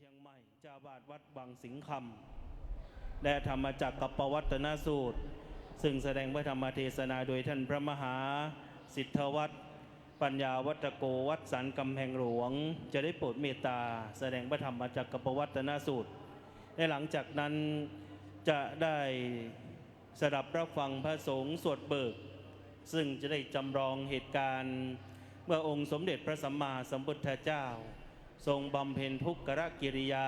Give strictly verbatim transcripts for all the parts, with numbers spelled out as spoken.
เชียงใหม่ เจ้าอาวาสวัดวังสิงห์คำ และธรรมจักรกัปปวัตตนสูตร ซึ่งแสดงพระธรรมเทศนาโดยท่านพระมหาสิทธวัฒน์ ปัญญาวัฒโก วัดสันกำแพงหลวง จะได้โปรดเมตตาแสดงพระธรรมจักรกัปปวัตตนสูตร และหลังจากนั้นจะได้ สดับรับฟังพระสงฆ์สวดเบิก ซึ่งจะได้จำลองเหตุการณ์ เมื่อองค์สมเด็จพระสัมมาสัมพุทธเจ้า ทรงบำเพ็ญทุกขกิริยา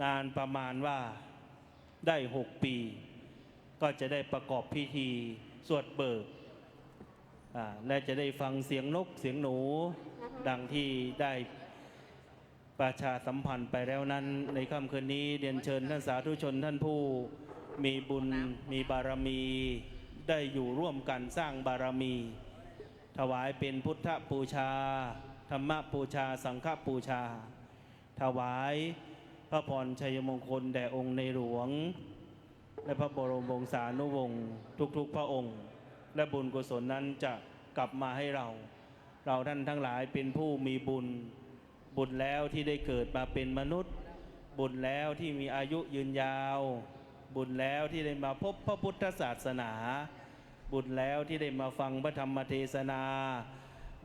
นานประมาณว่าได้หกปี ก็จะได้ประกอบพิธีสวดเบิก อ่า และจะได้ฟังเสียงนกเสียงหนู ดังที่ได้ ประชาสัมพันธ์ไปแล้วนั้น ในค่ำคืนนี้เรียนเชิญท่านสาธุชนท่านผู้มีบุญมีบารมี ได้อยู่ร่วมกันสร้างบารมี ถวายเป็นพุทธบูชา ธรรมบูชา สังฆบูชา ถวายพระพรชัยมงคลแด่องค์ในหลวง และพระบรมวงศานุวงศ์ทุกๆพระองค์ และบุญกุศลนั้นจะกลับมาให้เรา เราท่านทั้งหลายเป็นผู้มีบุญ บุญแล้วที่ได้เกิดมาเป็นมนุษย์ บุญแล้วที่มีอายุยืนยาว บุญแล้วที่ได้มาพบพระพุทธศาสนา บุญแล้วที่ได้มาฟังพระธรรมเทศนา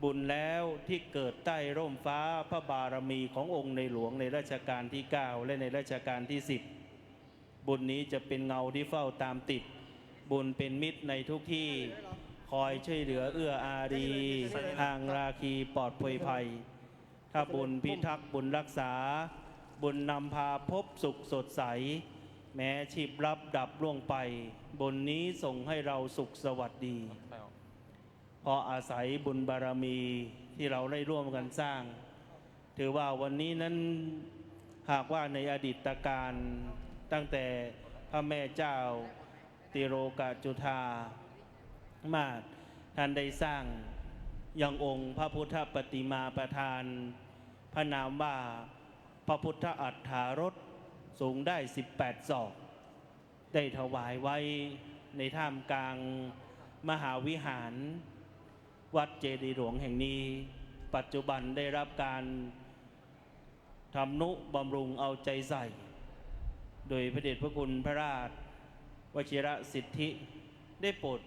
บุญแล้วที่เกิดใต้ร่มฟ้าพระบารมีขององค์ในหลวงในรัชกาลที่เก้า และในรัชกาลที่สิบ บุญนี้จะเป็นเงาที่เฝ้าตามติด บุญเป็นมิตรในทุกที่ คอยช่วยเหลือเอื้ออารี ห่างราคีปลอดภัยภัย ถ้าบุญพิทักษ์บุญรักษา บุญนำพาพบสุขสดใส แม้ชีพลับดับล่วงไป บุญนี้ส่งให้เราสุขสวัสดี เพราะอาศัยบุญบารมีที่เราได้ร่วมกันสร้าง ถือว่าวันนี้นั้น หากว่าในอดีตกาล ตั้งแต่พระแม่เจ้าติโลกจุฑามาส ท่านได้สร้างยังองค์พระพุทธปฏิมาประธาน พระนามว่าพระพุทธอัฏฐารส สูงได้สิบแปดศอก ได้ถวายไว้ในท่ามกลางมหาวิหาร วัดเจดีย์หลวงแห่งนี้ ปัจจุบันได้รับการทำนุบำรุงเอาใจใส่ โดยพระเดชพระคุณพระราชวชิรสิทธิ ได้โปรด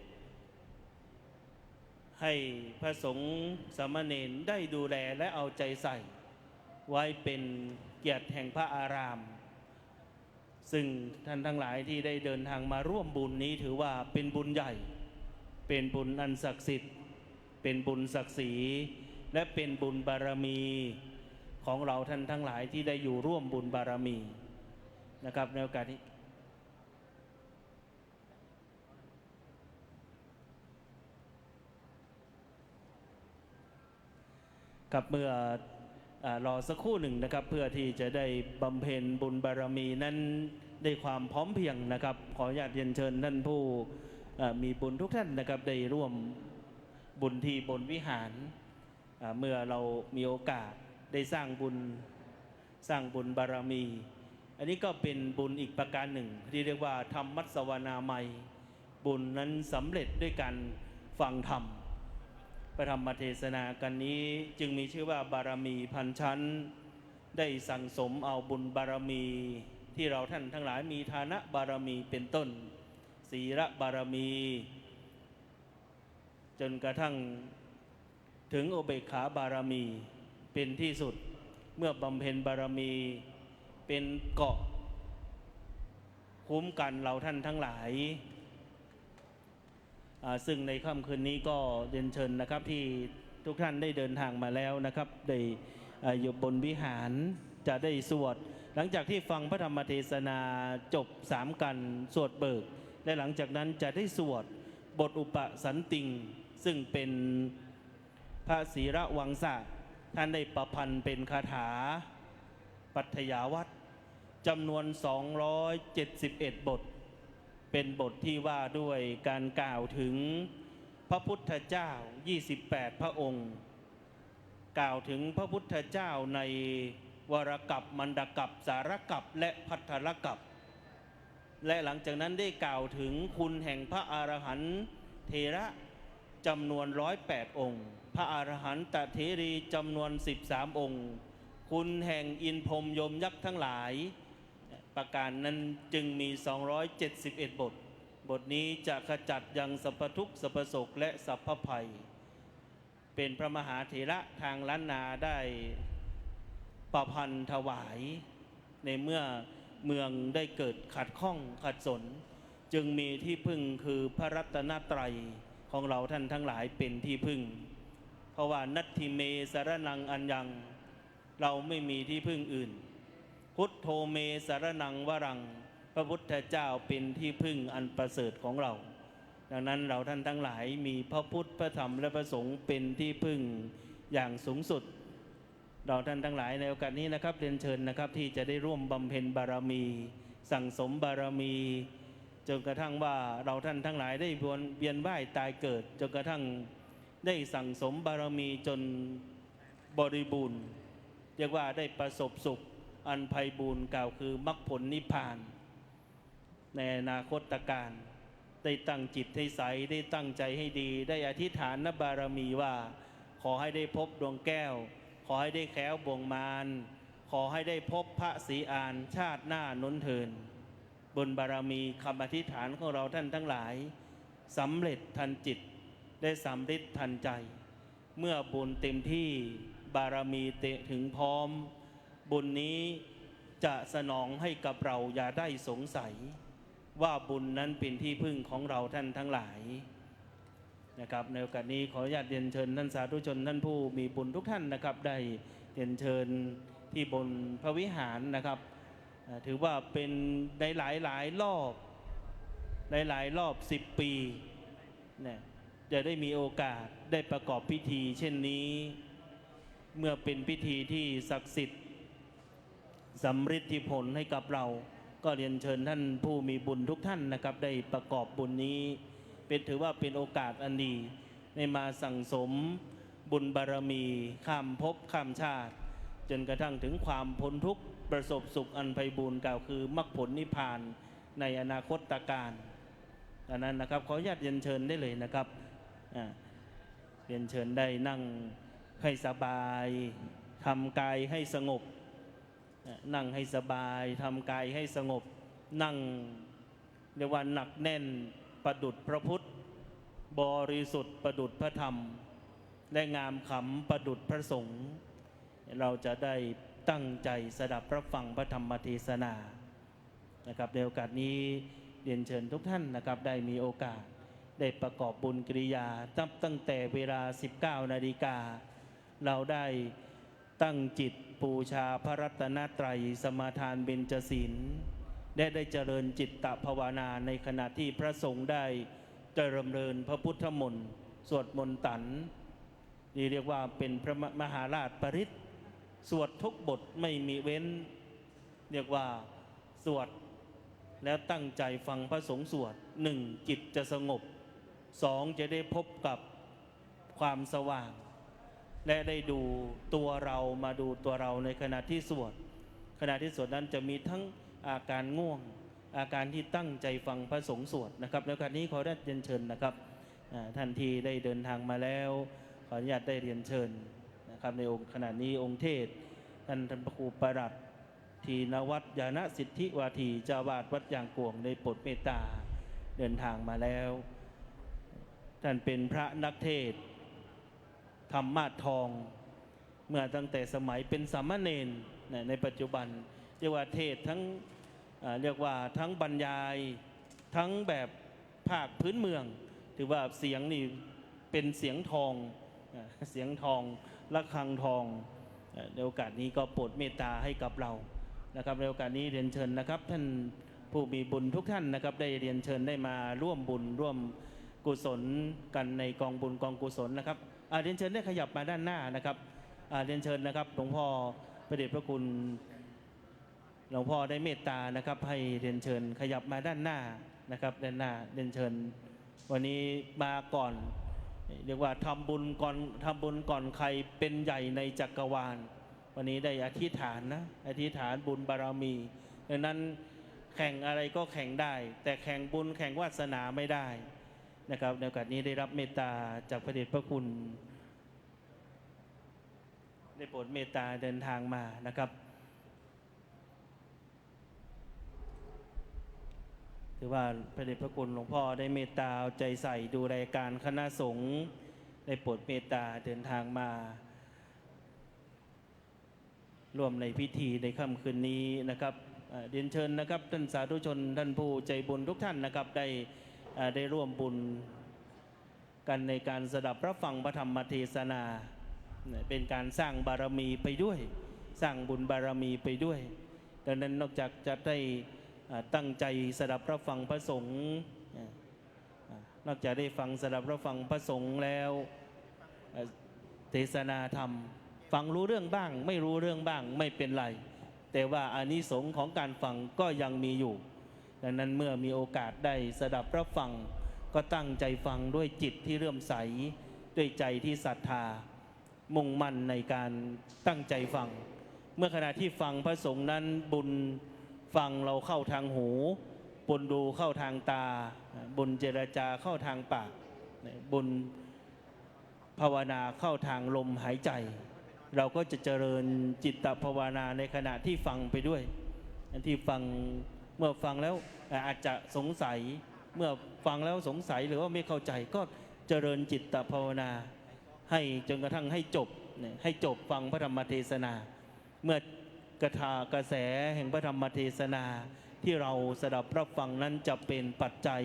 ให้พระสงฆ์สามเณรได้ดูแลและเอาใจใส่ ไว้เป็นเกียรติแห่งพระอาราม ซึ่งท่านทั้งหลายที่ได้เดินทางมาร่วมบุญนี้ถือว่าเป็นบุญใหญ่ เป็นบุญอันศักดิ์สิทธิ์ เป็นบุญศักดิ์ศรี และเป็นบุญบารมีของเราท่านทั้งหลายที่ได้อยู่ร่วมบุญบารมีนะครับ ในโอกาสนี้ ครับ เมื่อ อ่า รอสักครู่หนึ่งนะครับ เพื่อที่จะได้บำเพ็ญบุญบารมีนั้นด้วยความพร้อมเพรียงนะครับ ขออนุญาตเรียนเชิญท่านผู้ เอ่อ มีบุญทุกท่านนะครับ ได้ร่วมบุญที่บนวิหาร อ่า เมื่อเรามีโอกาสได้สร้างบุญ สร้างบุญบารมี อันนี้ก็เป็นบุญอีกประการหนึ่งที่เรียกว่าธรรมมัสสวนามัย บุญนั้นสำเร็จด้วยการฟังธรรม พระธรรมเทศนากันนี้จึงมีชื่อว่าบารมีพันชั้น ได้สั่งสมเอาบุญบารมีที่เราท่านทั้งหลายมีทานบารมีเป็นต้น ศีลบารมี จนกระทั่งถึงอุเบกขาบารมีเป็นที่สุด เมื่อบำเพ็ญบารมีเป็นเกราะคุ้มกันเราท่านทั้งหลาย อ่า ซึ่งในค่ำคืนนี้ก็เรียนเชิญนะครับ ที่ทุกท่านได้เดินทางมาแล้วนะครับ ได้ อ่า อยู่บนวิหารจะได้สวด หลังจากที่ฟังพระธรรมเทศนาจบสามกัณฑ์สวดเบิก และหลังจากนั้นจะได้สวดบทอุปสันติง ซึ่งเป็นพระศีลวังสะ ท่านได้ประพันธ์เป็นคาถาปัทยาวัตร จำนวนสองร้อยเจ็ดสิบเอ็ดบท เป็นบทที่ว่าด้วยการกล่าวถึงพระพุทธเจ้ายี่สิบแปดพระองค์ กล่าวถึงพระพุทธเจ้าในวรกัป มันดกัป สารกัป และภัททรกัป และหลังจากนั้นได้กล่าวถึงคุณแห่งพระอรหันต์เถระจำนวนร้อยแปดองค์ พระอรหันตเถรีจำนวนสิบสามองค์ คุณแห่งอินทร์พรหมยมยักษ์ทั้งหลาย ประการนั้นจึงมี สองร้อยเจ็ดสิบเอ็ด บท บทนี้จะขจัดยังสรรพทุกข์สรรพโศกและสรรพภัย เป็นพระมหาเถระทางล้านนาได้ประพันธ์ถวาย ในเมื่อเมืองได้เกิดขัดข้องขัดสน จึงมีที่พึ่งคือพระรัตนตรัยของเราท่านทั้งหลายเป็นที่พึ่ง เพราะว่า นัตถิเม สรณัง อัญญัง เราไม่มีที่พึ่งอื่น พุทโธ เม สรณัง วรัง พระพุทธเจ้าเป็นที่พึ่งอันประเสริฐของเรา ดังนั้นเราท่านทั้งหลายมีพระพุทธ พระธรรม และพระสงฆ์เป็นที่พึ่งอย่างสูงสุด เราท่านทั้งหลายในโอกาสนี้นะครับ เรียนเชิญนะครับ ที่จะได้ร่วมบำเพ็ญบารมี สั่งสมบารมี จนกระทั่งว่าเราท่านทั้งหลายได้วนเวียนว่ายตายเกิด จนกระทั่งได้สั่งสมบารมีจนบริบูรณ์ เรียกว่าได้ประสบสุขอันไพบูลย์ กล่าวคือมรรคผลนิพพาน ในอนาคตกาล ได้ตั้งจิตให้ใส ได้ตั้งใจให้ดี ได้อธิษฐานบารมีว่า ขอให้ได้พบดวงแก้ว ขอให้ได้แคล้วบ่วงมาร ขอให้ได้พบพระศรีอานต์ชาติหน้าหนเทิน บุญบารมีคำอธิษฐานของเราท่านทั้งหลาย สำเร็จทันจิต ได้สำเร็จทันใจ เมื่อบุญเต็มที่ บารมีเต็มถึงพร้อม บุญนี้จะสนองให้กับเราอย่าได้สงสัย ว่าบุญนั้นเป็นที่พึ่งของเราท่านทั้งหลายนะครับ ในโอกาสนี้ขออนุญาตเรียนเชิญท่านสาธุชนท่านผู้มีบุญทุกท่านนะครับ ได้เรียนเชิญที่บนพระวิหารนะครับ เอ่อ ถือว่าเป็นในหลายๆ รอบ หลายๆ รอบสิบปีเนี่ย จะได้มีโอกาสได้ประกอบพิธีเช่นนี้ เมื่อเป็นพิธีที่ศักดิ์สิทธิ์ สำฤทธิผลให้กับเรา ก็เรียนเชิญท่านผู้มีบุญทุกท่านนะครับ ได้ประกอบบุญนี้ เป็น ถือว่าเป็นโอกาสอันดี ได้มาสั่งสมบุญบารมีข้ามภพข้ามชาติ จนกระทั่งถึงความพ้นทุกข์ ประสบสุขอันไพบูลย์ กล่าวคือมรรคผลนิพพานในอนาคตกาล ดังนั้นนะครับ ขออนุญาตเรียนเชิญได้เลยนะครับ อ่า เรียนเชิญได้นั่งให้สบาย ทำกายให้สงบ อ่า นั่งให้สบาย ทำกายให้สงบ นั่ง เรียกว่าหนักแน่นประดุจพระพุทธ บริสุทธิ์ประดุจพระธรรม และงามขำประดุจพระสงฆ์ เราจะได้ตั้งใจสดับรับฟังพระธรรมเทศนานะครับ ในโอกาสนี้เรียนเชิญทุกท่านนะครับ ได้มีโอกาสได้ประกอบบุญกิริยา นับตั้งแต่เวลา สิบเก้านาฬิกา เราได้ ตั้งจิตบูชาพระรัตนตรัย สมาทานเบญจศีล และได้เจริญจิตตภาวนาในขณะที่พระสงฆ์ได้เจริญพระพุทธมนต์ สวดมนตั๋น นี่เรียกว่าเป็นพระม- มหาราชปริตร สวดทุกบทไม่มีเว้น เรียกว่า สวดแล้วตั้งใจฟังพระสงฆ์สวด หนึ่ง จิตจะสงบ สอง จะได้พบกับความสว่าง และได้ดูตัวเรา มาดูตัวเราในขณะที่สวด ขณะที่สวดนั้นจะมีทั้งอาการง่วง อาการที่ตั้งใจฟังพระสงฆ์สวดนะครับ ในโอกาสนี้ขออนุญาตเรียนเชิญนะครับ อ่า ท่านที่ได้เดินทางมาแล้ว ขออนุญาตได้เรียนเชิญนะครับ ในองค์ ขณะนี้องค์เทศน์ ท่าน ท่านพระครูประหลัด ธีรวัฒน์ ญาณสิทธิวาที เจ้าอาวาสวัดยางกวง ได้โปรดเมตตาเดินทางมาแล้ว ท่านเป็นพระนักเทศน์ธรรมาสน์ทอง เมื่อตั้งแต่สมัยเป็นสามเณรนะ ในปัจจุบันเรียกว่าเทศน์ทั้ง อ่า เรียกว่าทั้งบรรยาย ทั้งแบบภาคพื้นเมือง ถือว่าเสียงนี่เป็นเสียงทอง อ่า เสียงทอง ระฆังทอง อ่า ในโอกาสนี้ก็โปรดเมตตาให้กับเรานะครับ ในโอกาสนี้เรียนเชิญนะครับ ท่านผู้มีบุญทุกท่านนะครับ ได้เรียนเชิญได้มาร่วมบุญร่วมกุศลกันในกองบุญกองกุศลนะครับ อ่า เรียนเชิญได้ขยับมาด้านหน้านะครับ อ่า เรียนเชิญนะครับ หลวงพ่อพระเดชพระคุณ หลวงพ่อได้เมตตานะครับ ให้เรียนเชิญขยับมาด้านหน้านะครับ ด้านหน้าเรียนเชิญ วันนี้มาก่อน เรียกว่าทำบุญก่อน ทำบุญก่อนใคร เป็นใหญ่ในจักรวาล วันนี้ได้อธิษฐานนะ อธิษฐานบุญบารมี ดังนั้นแข่งอะไรก็แข่งได้ แต่แข่งบุญแข่งวาสนาไม่ได้นะครับ ในโอกาสนี้ได้รับเมตตาจากพระเดชพระคุณ ได้โปรดเมตตาเดินทางมานะครับ ถือว่าพระเดชพระคุณหลวงพ่อได้เมตตาเอาใจใส่ดูแลการคณะสงฆ์ ได้โปรดเมตตาเดินทางมา ร่วมในพิธีในค่ำคืนนี้นะครับ เอ่อ เรียนเชิญนะครับ ท่านสาธุชน ท่านผู้ใจบุญทุกท่านนะครับ ได้ เอ่อ ได้ร่วมบุญกันในการสดับรับฟังพระธรรมเทศนา เป็นการสร้างบารมีไปด้วย สร้างบุญบารมีไปด้วย ดังนั้นนอกจากจะได้ เอ่อ ตั้งใจสดับรับฟังพระสงฆ์ เอ่อ อ่ะ นอกจากได้ฟังสดับรับฟังพระสงฆ์แล้ว เอ่อ เทศนาธรรม ฟังรู้เรื่องบ้าง ไม่รู้เรื่องบ้าง ไม่เป็นไร แต่ว่าอานิสงส์ของการฟังก็ยังมีอยู่ ดังนั้นเมื่อมีโอกาสได้สดับรับฟัง ก็ตั้งใจฟังด้วยจิตที่เลื่อมใส ด้วยใจที่ศรัทธา มุ่งมั่นในการตั้งใจฟัง เมื่อขณะที่ฟังพระสงฆ์นั้น บุญฟังเราเข้าทางหู บุญดูเข้าทางตา บุญเจรจาเข้าทางปาก บุญภาวนาเข้าทางลมหายใจ เราก็จะเจริญจิตตภาวนาในขณะที่ฟังไปด้วย อันที่ฟัง เมื่อฟังแล้ว เอ่อ อาจจะสงสัย เมื่อฟังแล้วสงสัยหรือว่าไม่เข้าใจ ก็เจริญจิตตภาวนา ให้จนกระทั่งให้จบเนี่ย ให้จบฟังพระธรรมเทศนา เมื่อกระทากระแสแห่งพระธรรมเทศนาที่เราสดับรับฟังนั้นจะเป็นปัจจัย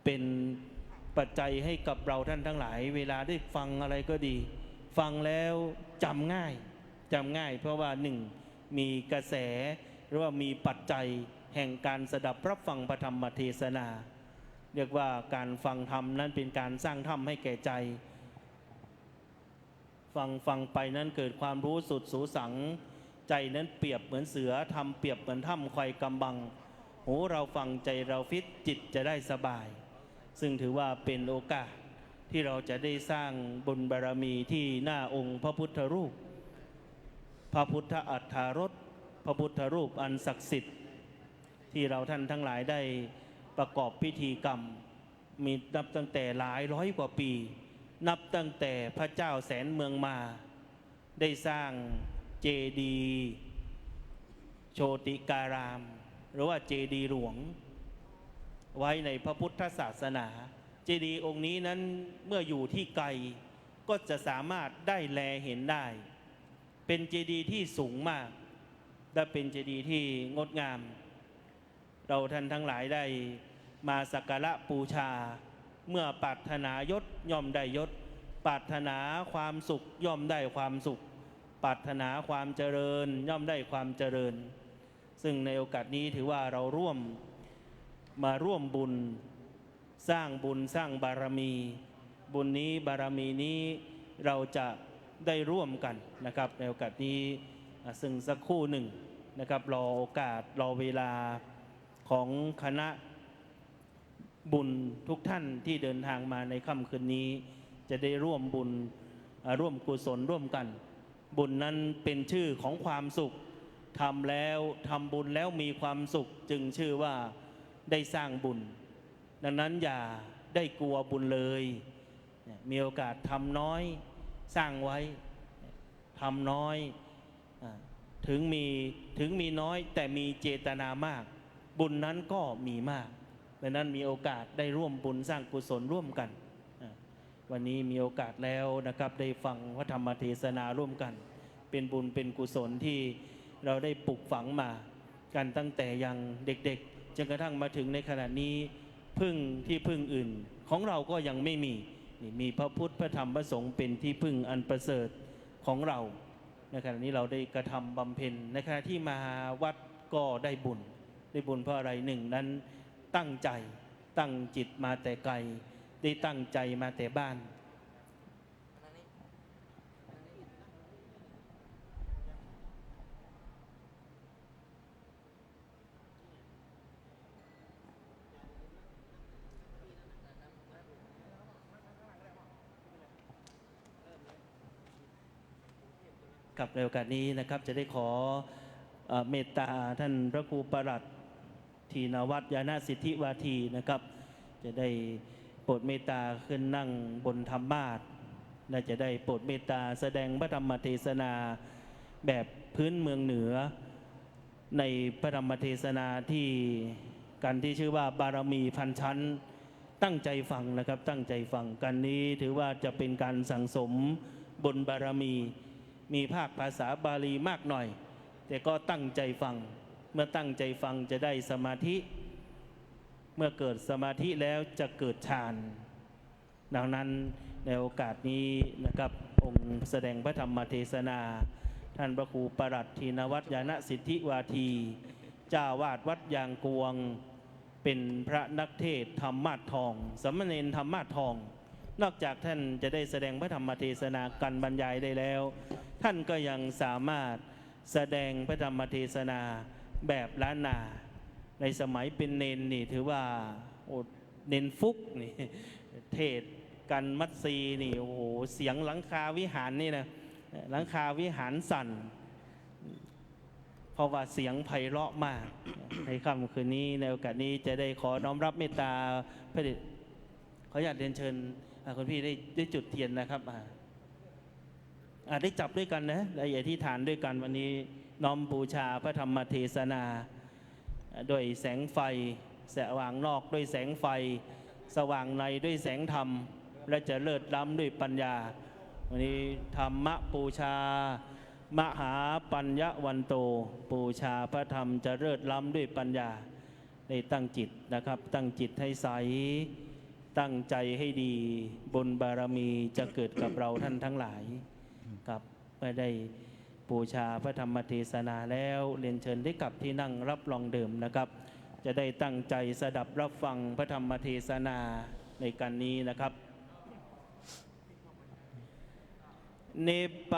เป็นปัจจัยให้กับเราท่านทั้งหลาย เวลาได้ฟังอะไรก็ดี ฟังแล้วจำง่าย จำง่าย เพราะว่าหนึ่ง มีกระแส หรือว่ามีปัจจัยแห่งการสดับรับฟังพระธรรมเทศนา เรียกว่าการฟังธรรมนั้นเป็นการสร้างธรรมให้แก่ใจ ฟัง ฟังไปนั้นเกิดความรู้สุดสูสัง ใจนั้นเปรียบเหมือนเสือ ธรรมเปรียบเหมือนถ้ำคอยกำบัง หูเราฟังใจเราฟิต จิตจะได้สบาย ซึ่งถือว่าเป็นโอกาสที่เราจะได้สร้างบุญบารมีที่หน้าองค์พระพุทธรูป พระพุทธอัฏฐารส พระพุทธรูปอันศักดิ์สิทธิ์ ที่เราท่านทั้งหลายได้ประกอบพิธีกรรม มีนับตั้งแต่หลายร้อยกว่าปี นับตั้งแต่พระเจ้าแสนเมืองมา ได้สร้างเจดีย์โชติการาม หรือว่าเจดีย์หลวง ไว้ในพระพุทธศาสนา เจดีย์องค์นี้นั้นเมื่ออยู่ที่ไกลก็จะสามารถได้แลเห็นได้ เป็นเจดีย์ที่สูงมาก และเป็นเจดีย์ที่งดงาม เราท่านทั้งหลายได้มาสักการะบูชา เมื่อปรารถนายศย่อมได้ยศ ปรารถนาความสุขย่อมได้ความสุข ปรารถนาความเจริญย่อมได้ความเจริญ ซึ่งในโอกาสนี้ถือว่าเราร่วม มาร่วมบุญ สร้างบุญสร้างบารมี บุญนี้บารมีนี้เราจะได้ร่วมกันนะครับ ในโอกาสนี้ อ่ะ ซึ่งสักครู่หนึ่งนะครับ รอโอกาส รอเวลาของคณะบุญทุกท่านที่เดินทางมาในค่ำคืนนี้ จะได้ร่วมบุญ อ่ะ ร่วมกุศลร่วมกัน บุญนั้นเป็นชื่อของความสุข ทำแล้ว ทำบุญแล้วมีความสุข จึงชื่อว่าได้สร้างบุญ ดังนั้นอย่าได้กลัวบุญเลย เนี่ย มีโอกาสทำน้อย สร้างไว้ ทำน้อย อ่า ถึงมี ถึงมีน้อยแต่มีเจตนามาก บุญนั้นก็มีมาก ดังนั้นมีโอกาสได้ร่วมบุญสร้างกุศลร่วมกัน อ่า วันนี้มีโอกาสแล้วนะครับ ได้ฟังพระธรรมเทศนาร่วมกัน เป็นบุญเป็นกุศลที่เราได้ปลูกฝังมากันตั้งแต่ยังเด็กๆ จนกระทั่งมาถึงในขณะนี้ พึ่งที่พึ่งอื่นของเราก็ยังไม่มี นี่มีพระพุทธ พระธรรม พระสงฆ์เป็นที่พึ่งอันประเสริฐของเรา ในขณะนี้เราได้กระทำบำเพ็ญ ในขณะที่มาวัดก็ได้บุญ ได้บุญเพราะอะไร หนึ่งนั้นตั้งใจ ตั้งจิตมาแต่ไกล ได้ตั้งใจมาแต่บ้าน ครับ ในโอกาสนี้นะครับ จะได้ขอ เอ่อ เมตตาท่านพระครูประหลัด ธีนวัฒน์ ญาณสิทธิวาทีนะครับ จะได้โปรดเมตตาขึ้นนั่งบนธรรมาสน์ และจะได้โปรดเมตตาแสดงพระธรรมเทศนาแบบพื้นเมืองเหนือ ในพระธรรมเทศนาตี้กั๋นตี้จื้อว่าบารมีพันชั้น ตั้งใจ๋ฟังนะครับ ตั้งใจ๋ฟัง กั๋นนี้ถือว่าจะเป๋นก๋านสั่งสมบุญบารมี มีภาคภาษาบาลีมากหน่อย แต่ก็ตั้งใจ๋ฟัง เมื่อตั้งใจ๋ฟังจะได้สมาธิ เมื่อเกิดสมาธิแล้วจะเกิดฌาน ดังนั้นในโอกาสนี้นะครับ องค์แสดงพระธรรมเทศนา ต้านพระครูประหลัดธีนวัฒน์ ญาณสิทธิวาที เจ้าอาวาสวัดยางกวง เป๋นพระนักเทศน์ธรรมาสน์ทอง สามเณรธรรมาสน์ทอง นอกจากต้านจะได้แสดงพระธรรมเทศนาก๋านบรรยายได้แล้ว ต้านก็ยังสามารถแสดงพระธรรมเทศนาแบบล้านนา ในสมัยเป๋นเณรนี่ถือว่า โอ้ เณรฟุกนี่ เทศน์ก๋านมัสสีนี่ โอ้โห เสียงหลังคาวิหารนี่นะ หลังคาวิหารสั่น เพราะว่าเสียงไพเราะมาก ในค่ำคืนนี้ ในโอกาสนี้จะได้ขอน้อมรับเมตตาพระเดช ขออนุญาตเรียนเชิญ อ่า คุณพี่ได้ ได้จุดเทียนนะครับ อ่า อ่า ได้จับด้วยกั๋นนะ ได้อธิษฐานด้วยกั๋น วันนี้น้อมบูชาพระธรรมเทศนา ด้วยแสงไฟ สว่างนอกด้วยแสงไฟ สว่างในด้วยแสงธรรม และจะเลิศล้ำด้วยปัญญา วันนี้ธรรมปูชา มหาปัญญวันโต บูชาพระธรรมจะเลิศล้ำด้วยปัญญา ได้ตั้งจิตนะครับ ตั้งจิตให้ใส ตั้งใจ๋ให้ดี บุญบารมีจะเกิดกับเราท่านทั้งหลายครับ เมื่อได้บูชาพระธรรมเทศนาแล้ว เรียนเชิญได้กลับที่นั่งรับรองเดิมนะครับ จะได้ตั้งใจ๋สดับรับฟังพระธรรมเทศนาในกั๋นนี้นะครับ Nibbānaṃ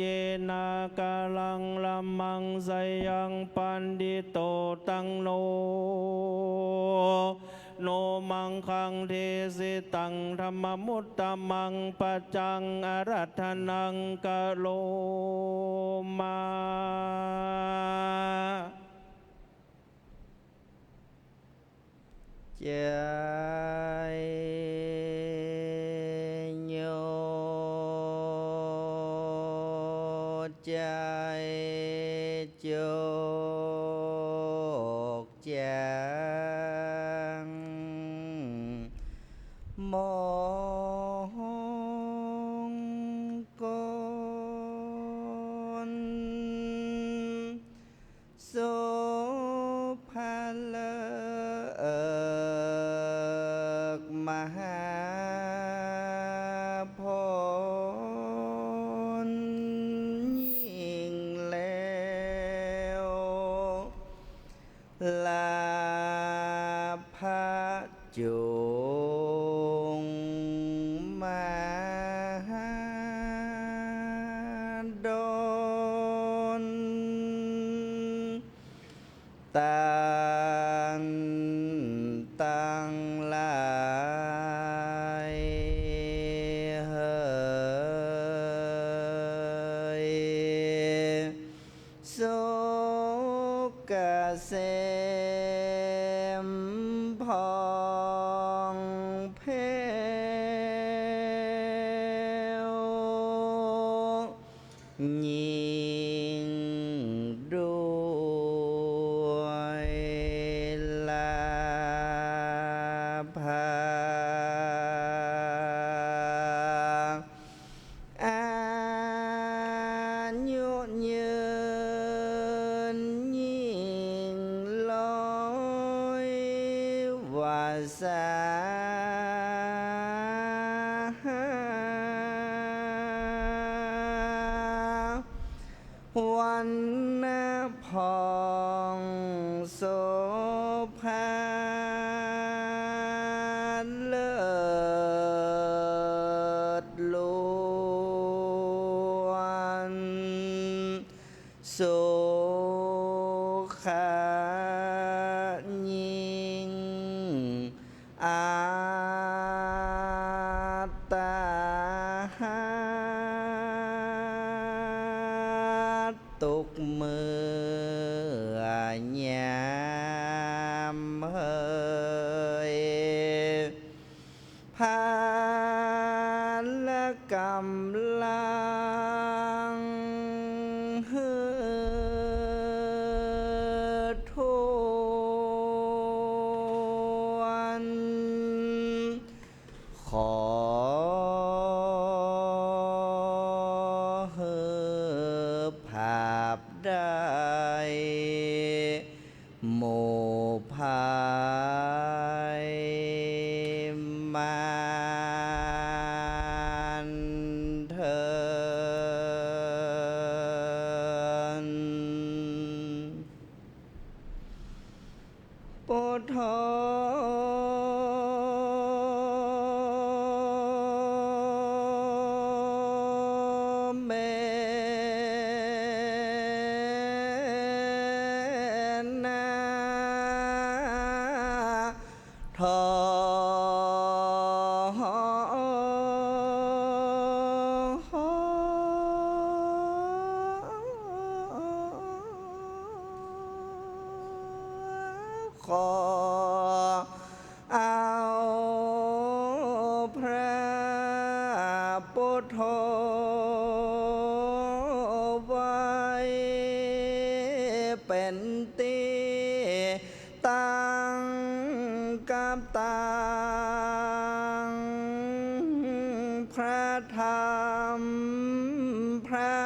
yenā kālaṃ lammaṃ jayaṃ paṇḍitotaṃ no, no maṅgaṃ desitaṃ dhammamuttamaṃ paccaṃ ārādhanaṃ karoma. ใจโย ใจจกแจ๋ง มงคล โสภาฤกษ์มหาผลยิ่งแล้ว ลาภะ จุ่งมาดล ต้านตังหลายเหย สุขเกษมผ่องแผ้ว ยิ่งด้วยลาภา อายุยืนยิ่งร้อยวรรษา วรรณะผ่องโสภาเลิศล้วน สุขะยิ่ง อัตตาหา ทุกเมื่อยามเหย พา กำลังหื้อถ้วน ขอหื้อผาบได้ หมู่ไพร่มารเทิน พุทโธ เมนะ โธ ขอเอาพระพุทโธไว้เป๋นตี้ตั้งกับตัง พระธรรมพระ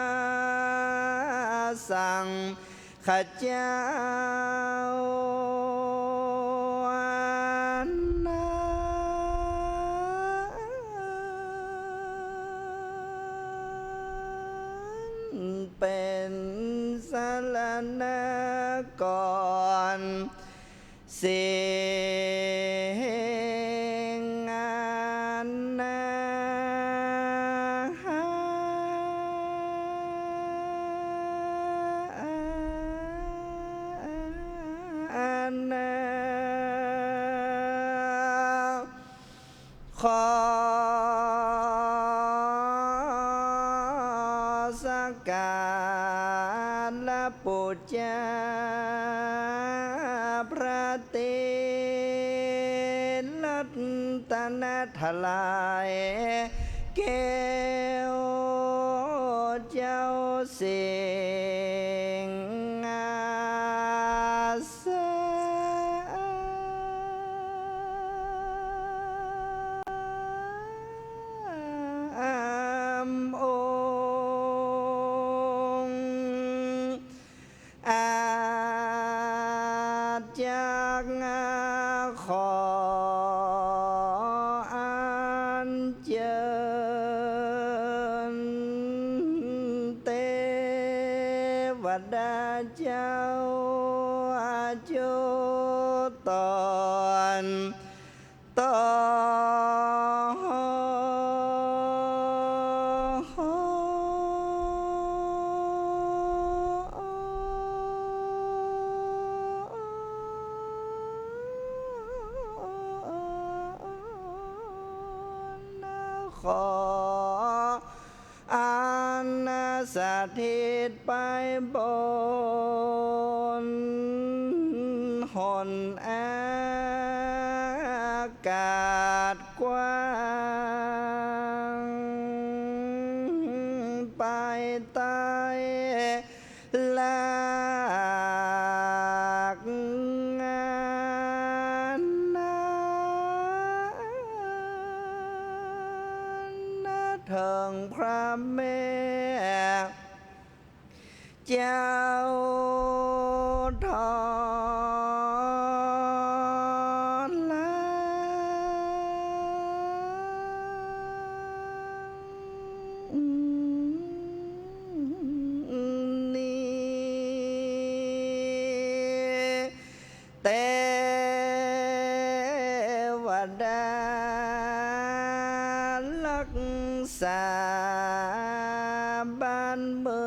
สังฆเจ้านั้น เป๋นสรณะก่อน สิ่งอันนา อันนา ขอสักการะปู๋จา พระตรีรัตนตรัย แก้วเจ้าสิ่งอา สามองค์ อาจจักขออัญเจิญ เตวดาเจ้าจุตน ตน ขอ อันสถิตไปบนหนอากาศกว้าง ไปใต้ รักงานนา เถิงพระแม่เจ้าทร นี้ เตวดารักษาบ้านเมื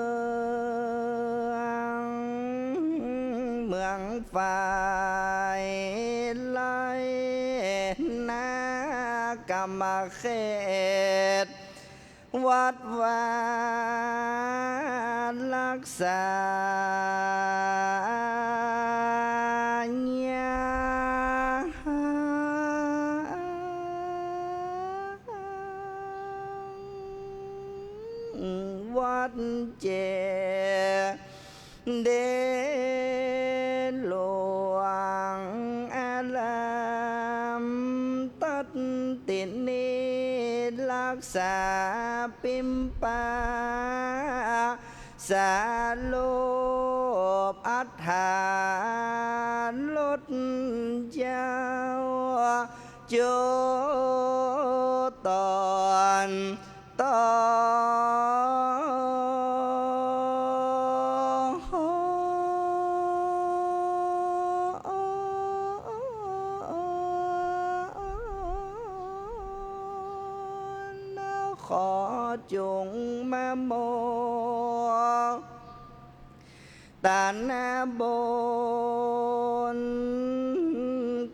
อง เมืองฝ่ายไล่ นากำเขต วัดวารักษาญา วัดเจดีย์หลวงอาราม ตัดติดนิรักษาปิมปา สารูปอัฏฐารสเจ้า จุตอน ตอนขอจุ่งมาโม ตานบุญ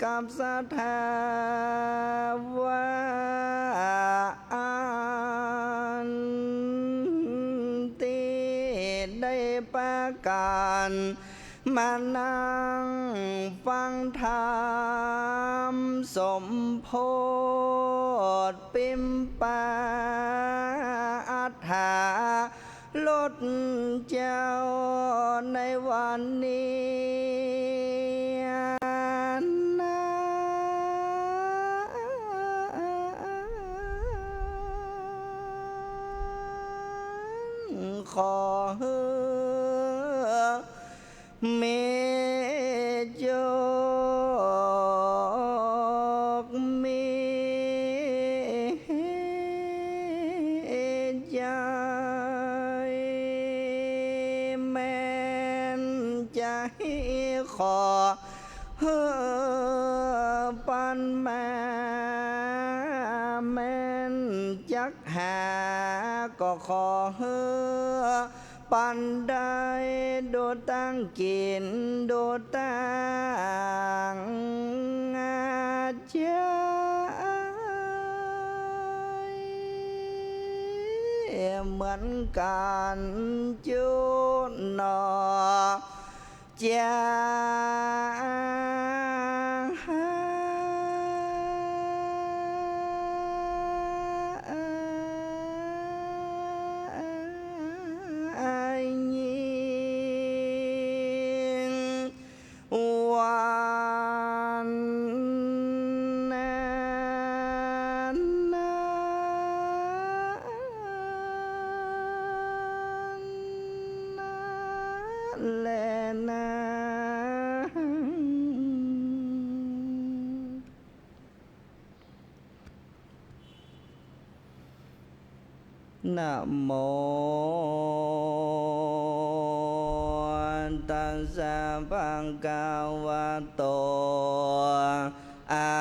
กับศรัทธาว่าอั้นตี้ได้ปากั๋นมานั่งฟังธรรมสมโพธิปิมปาอัฏฐา รสเจ้าในวันนี้นา ขอหื้อ มีโจคมีใจ๋ แม่นใจ๋ขอหื้อปันมา แม่นจักหาก็ขอหื้อ ปันได้ดูตั้งกิ๋นดูตั้งใจ๋เหมือนกั๋นจุหนอจา วันนั้นแลนา นะโมตัสสะภะคะวะโต อะ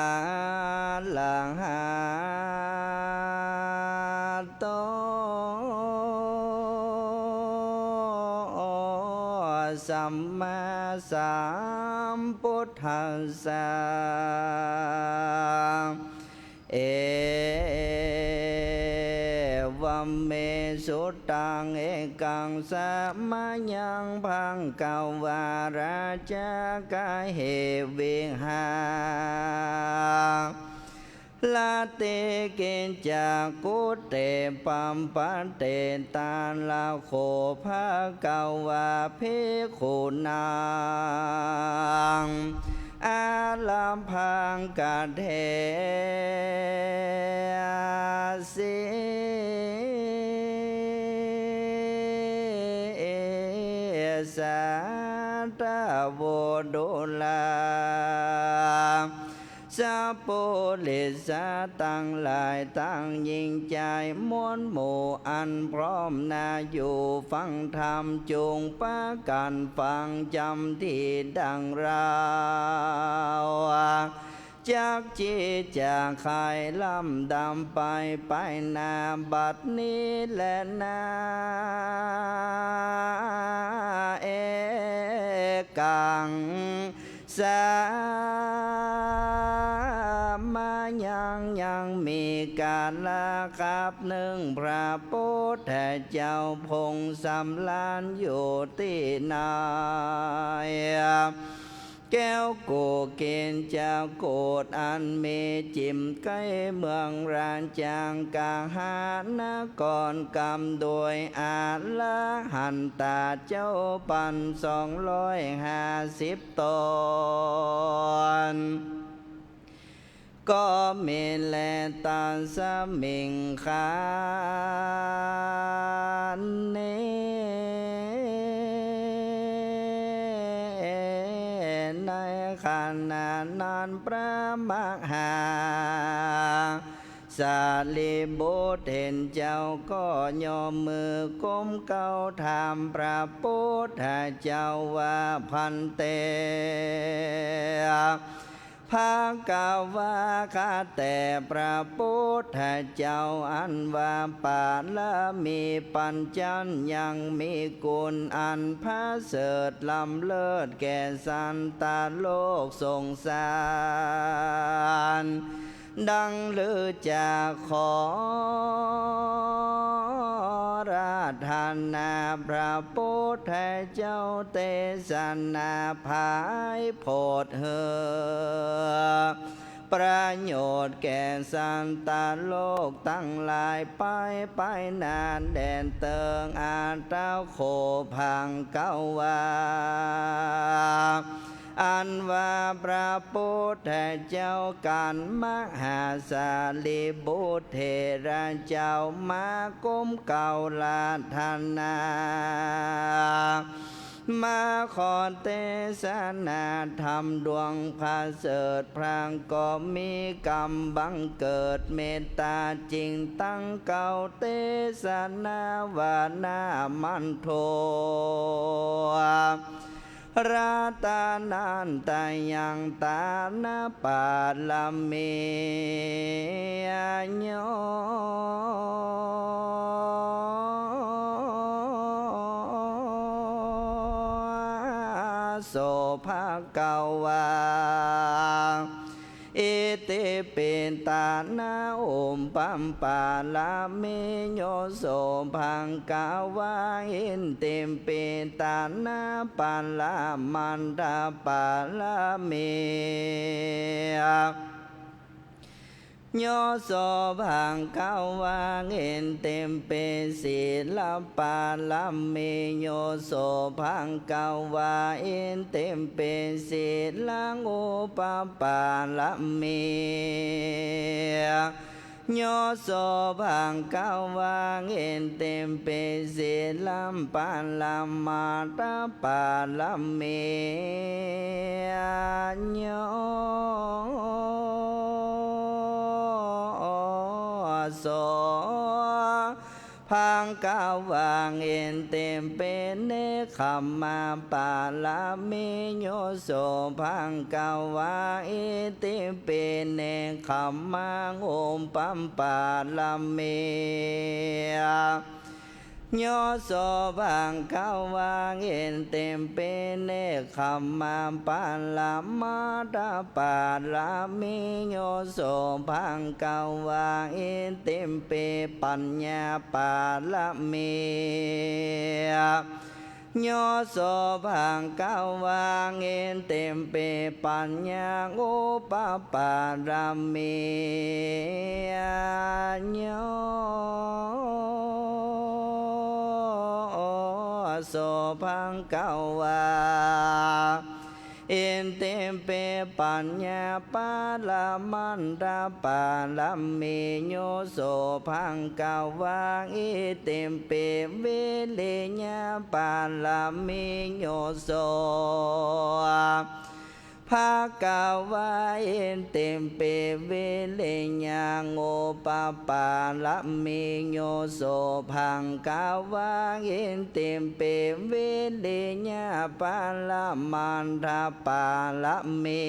ระหะโต สัมมาสัมพุทธัสสะ เอวะเม สุตัง เอกัง สะมะยัง ภะคะวา ราชะ กะเห วิหา รติ กิจจา กุเต ปัปปะเต ตาระโข ภะคะวา ภิกขุนัง อารัมภัง กะเทสิ สาธะโว ดูรา สะปุริสะตังหลายตังยิ่งใจ๋ มวลหมู่อันพร้อมหน้าอยู่ฟังธรรม จุ่งปากั๋นฟังจ๋ำตี้ดังเฮา จักจิจักไขล้ำดำไป ไปหน้าบัดนี้แลนา เอกัง สะมะยัง ยังมีกาละกับนึ่ง พระพุทธเจ้าพงสำราญอยู่ตี้ไหน เอ แก้วกุกิจจกูฏอันมีจิ๋มใก้เมืองราจังกหานคร กำด้วยอรหันตาเจ้าปันสองร้อยห้าสิบต๋น ก็มีแลตัสมิงคาเน ในขณะนั้นพระมหาสารีบุตรเห็นเจ้าก็ยกมือก้มเกล้าถามพระพุทธเจ้าว่า ภันเต ภควา ข้าแต่พระพุทธเจ้า อันว่าปารมีปัญจันยังมีกุณอันประเสริฐล้ำเลิศแก่สัตว์โลกสงสาร ดังลือจะขอราธนาพระพุทธเจ้าเตสนาผายโผดหื้อประโยชน์แก่สัตว์โลกตังหลายไป ไปนาแดนเติง อัตถะโข ภังกวา อันว่าพระพุทธเจ้ากั๋นมหาสารีบุตรเถระเจ้ามาก้มเกล้าราธนา มาขอเตสนาธรรมดวงประเสริฐ พระก็มีกำบังเกิดเมตต๋าจิ่งตั้งเกล้าเตสนาว่า นามันโท รัตนันตยังตานปารมี โย โส ภควา อิติปิตานาอุปปารมี โย โส ภควา อิติปิตานาปรมัตถปารมี โย โส ภควา อิติปิสีลปารมี โย โส ภควา อิติปิสีลังอุปปารมี โย โส ภควา อิติปิสีลังปรมัตถปารมี โย โส ภควา อิติปิเนกขมมปารมี โย โส ภควา อิติปิเนกขมมอุปปารมี โย โส ภควา อิติปิเนกขมมปรมัตถปารมี โย โส ภควา อิติปิปัญญาปารมี โย โส ภควา อิติปิปัญญาอุปปารมี โย โส ภควา อิติปิปัญญาปรมัตถปารมี โย โส ภควา อิติปิวิริยะปารมี โย โส ภควา อิติปิวิริยะอุปปารมี โย โส ภควา อิติปิวิริยะปรมัตถปารมี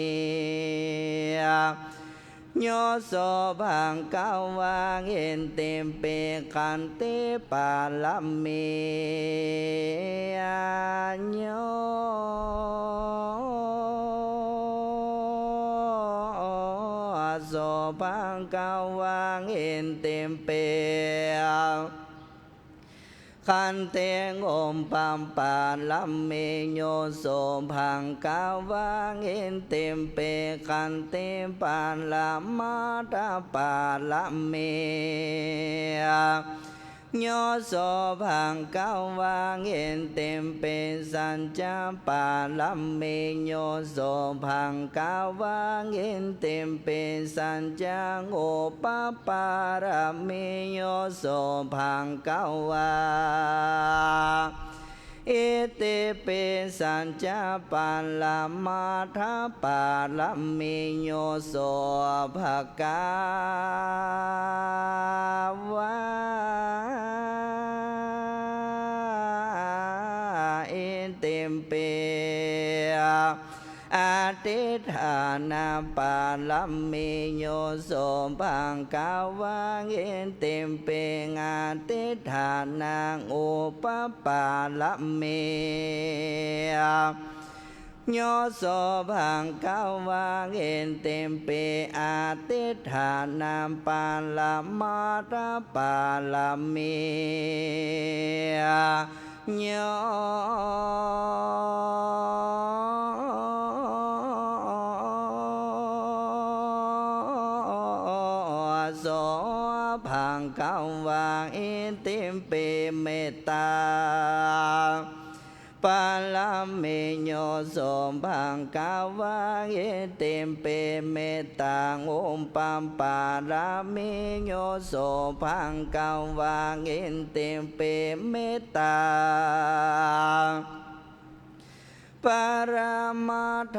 โย โส ภควา อิติปิขันติปารมี โย โส ภควา อิติปิ ขันติ อุปปารมี โย โส ภะคะวา อิติปิ ขันติปะระมัตถปะระมี โย โส ภะคะวา อิติปิ สัจจะปะระมี โย โส ภะคะวา อิติปิ สัจจะ อุปปาระมี โย โส ภะคะวา อิติปิ สัจจะปะระมัตถปะระมี โย โส ภะคะวา อิติปิ อธิฏฐานะปะระมี โย โส ภะคะวา อิติปิ อธิฏฐานะอุปปาระมี โย โส ภะคะวา อิติปิ อธิฏฐานะปะระมัตถปะระมี โย โส ภะคะวา อิติปิ เมตตาปะระมี โย โส ภะคะวา อิติปิ เมตตาอุปปาระมี โย โส ภะคะวา อิติปิ เมตตา ปะระมัตถ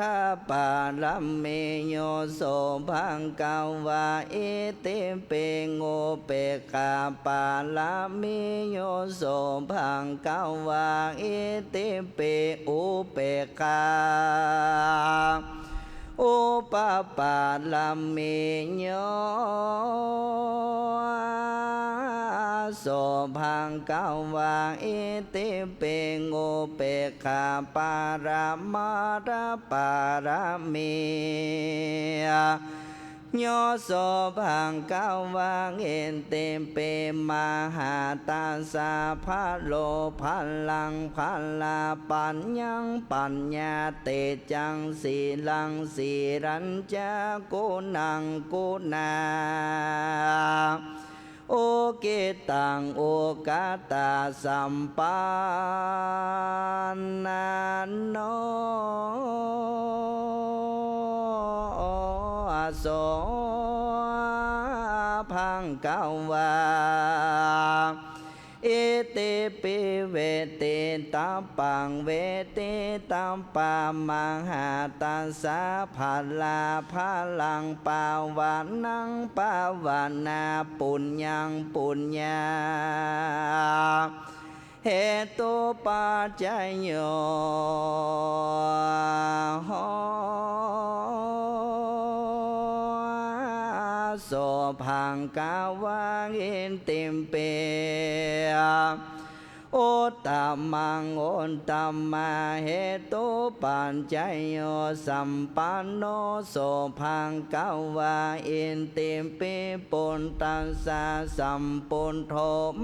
ปะระมี โย โส ภะคะวา อิติปิ อุเปกขาปะระมี โย โส ภะคะวา อิติปิ อุเปกขา อุปปาระมี โย โส ภะคะวา อิติปิ อุเปกขาปะระมัตถปะระมี โย โส ภะคะวา อิติปิ มหาตัสสะพะโล พะลังพะลา ปัญญังปัญญา เตจังสีลังสีลัญจะ กุณังกุณา อุกขิตังอุกขตาสัมปันโน โส ภะคะวา อิติปิ เวทิตะปัง เวทิตะปะ มหาตัสสะพะลา พะลังปะวะนังปะวะนา ปุญญังปุญญา เหตุปัจจโย โส ภะคะวา อิติปิ อุตตมังอุตตมะเหตุปัจจโยสัมปันโน โส ภะคะวา อิติปิ ปุตตัสสะสัมปุตโธ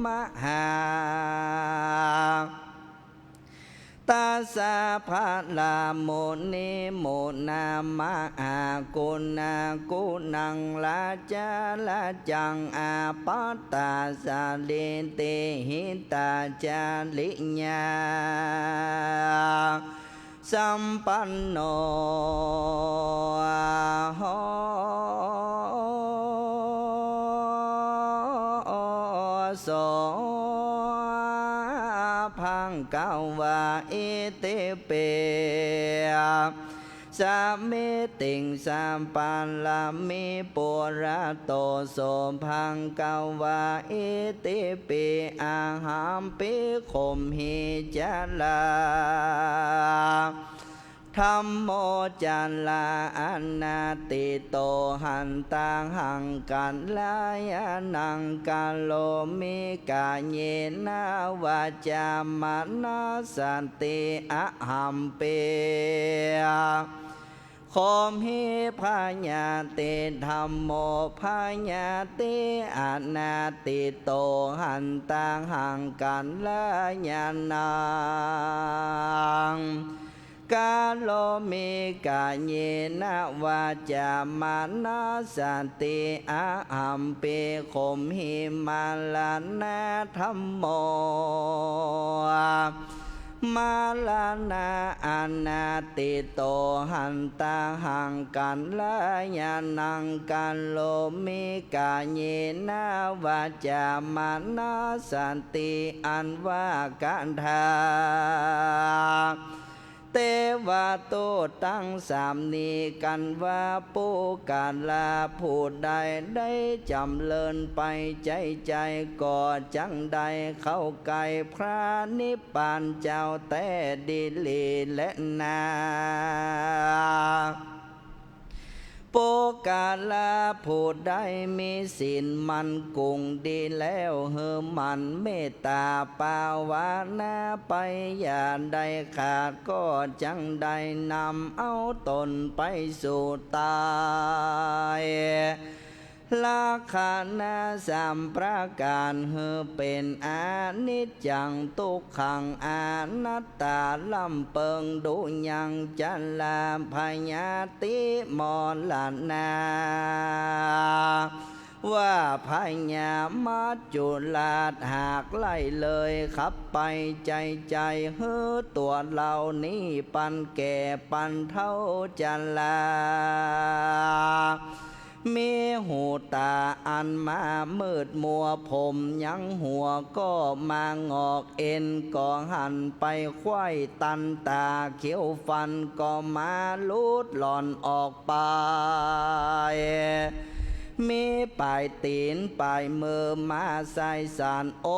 มหา ตัสสะพะลา มุนิมุนา มหากุณา กุณังราชาราชัง อาปัตตาสาลีติ หิตาจาริยา สัมปันโน โส ภะคะวา อิติปิ สมมิติง สะปะระมิ ปุระโต โส ภะคะวา อิติปิ อะหัมปิ โขมหิ จารา ธัมโม จารา อะนาติโต หันตาหัง กัลยาณัง กะโรมิ กาเยนะ วาจา มะนะสสะติ อะหัมปิ โข ขมหิ พยาติ ธัมโม พยาติ อนาติโต หันตาหัง กัลยาณัง กะโรมิ กาเยนะ วาจา มนสติ อะหัมปิ ขมหิ มรณะ ธัมโม มรณะ อนาติโต หันตาหัง กัลยาณัง กะโรมิ กาเยนะ วาจา มนสติ อันว่าคาถา เตวะตูตตังสามนี้กั๋นว่า ปุคคละผู้ใดได้จ๋ำเริญไปใจ๋ใจ๋ ก็จักได้เข้าใก้พระนิพพานเจ้าแต๊ดีหลีแลนา ปุคคละผู้ใดมีศีลมั่นคงดีแล้ว หื้อหมั่นเมตต๋าภาวนาไปอย่าได้ขาด ก็จักได้นำเอาต๋นไปสู่ต๋าย ลักขณะสามประก๋าน หื้อเป๋นอนิจจัง ตุ๊กขัง อนัตตา ล้ำเปิง ดุหยัง จรา พยาธิ มรณะ ว่าพยา มัจจุราช หากไล่เลยขับไปใจ๋ใจ๋ หื้อตั๋วเฮานี้ปันแก่ปันเฒ่าจรา มีหูต๋าอันมามืดมัว ผมยังหัวก็มางอก เอ็นก็หันไปไขว้ตันต๋า เขี้ยวฟันก็มาหลุดหล่อนออกไป มีป๋ายตี๋นป๋ายมือมาสายสาน อ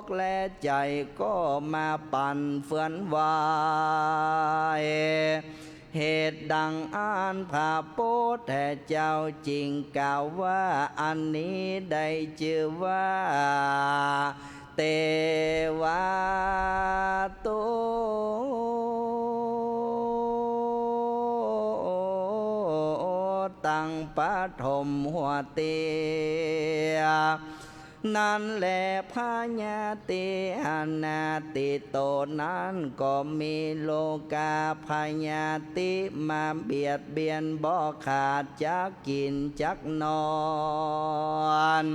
กและใจ๋ก็มาปั่นเฟือนไหว เหตุดังอั้นพระพุทธเจ้าจึงกล่าวว่า อันนี้ได้จื้อว่า เตวะตูตตัง ปฐมหัวเตีย นั้นแล พยาธิ อนาติโต นั้นก็มีโรคาพยาธิมาเบียดเบียนบ่ขาด จักกิ๋นจักนอน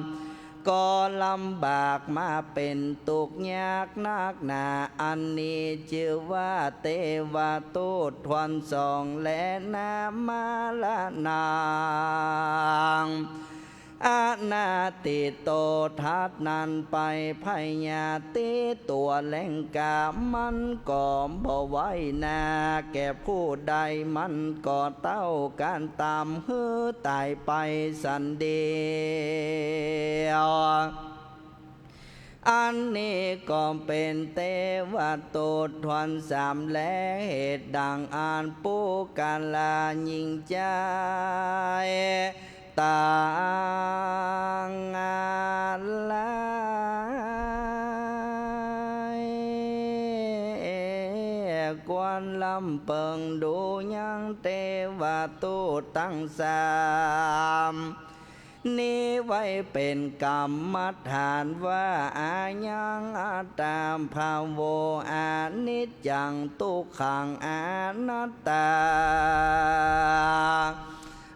ก็ลำบากมาเป๋นตุ๊กข์ยากนักหนา อันนี้จื้อว่า เตวะตูตทวนสองแลนา มรณัง อนาติโต ถัดนั้นไป พยาธิตั๋วแหล่งก๋ามันก็บ่ไหวนา แก่ผู้ใดมันก็เต้าก๋านต๋ามหื้อต๋ายไปสันเดียว อันนี้ก็เป๋นเตวะตูตทวนสามแล เหตุดังอั้นปุคคละหญิงจาย ตังหลายควรลำเปิงดูยังเตวะตูตตังสาม นี้ไว้เป๋นกรรมฐานว่า อายังอัตตา ภาโว อนิจจัง ตุ๊กขัง อนัตตา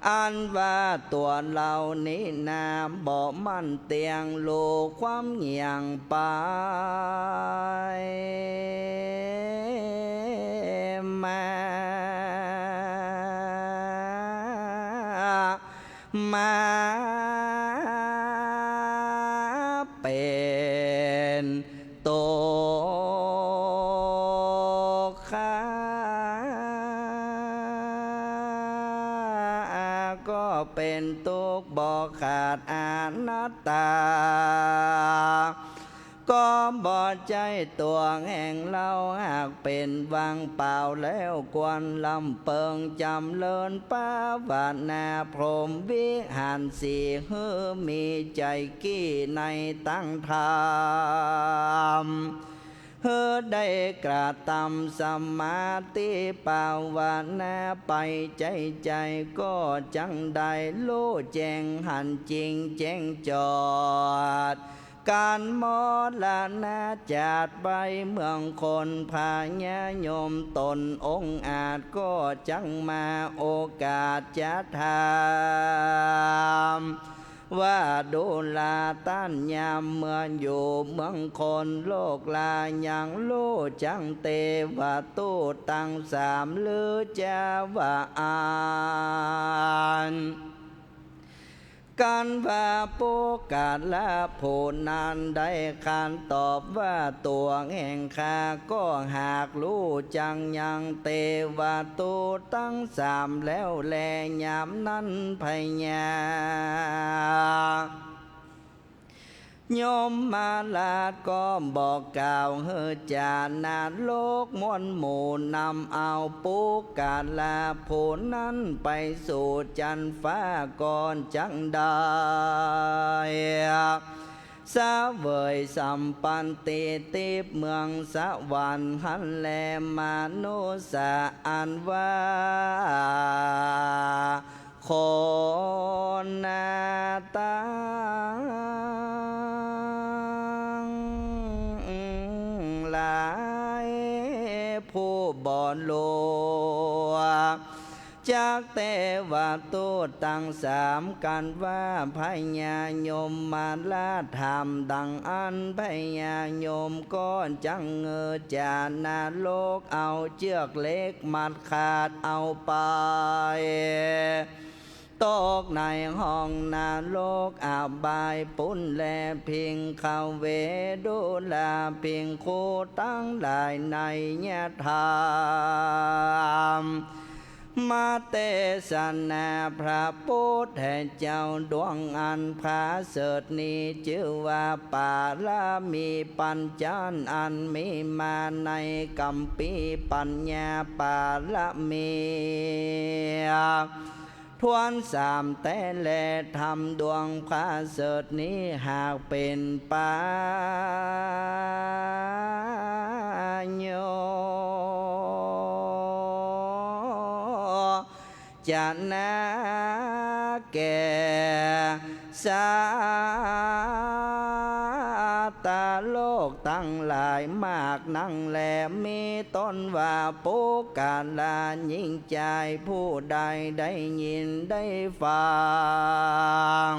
อันว่าตั๋วเฮานี้นาบ่มั่นเตี้ยง ลู่ความเหี่ยงไปมา มาเป๋นตุ๊กข์ ก็เป๋นตุ๊กข์บ่ขาด อนัตตา ก็บ่ใจ้ตั๋วแห่งเฮา หากเป๋นว่างเปล่าแล้ว ควรลำเปิงจ๋ำเริญภาวนาพรหมวิหารสี่ หื้อมีใจ๋กี้ในตังธรรม หื้อได้กระตำสมาธิภาวนาไปใจ๋ๆ ก็จักได้ฮู้แจ้งหันจริงแจ้งจอด ก๋านมรณะจากไปเมืองคน พญายมต๋นองอาจก็จักมาโอกาสจะถาม ว่าดูราต้านยามเมื่ออยู่เมืองคน โลกลายังฮู้จักเตวทูตตังสามหรือจาว่าอั้น กั๋นว่าปุคคละผู้นั้นได้ขานตอบว่า ตั๋วแห่งข้าก็หากฮู้จักยังเตวทูตตังสามแล้วแล ยามนั้นพญา ยมมาราชก็บอกกล่าวหื้อจาวนรกมวลหมู่นำเอาปุคคละผู้นั้นไปสู่จั๊นฟ้าก่อนจักได้ เสวยสัมปันติทิพย์เมืองสวรรค์หั้นแล มนุสสะอันว่า คนตังหลาย ผู้บ่ฮู้จักเตวทูตตังสาม กั๋นว่าพญายมมาราชถามดังอั้น พญายมก็จักหื้อจาวนรกเอาเจื้อกเหล็กมัดขาดเอาไป ตกในห้องนรกอบายปุ้นแล ภิกขเว ดูราภิกขุตังหลาย นัยยะธรรมเตสนาพระปุทธเจ้าดวงอันผาเสริฐนี้ จื้อว่าปารมีปัญจันอันมีมาในกัมภีร์ปัญญาปารมี ถ้วนสามแต๊แล ธรรมดวงผาเสริฐนี้หากเป๋นปัญโญ จะนาแก่สัตตโลกตังหลายมากนักแล มีต้นว่าปุคคละหญิงจายผู้ใดได้ยินได้ฟัง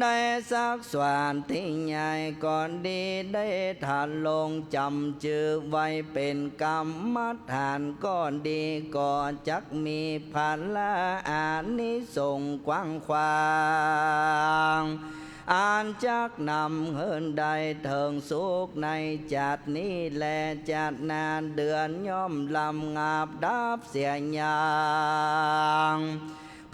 ได้สักสวาธยายก็ดี ได้ทรงจ๋ำจื้อไว้เป๋นกรรมฐานก็ดี ก็จักมีผละอานิสงส์กว้างขวาง อันจักนำหื้อได้เถิงสุขในจักรนี้แล จักรหน้าเดือนย่อมลำงับดับเสียอย่าง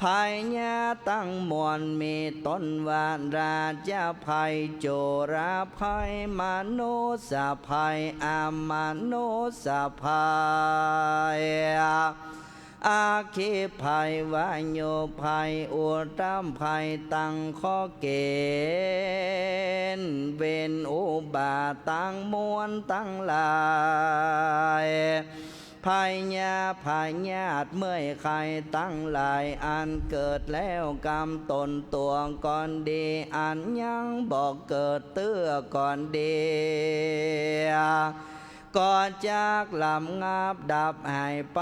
ภัยยะตังมวล มีต้นว่าราชภัย จุลภัย มนุสสภัย อมนุสสภัย อัคคีภัย วายุภัย อุทกภัย ตังข้อเก๋ณฑ์เวรอุบาทตังมวลตังหลาย ภัยยะพยาธิเมื่อยไข้ตังหลาย อันเกิดแล้วกับต๋นตั๋วก็ดี อันยังบ่เกิดเตื้อก็ดี ก็จักลำงับดับหายไป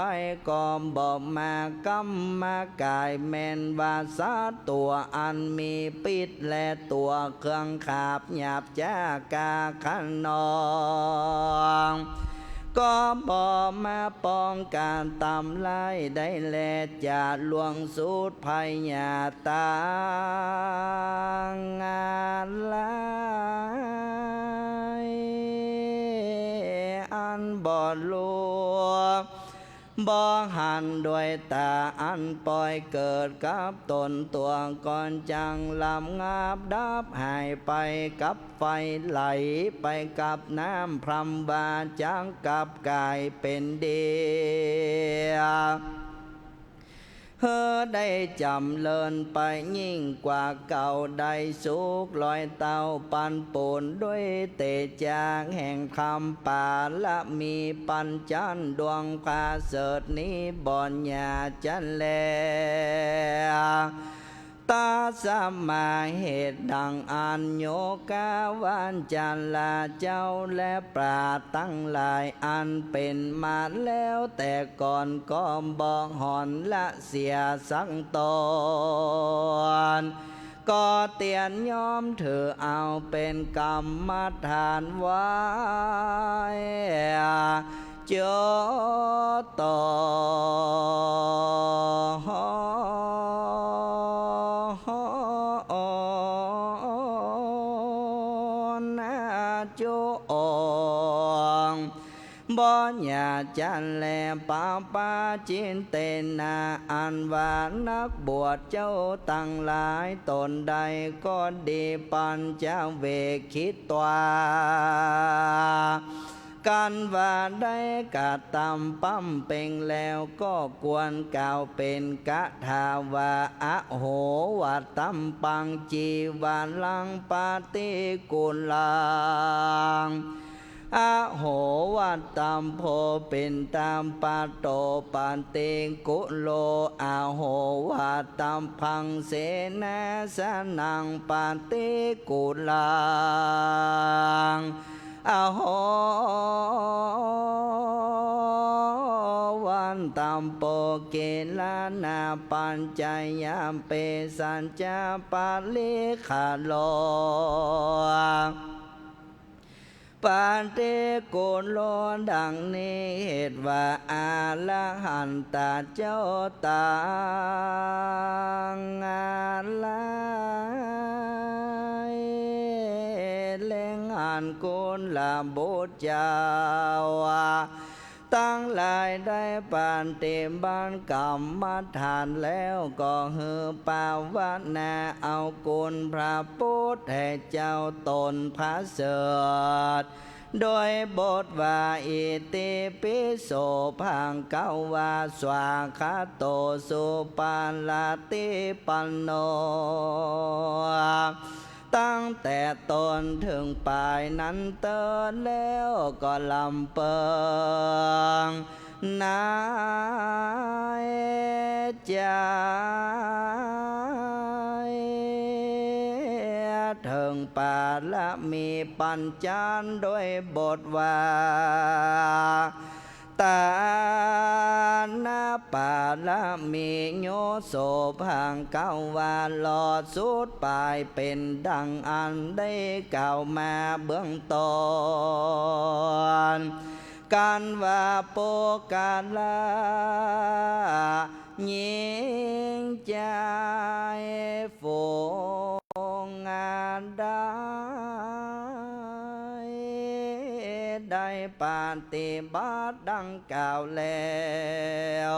ก็บ่มากำมากาย แม่นว่าสัตว์ตั๋วอันมีพิษ และตั๋วเครื่องขาบหยาบจ๊ากาคะนอง ก็บ่มาปองก๋านตำร้ายได้แล จะล่วงสุดภัยยะตังหลาย อันบ่ฮู้ บ่หันด้วยต๋า อันป่อยเกิดกับต๋นตั๋วก็จักลำงับดับหายไปกับไฟ ไหลไปกับน้ำ พร่ำว่าจักกลับก๋ายเป๋นเดียว หื้อได้จ๋ำเริญไปยิ่งกว่าเก่า ได้สุขลอยเต้าปันปูน ด้วยเตจาแห่งธรรมปารมี ปัญจันดวงประเสริฐนี้บ่อย่าจะแล ตสมา เหตุดังอั้น โยคาวาจาลาเจ้าและปราชญ์ตังหลาย อันเป๋นมาแล้วแต่ก่อน ก็บ่หอนละเสียสักต๋อน ก็เตียนยอมถือเอาเป๋นกรรมฐานไว้ จุ๊ตอง จุ๊อง บ่อย่าจะแล ปาปาจินเตนะ อันว่านักบวชเจ้าตังหลายต๋นใดก็ดี ปัญจเวกขิตวา กัณว่าได้กระตำบำเพ็งแล้ว ก็ควรกล่าวเป๋นคาถาว่า อโหวตัมปัง จีวรัง ปฏิกูลัง อโหวตัมโภ ปิณฑาปะโต ปฏิกูโล อโหวตัมพัง เสนาสนัง ปฏิกูลัง อโหวตัมโภ กิลานะปัจจยาเปสัจจปริคาโร ปฏิกูโล ดังนี้ เหตุว่าอรหันตะเจ้าตังหลาย เล็งอันกุลบุตรเจ้าตังหลายได้ปฏิบัติกรรมฐานแล้ว ก็หื้อภาวนาเอาคุณพระพุทธเจ้าต๋นประเสริฐ โดยบทว่า อิติปิโสภะคะวา สวากขาโต สุปฏิปันโน ตั้งแต่ต้นเถิงปลายนั้นเต๊อะ แล้วก็ลำเปิง ในใจ๋ เถิงปารมีปัญจันโดยบทว่า ตานะปารมี โย โสภะคะวา ลอดสุดปลาย เป๋นดังอันได้กล่าวมาเบื้องต้น กันว่าปุคคละ ญิงจาย ฝูงใด ได้ปฏิบัติดังกล่าวแล้ว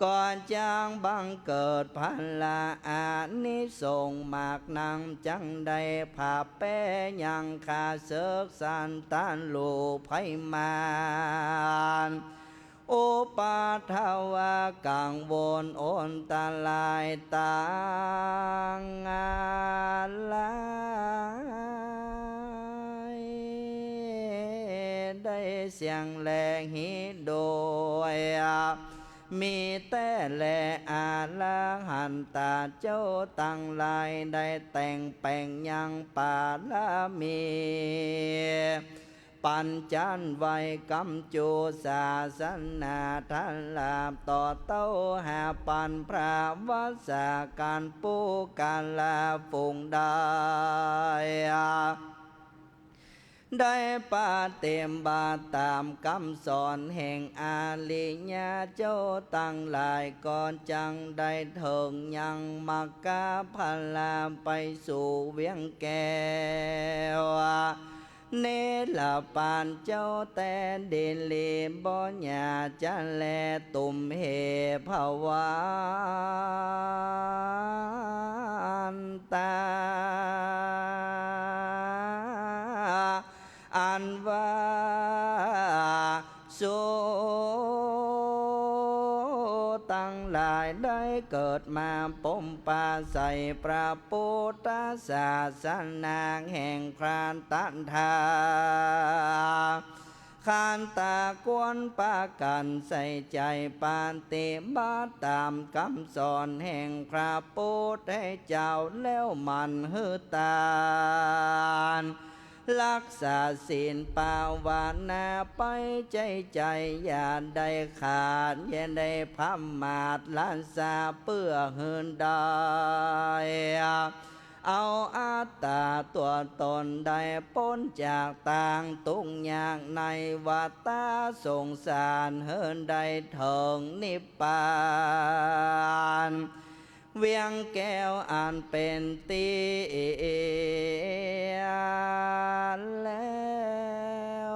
ก็จักบังเกิดผละอานิสงส์มากนัก จักได้ผาแป้ยังข้าเสิกสัตว์ลูกภัยมาร อุปัทวะกังวลอันตรายตังหลาย ได้เสี้ยงแลหีโดย มีแต๊แล อรหันตะเจ้าตังหลาย ได้แต่งแป๋งยังปารมี ปัญจันไว้ ก๋ำจู๋ศาสนา ถลาบต่อเต้าหาปันพระวัสสะกัลปุคคละฝูงใด ได้ปฏิบัติต๋ามกำสอนแห่งอริยะเจ้าตังหลาย ก็จักได้เถิงยังมรรคผละไปสู่เวียงแก้ว นิรปานเจ้าแต๊ ดีหลีบ่อย่าจะแล ตุมเหภวันตา อันว่าสูตังหลายได้ ดมาปมปาใส่พระปุทธศาสนาแห่งพระตถา คตา ควรปากั๋นใส่ใจ๋ปฏิบัติต๋ามกำสอนแห่งพระปุทธเจ้า แล้วหมั่นหื้อตาน ฮักษาศีลภาวนาไปใจ้ใจ๋ อย่าได้ขาด อย่าได้ผมาท ละสะเปื้อหื้อได้ เอาอัตตาตั๋วต๋นได้ป๊นจากตางตุ๊กข์ยากในวัฏฏะสงสาร หื้อได้เถิงนิพพาน เวียงแก้วอันเป๋นตี้แล้ว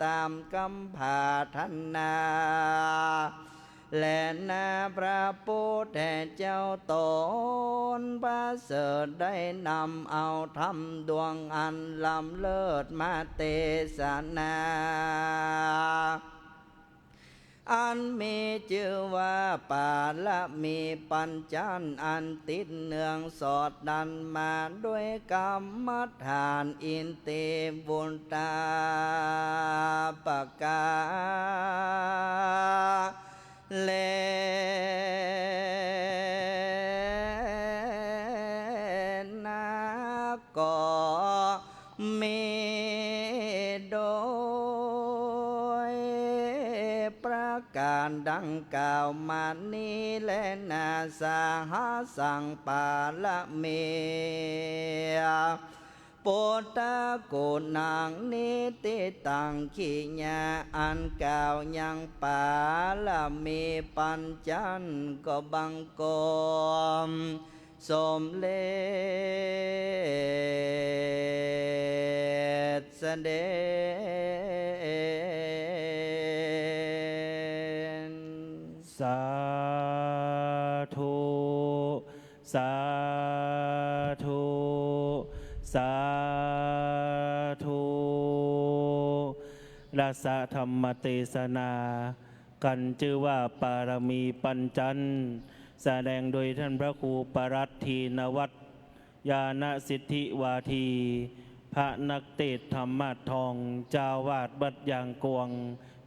ต๋ามกำปรารถนา แลนา พระปุทธเจ้าต๋นประเสริฐได้นำเอาธรรมดวงอันล้ำเลิศมาเตสนา อันมีจื้อว่าปารมีปัญจันทร์ อันติดเนื่องสอดดันมาด้วยกรรมฐานอินทรีย์บุญตาประก๋า แลนา ก็มีโดยประก๋านดังกล่าวมานี้แลนา สหัสสังปารมี ปุทธกุณัง นิฏฐิตัง กิริยาอันกล่าวยังปารมีปัญจันทร์ ก็บังคมสมเร็จเสด็จ สาธุ สาธุ สาธุ รสธรรมเตสนา กั๋นจื้อว่าปารมีปัญจันทร์ แสดงโดยต้านพระครูปรัตน์ ธีนวัฒน์ ญาณสิทธิวาที พระนักเตสน์ธรรมะทอง เจ้าอาวาสวัดยางกวง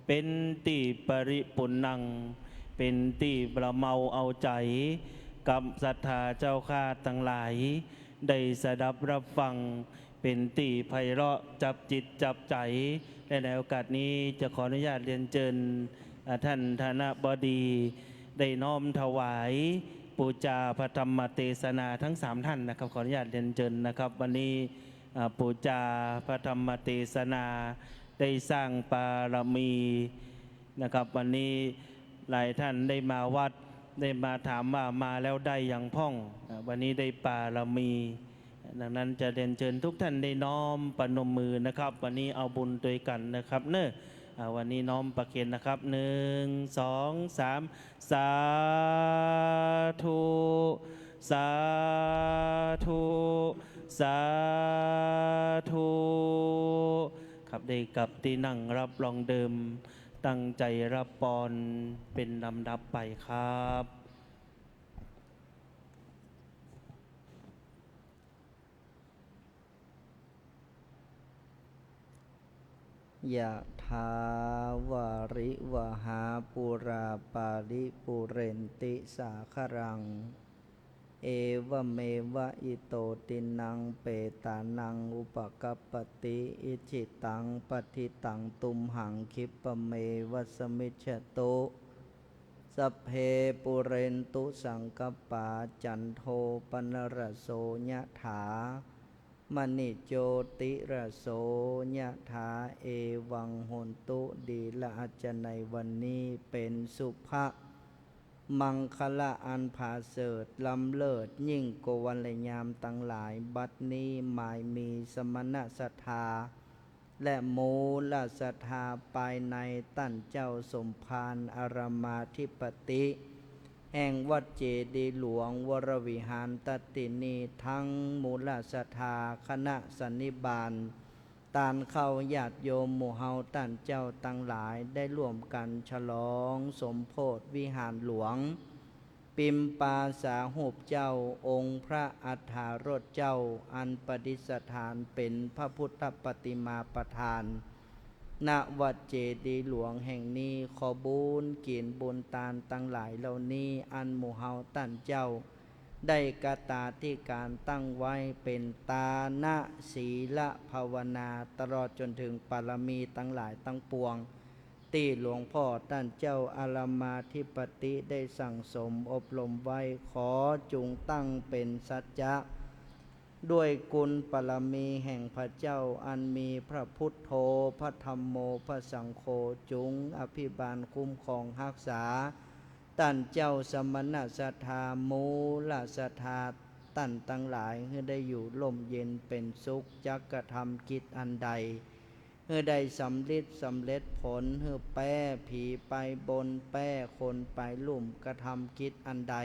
เป๋นตี้ปริปุณณัง เป๋นตี้ประเมาเอาใจ๋ กับศรัทธาเจ้าข้าตังหลาย ได้สดับรับฟัง เป๋นตี้ไพเราะจับจิตจับใจ๋ และในโอกาสนี้จะขออนุญาตเรียนเจิญ อ่า ต้านธนบดี ได้น้อมถวายปู๋จาพระธรรมเตสนาตังสามต้านนะครับ ขออนุญาตเรียนเจิญนะครับ วันนี้ อ่า ปู๋จาพระธรรมเตสนา ได้สร้างปารมีนะครับ วันนี้หลายต้านได้มาวัด ได้มาถามว่ามาแล้วได้หยังพ่อง อ่า วันนี้ได้ปารมี ดังนั้นจะเรียนเจิญทุกต้านได้น้อมประนมมือนะครับ วันนี้เอาบุญตวยกั๋นนะครับเนาะ อ่า วันนี้น้อมประเคนนะครับ หนึ่ง สอง สาม สาธุ สาธุ สาธุ ครับ ได้กลับตี้นั่งรับรองเดิม ตั้งใจ๋รับปอนเป๋นลำดับไปครับ ยะถาวาริวหาปูราปาริปูเรนติสาคารัง เอวะเมวะอิโตตินังเปตานังอุปะกัปปติ อิจฉิตังปัตถิตังตุมหังคิปะเมวะสะมิชฌะตุ สัพเพปูเรนตุสังกัปปา จันโทปะนะระโสยะถา มะณิโจติระโสยะถา เอวังโหนตุ ดีละอาจจะในวันนี้เป๋นสุภะ มังคละอันผาเสริฐล้ำเลิศยิ่งกว่าวันและยามตังหลาย บัดนี้หมายมีสมณศรัทธา และมูลศรัทธาภายในต้านเจ้าสมภารอารามาธิปติ แห่งวัดเจดีย์หลวงวรวิหารทัตถินี ตังมูลศรัทธาคณะสันนิบาต ตานเข้า ญาติโยมหมู่เฮาต้านเจ้าตังหลายได้ร่วมกั๋นฉลองสมโภชวิหารหลวง ปิมปาสาฮูปเจ้าองค์พระอัฏฐารสเจ้า อันประดิษฐานเป๋นพระพุทธปฏิมาประธาน ณ วัดเจดีย์หลวงแห่งนี้ ขอบุญกิ๋นบุญตานตังหลายเหล่านี้ อันหมู่เฮาต้านเจ้า ได้กตาธิการตั้งไว้เป๋นตานะศีลภาวนา ตลอดจ๋นเถิงปารมีตังหลายตังปวง ตี้หลวงป้อต้านเจ้าอารามาธิปติได้สั่งสมอบรมไว้ ขอจุงตั้งเป๋นสัจจะ ด้วยกุณปารมีแห่งพระเจ้า อันมีพระพุทโธ พระธัมโม พระสังโฆ จุงอภิบาลคุ้มครองฮักษา ต้านเจ้าสมณศรัทธา มูลศรัทธาต้านตังหลาย หื้อได้อยู่ร่มเย็นเป๋นสุข จักกระทำกิจอันใด หื้อได้สำริดสำเร็จผล หื้อแป๊ผีไปบน แป๊คนไปลุ่ม กระทำกิจอันใด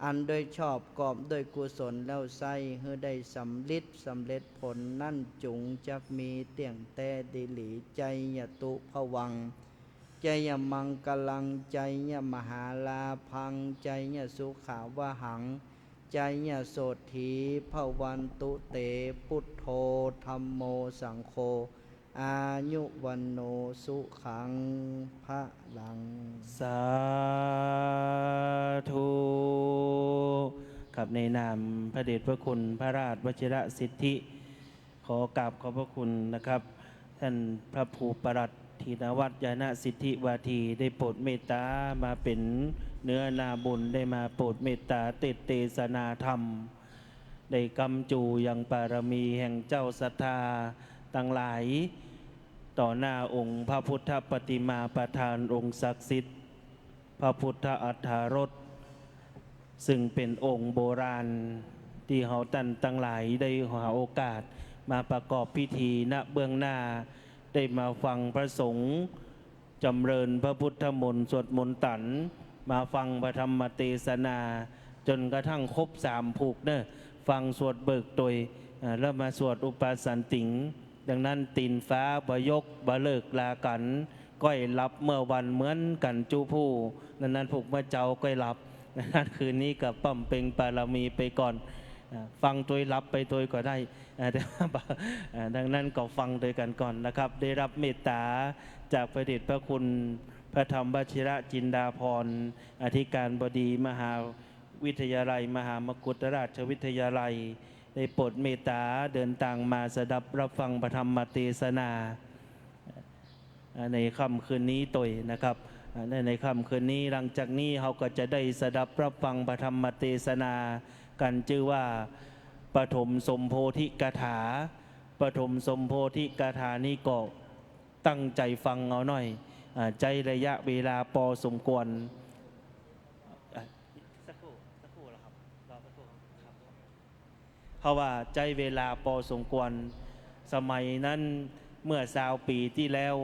อันโดยชอบกอบด้วยกุศลแล้วไซร้ หื้อได้สำริดสำเร็จผลนั้น จุงจักมีเตี้ยงแต๊ดีหลี ไจยะตุพะวัง ไจยะมังคะลัง ไจยะมหาลาภัง ไจยะสุขาวะหัง ไจยะโสตถี ภะวันตุเต พุทโธ ธัมโม สังโฆ อายุวัณโณ สุขัง พะลัง สาธุ ครับ ในนามพระเดชพระคุณพระราชวชิรสิทธิ ขอกราบขอบพระคุณนะครับ ท่านพระครูปลัด ธีรวัฒน์ ญาณสิทธิวาที ได้โปรดเมตตามาเป๋นเนื้อนาบุญ ได้มาโปรดเมตตาเตสน์เตสนาธรรม ได้กำจูยังปารมีแห่งเจ้าศรัทธาตังหลาย ต่อหน้าองค์พระพุทธปฏิมาประธานองค์ศักดิ์สิทธิ์ พระพุทธอัฏฐารส ซึ่งเป๋นองค์โบราณ ตี้เฮาต้านตังหลายได้หาโอกาสมาประกอบพิธี ณ เบื้องหน้า ได้มาฟังพระสงฆ์จ๋ำเริญพระพุทธมนต์ สวดมนต์ตรร มาฟังพระธรรมเตสนา จ๋นกระทั่งครบสามผูกเน่อ ฟังสวดเบิกตวย อ่า แล้วมาสวดอุปาสันติง ดังนั้นตี๋นฟ้าบ่ยก บ่เลิกลากั๋น ก้อยหลับเมื่อวันเหมือนกั๋นจุผู้ ดังนั้นผูกเมื่อเจ๊าก้อยหลับ ดังนั้นคืนนี้ก็บำเพ็ญปารมีไปก่อน อ่า ฟังตวยหลับไปตวยก็ได้ อ่า แต่ว่า อ่า ดังนั้นก็ฟังตวยกั๋นก่อนนะครับ ได้รับเมตตาจากพระเดชพระคุณพระธรรมวชิรจินดาภรณ์ อธิการบดีมหาวิทยาลัย มหามกุฏราชวิทยาลัย ได้โปรดเมตตาเดินตางมาสดับรับฟังพระธรรมเตสนา อ่า ในค่ำคืนนี้ตวยนะครับ อ่า ใน ในค่ำคืนนี้ หลังจากนี้เฮาก็จะได้สดับรับฟังพระธรรมเตสนากั๋น จื้อว่าปฐมสมโพธิกถา ปฐมสมโพธิกถานี้ก็ตั้งใจ๋ฟังเอาหน้อย อ่า ใจ๊ระยะเวลาปอสมควร อ่ะ สักครู่ สักครู่นะครับ รอสักครู่ครับ เพราะว่าใจ๊เวลาปอสมควร สมัยนั้นเมื่อซาวปี๋ตี้แล้ว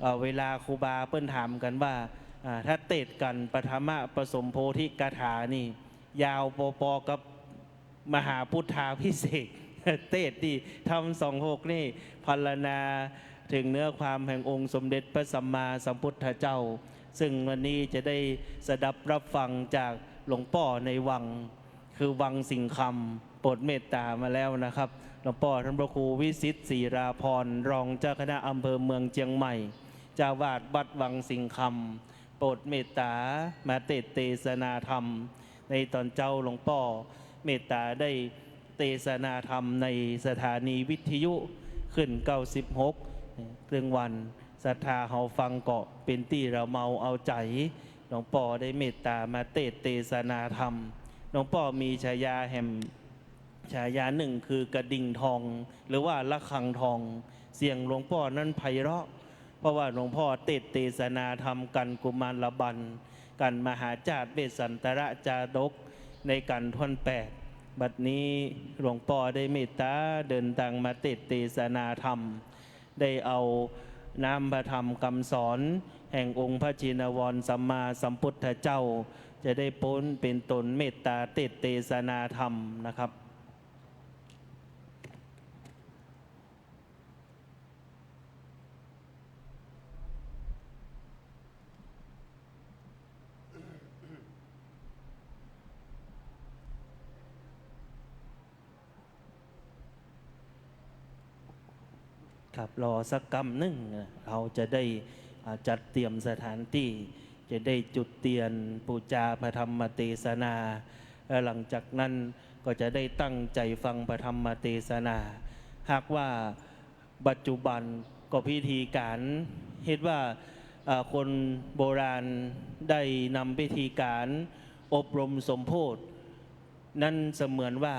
เอ่อ เวลาครูบาเปิ้นถามกั๋นว่า อ่า ถ้าเตสน์กั๋นปฐมปฐมสมโพธิกถานี่ ยาวปอๆ กับมหาพุทธาภิเษก เตสน์ตี้ธรรมสองหกนี่ พรรณนาเถิงเนื้อความแห่งองค์สมเด็จพระสัมมาสัมพุทธเจ้า ซึ่งวันนี้จะได้สดับรับฟังจากหลวงป้อในวัง คือวังสิงห์คำ โปรดเมตตามาแล้วนะครับ หลวงป้อท่านพระครูวิสิทธิ์ ศิราภรณ์ รองเจ้าคณะอำเภอเมืองเจียงใหม่ เจ้าอาวาสวัดวังสิงห์คำ โปรดเมตตามาเตสน์เตสนาธรรม ในต๋อนเจ๊าหลวงป้อเมตตาได้เตสนาธรรมในสถานีวิทยุคลื่นเก้าสิบหก เรื่องวัน ศรัทธาเฮาฟังก็เป๋นตี้ระเมาเอาใจ๋ หลวงป้อได้เมตตามาเตสน์เตสนาธรรม หลวงป้อมีฉายาแหม ฉายานึ่งคือกระดิ่งทอง หรือว่าระฆังทอง เสียงหลวงป้อนั้นไพเราะ เพราะว่าหลวงป้อเตสน์เตสนาธรรมกั๋นกุมารบัล กั๋นมหาจาตุเวสสันตรจาดก ในกั๋นถ้วนแปด บัดนี้หลวงป้อได้เมตตาเดินตางมาเตสน์เตสนาธรรม ได้เอาน้ำพระธรรมกำสอนแห่งองค์พระชินวรสัมมาสัมพุทธเจ้า จะได้โปรดเป๋นตนเมตตาเตสน์เตสนาธรรมนะครับ ครับ รอสักกำนึ่งนะ เฮาจะได้ อ่า จัดเตรียมสถานตี้ จะได้จุดเตียนปู๋จาพระธรรมเตสนา แล้วหลังจากนั้นก็จะได้ตั้งใจ๋ฟังพระธรรมเตสนา หากว่าปัจจุบันก็พิธีก๋าน เห็นว่า เอ่อ คนโบราณได้นำพิธีก๋านอบรมสมโพธิ นั้นเสมือนว่า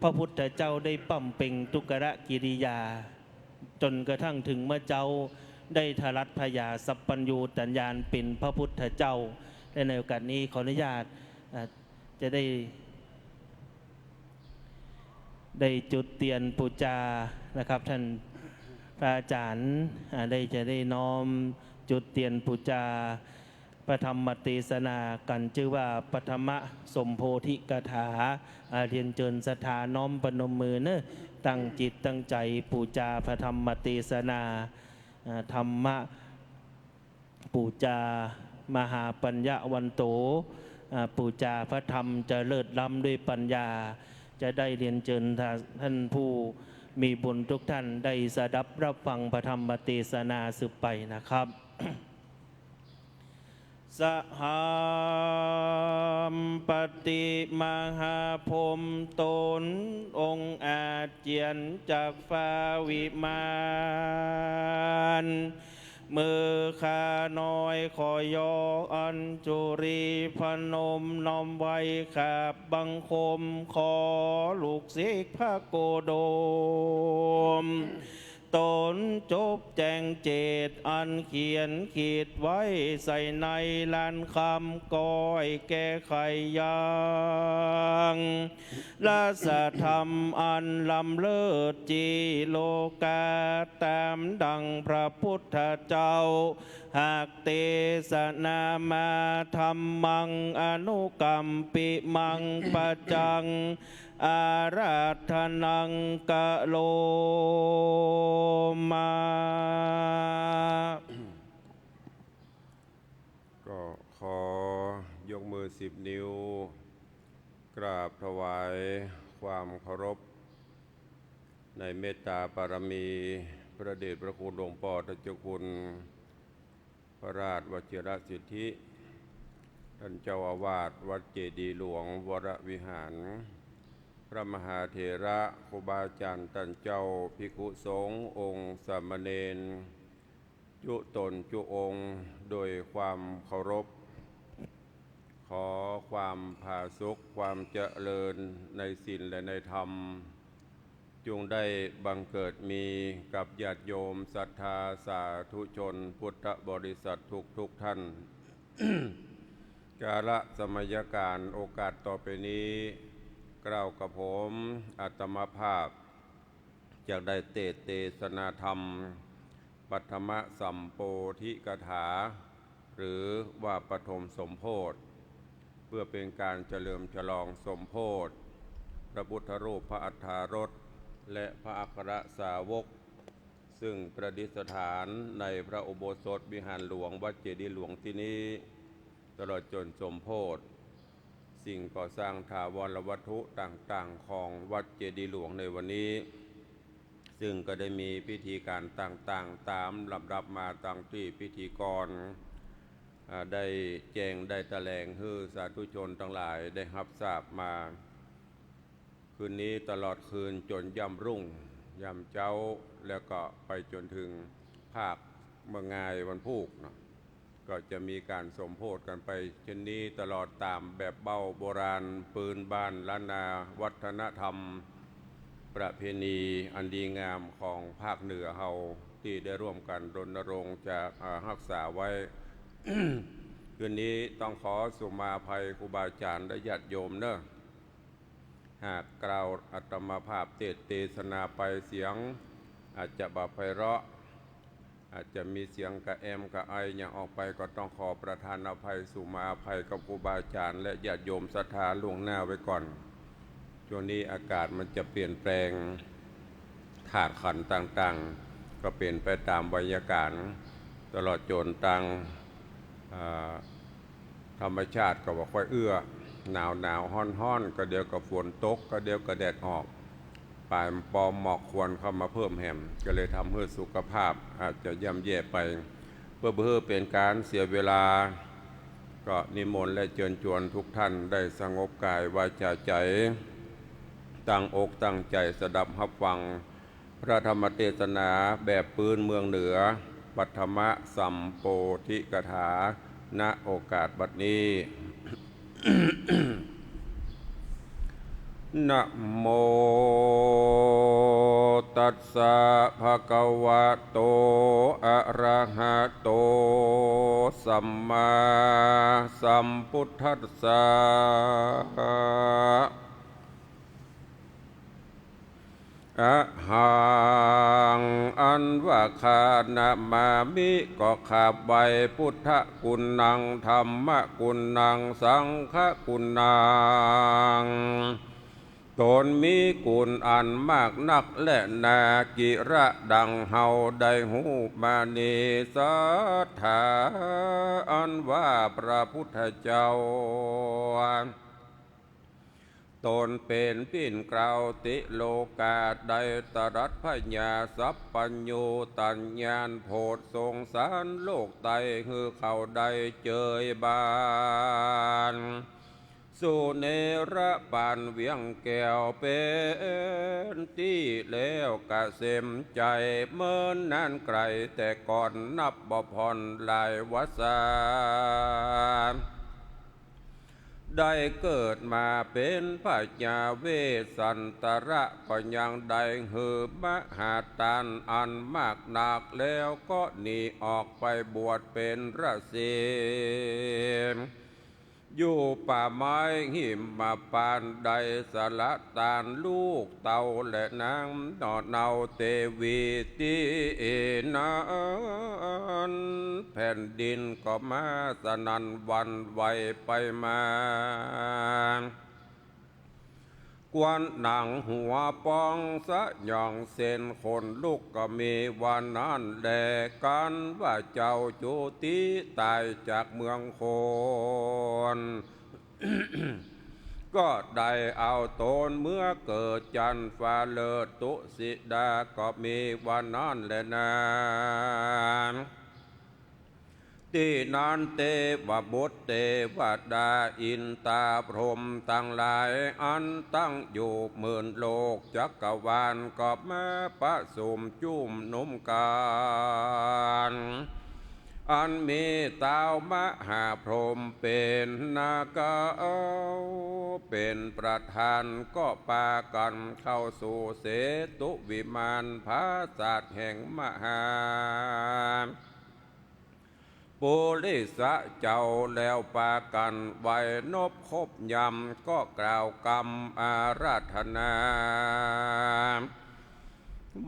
พระพุทธเจ้าได้บำเพ็ญทุกรกิริยา จ๋นกระทั่งเถิงเมื่อเจ๊าได้ทะลัดผญาสัพพัญญูตญาณเป๋นพระพุทธเจ้า และในโอกาสนี้ขออนุญาต เอ่อ จะได้ ได้จุดเตียนปู๋จานะครับ ต้านพระอาจ๋ารย์ อ่า ได้ จะได้น้อมจุดเตียนปู๋จา พระธรรมเตสนากั๋น จื้อว่าปฐมสมโพธิกถา อ่า เรียนเจิญศรัทธาน้อมปนมมือเนาะ ตั้งจิตตั้งใจ๋ปู๋จาพระธรรมเตสนา อ่า ธรรมะ ปู๋จามหาปัญญาวันโต อ่า ปู๋จาพระธรรมจะเลิศล้ำด้วยปัญญา จะได้เรียนเจิญท่านผู้มีบุญทุกท่านได้สดับรับฟังพระธรรมเตสนาสืบไปนะครับ สหัมปติมหาพรหมตนองค์อาเจียนจากฟ้าวิมาน มือข้าน้อยขอยกอัญชุลีพนมน้อมไหว้กราบบังคมขอลูกศิษย์พระโคดม ตนจบแจ้งเจตอันเขียนขีดไว้ใส่ในลานคำก้อยแก้ไขยัง รสธรรมอันล้ำเลิศจี่โลกา ต๋ามดั่งพระพุทธเจ้าหากเตสนามา ธัมมังอนุกัมปิมัง ปัจจัง อาราธนังกะโรมา ก็ขอยกมือสิบนิ้ว กราบถวายความเคารพในเมตตาบารมี พระเดชพระคุณหลวงป้อเจ้าคุณ พระราชวชิรสิทธิ ต้านเจ้าอาวาสวัดเจดีย์หลวงวรวิหาร พระมหาเถระครูบาอาจ๋ารย์ต้านเจ้า ภิกขุสงฆ์องค์สามเณร จุ๊ต๋นจุ๊องค์ โดยความเคารพ ขอความผาสุก ความเจริญในศีลและในธรรม จุ่งได้บังเกิดมีกับญาติโยมศรัทธาสาธุชนพุทธบริษัททุกๆ ท่าน กาละสมัยก๋านโอกาสต่อไปนี้ เกล้ากระผมอาตมาภาพ จะได้เตสน์เตสนาธรรม ปฐมสัมโพธิกถา หรือว่าปฐมสมโพธิ เพื่อเป๋นก๋านเฉลิมฉลองสมโพธิ พระพุทธรูป พระอัฏฐารส และพระอัครสาวก ซึ่งประดิษฐานในพระอุโบสถวิหารหลวงวัดเจดีย์หลวงตี้นี้ ตลอดจ๋นสมโพธิ สิ่งก่อสร้างถาวรวัตถุต่างๆ ของวัดเจดีย์หลวงในวันนี้ ซึ่งก็ได้มีพิธีก๋านต่างๆ ต๋ามลำดับมา ตางตี้พิธีกร อ่า ได้แจ้งได้แถลงหื้อสาธุชนตังหลายได้ฮับทราบมา คืนนี้ตลอดคืนจ๋นย่ำรุ่ง ย่ำเจ๊า แล้วก็ไปจ๋นเถิงภาคเมื่องายวันพูกเนาะ ก็จะมีก๋านสมโพธิกั๋นไปเช่นนี้ตลอดต๋ามแบบเบ้าโบราณปื๊นบ้านล้านนา วัฒนธรรมประเพณีอันดีงามของภาคเหนือเฮา ตี้ได้ร่วมกั๋นรณรงค์จะ อ่า ฮักษาไว้ คืนนี้ต้องขอสุมาอภัยครูบาอาจ๋ารย์และญาติโยมเนาะ หากเกล้าอาตมาภาพเตสน์เตสนาไปเสียงอาจจะบ่ไพเราะ อาจจะมีเสียงกระแอมกระไอหยังออกไป ก็ต้องขอประทานอภัยสุมาอภัยกับครูบาอาจ๋ารย์และญาติโยมศรัทธาล่วงหน้าไว้ก่อน ช่วงนี้อากาศมันจะเปลี่ยนแปลง ธาตุขันธ์ต่างๆ ก็เป๋นไปต๋ามไวยากาศ ตลอดจ๋นตาง อ่า ธรรมชาติก็บ่ค่อยเอื้อ หนาวๆ ฮ้อนๆ ก็เดี๋ยวก็ฝนตก ก็เดี๋ยวก็แดดออก ปายปอมหมอกควันเข้ามาเพิ่มแหม ก็เลยทำหื้อสุขภาพอาจจะย่ำแย่ไป เพื่อบ่หื้อเป๋นก๋านเสียเวลา ก็นิมนต์และเจิญจวนทุกท่านได้สงบก๋ายวาจาใจ๋ ตั้งอกตั้งใจ๋สดับฮับฟัง พระธรรมเตสนาแบบปื๊นเมืองเหนือ ปัทมสัมโพธิกถา ณ โอกาสบัดนี้ นะโม ตัสสะ ภะคะวะโต อะระหะโต สัมมาสัมพุทธัสสะ อะหัง อันว่าข้านะมามิ ก็ข้าไหว้ พุทธกุณัง ธัมมกุณัง สังฆกุณัง ตนมีกุณอันมากนักแลนา กิระดังเฮาได้ฮู้มานี้ สัตถา อันว่าพระพุทธเจ้า ตนเป๋นปิ้นเกล้าติโลกา ได้ตรัสพญาสัพพัญญูตญาณโผดสงสารโลกไต หื้อเขาได้เจยบาน สุเนรปานเวียงแก้ว เป๋นตี้แล้วกะเสมใจ๋ เมินนานไก๋แต่ก่อน นับบ่ผ่อนหลายวรรษา ได้เกิดมาเป๋นพญาเวสสันตระ ก็ยังได้หื้อมหาตานอันมากนัก แล้วก็หนีออกไปบวชเป๋นฤๅษี อยู่ป่าไม้หิมพานต์ ได้สละตานลูกเต้าและนางหน่อเนาเตวีตี้นั้น แผ่นดินก็มาสนั่นหวั่นไหวไปมา ควันหนังหัวปองสยอง เส้นขนลุกก็มีว่านั้นแล กันว่าเจ้าจุติต๋ายจากเมืองคน ก็ได้เอาตนเมือเกิดจั้นฟ้าเลิศตุสิดา ก็มีว่านั้นแลนา ตี้นั้นเตวบุตรเตวดาอินตาพรหมตังหลาย อันตั้งอยู่หมื่นโลกจักรวาล ก็มาประสุมจุมนุมกั๋น อันมีต้าวมหาพรหมเป๋นนาเก้า เป๋นประธาน ก็ปากั๋นเข้าสู่เสตุวิมาน ผาสาทแห่งมหา ปุริสะเจ้า แล้วปากั๋นไหว้นบครบยำ ก็กล่าวกำอาราธนา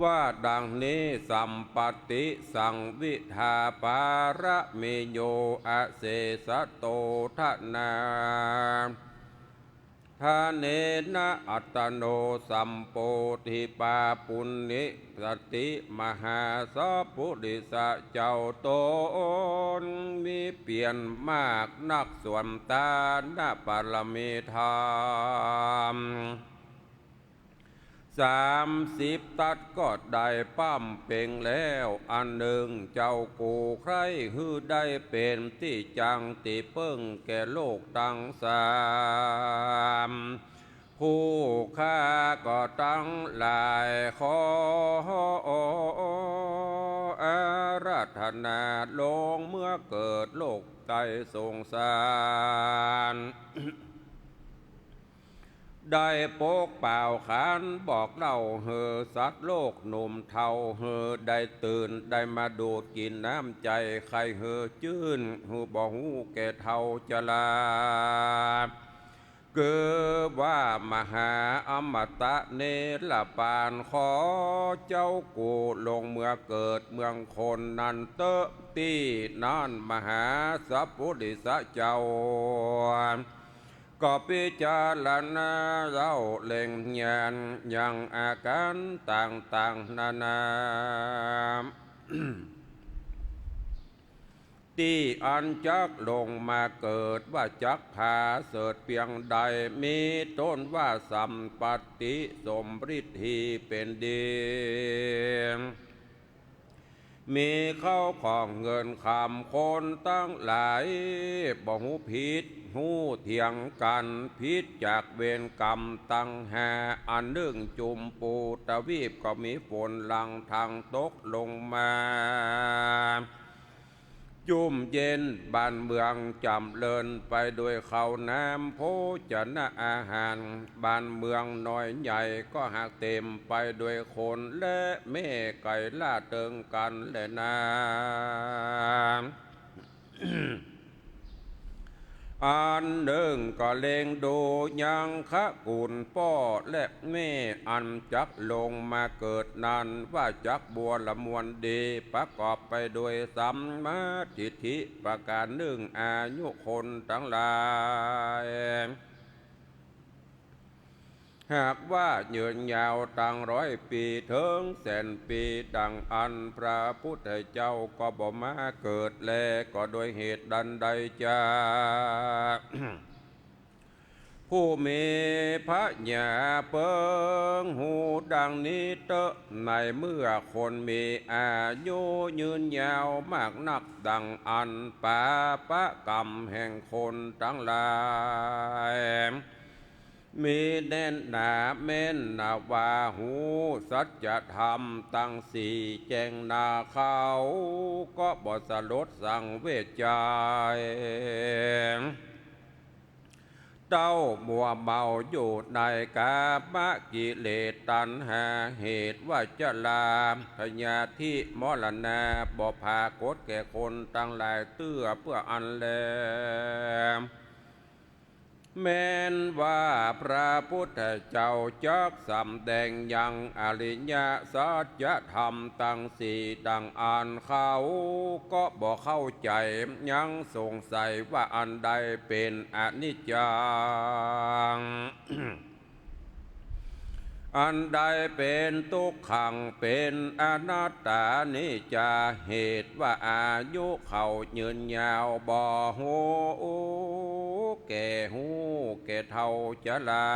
ว่าดังนี้ สัมปติสังวิทา ปารมีโย อเสสะโต ทนา ทาเนนะ อัตตโน สัมโปธิปา ปุณณิสติ มหาสัพปุริสะเจ้า ต๋นมีเปียรมากนัก สวมตานะปารมีธรรม สามสิบตั๊ดก็ได้ปำเพ็งแล้ว อันนึ่ง เจ้ากูใคร่หื้อได้เป๋นตี้จั้งตี้เปิ้งแก่โลกตังสาม ผู้ข้าก็ตังหลายขออาราธนา ลงเมือเกิดโลกไตสงสาร ได้ปกเป่าขานบอกเล่าหื้อสัตว์โลกหนุ่มเฒ่า หื้อได้ตื่นได้มาดูดกิ๋นน้ำใจ๋ ใค่หื้อจื้น หื้อบ่ฮู้แก่เฒ่าจรา คือว่ามหาอมตะเนรปาน ขอเจ้ากูลงเมือเกิดเมืองคนนั้นเต๊อะ ตี้นั้นมหาสัพปุริสะเจ้า ก็พิจารณาเล่าเล็งญาณยังอาก๋ารต่างๆ นานา ตี้อันจักลงมาเกิด ว่าจักผาเสริฐเปียงใด มีต้นว่าสัมปัตติสมฤทธีเป๋นดี มีเข้าของเงินคำ คนตังหลายบ่ฮู้ผิดฮู้เถียงกั๋น ผิดจากเวรกรรมตังห้า อันนึ่งจุมปูตวีปก็มีฝนหลั่งทังตกลงมา จุ่มเย็น บ้านเมืองจ๋ำเริญไปด้วยข้าวน้ำโภชนะอาหาร บ้านเมืองน้อยใหญ่ก็หากเต๋มไปด้วยคนและแม่ไก่ล่าเติงกั๋นแลนา อันนึ่งก็เล็งดูยังคะกุลป้อและแม่อันจักลงมาเกิดนั้น ว่าจักบัวละมวลดี ประกอบไปด้วยสัมมาทิฏฐิประก๋านนึ่ง อายุคนตังหลาย หากว่ายืนยาวตั้งร้อยปี๋ เถิงแสนปี๋ ดังอันพระพุทธเจ้าก็บ่มาเกิดแล ก็โดยเหตุอันใดจา ผู้มีพญาเปิงฮู้ดังนี้เต๊อะ ในเมื่อคนมีอายุยืนยาวมากนัก ดังอันปาปะกรรมแห่งคนตังหลาย มีแน่นหนาแม่นหนาว่าฮู้สัจธรรมตังสี่แจ้งหน้า เขาก็บ่สลดสังเวชใจ๋ เต้ามัวเมาอยู่ในกามกิเลสตัณหา เหตุว่าชรา พยาธิมรณา บ่ผากฏแก่คนตังหลายเตื้อ เปื้ออั้นแล แม้นว่าพระพุทธเจ้าจักสำแดงยังอริยสัจธรรมตังสี่ดังอั้น เขาก็บ่เข้าใจ๋ ยังสงสัยว่าอันใดเป๋นอนิจจัง อันใดเป๋นตุ๊กขัง เป๋นอนัตตานี้จา เหตุว่าอายุเขายืนยาว บ่ฮู้แก่ฮู้แก่เฒ่าชรา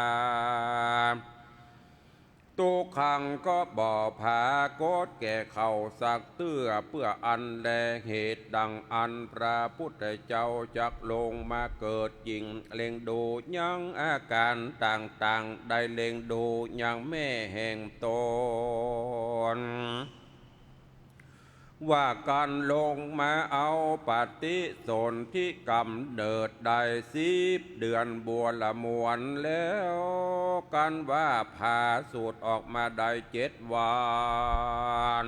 ตุ๊กขังก็บ่ผากฏแก่เขาสักเตื้อ เปื้ออั้นแล เหตุดังอั้นพระพุทธเจ้าจักลงมาเกิดจิ่ง เล็งดูยังอาก๋านต่างๆ ได้เล็งดูยังแม่แห่งต๋น ว่ากั๋นลงมาเอาปฏิสนธิกำเนิดได้สิบเดือนบัวละมวลแล้ว กั๋นว่าผาสูติออกมาได้เจ็ดวัน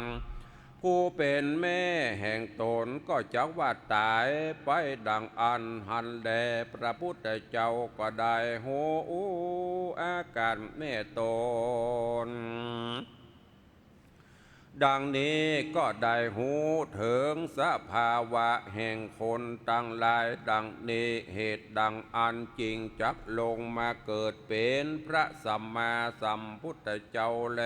ผู้เป๋นแม่แห่งต๋นก็จักว่าต๋ายไปดังอั้นหั้นแล พระพุทธเจ้าก็ได้ฮู้อาก๋านแม่ต๋น ดังนี้ก็ได้ฮู้เถิงสภาวะแห่งคนตังหลายดังนี้ เหตุดังอั้นจิ่งจักลงมาเกิดเป๋นพระสัมมาสัมพุทธเจ้าแล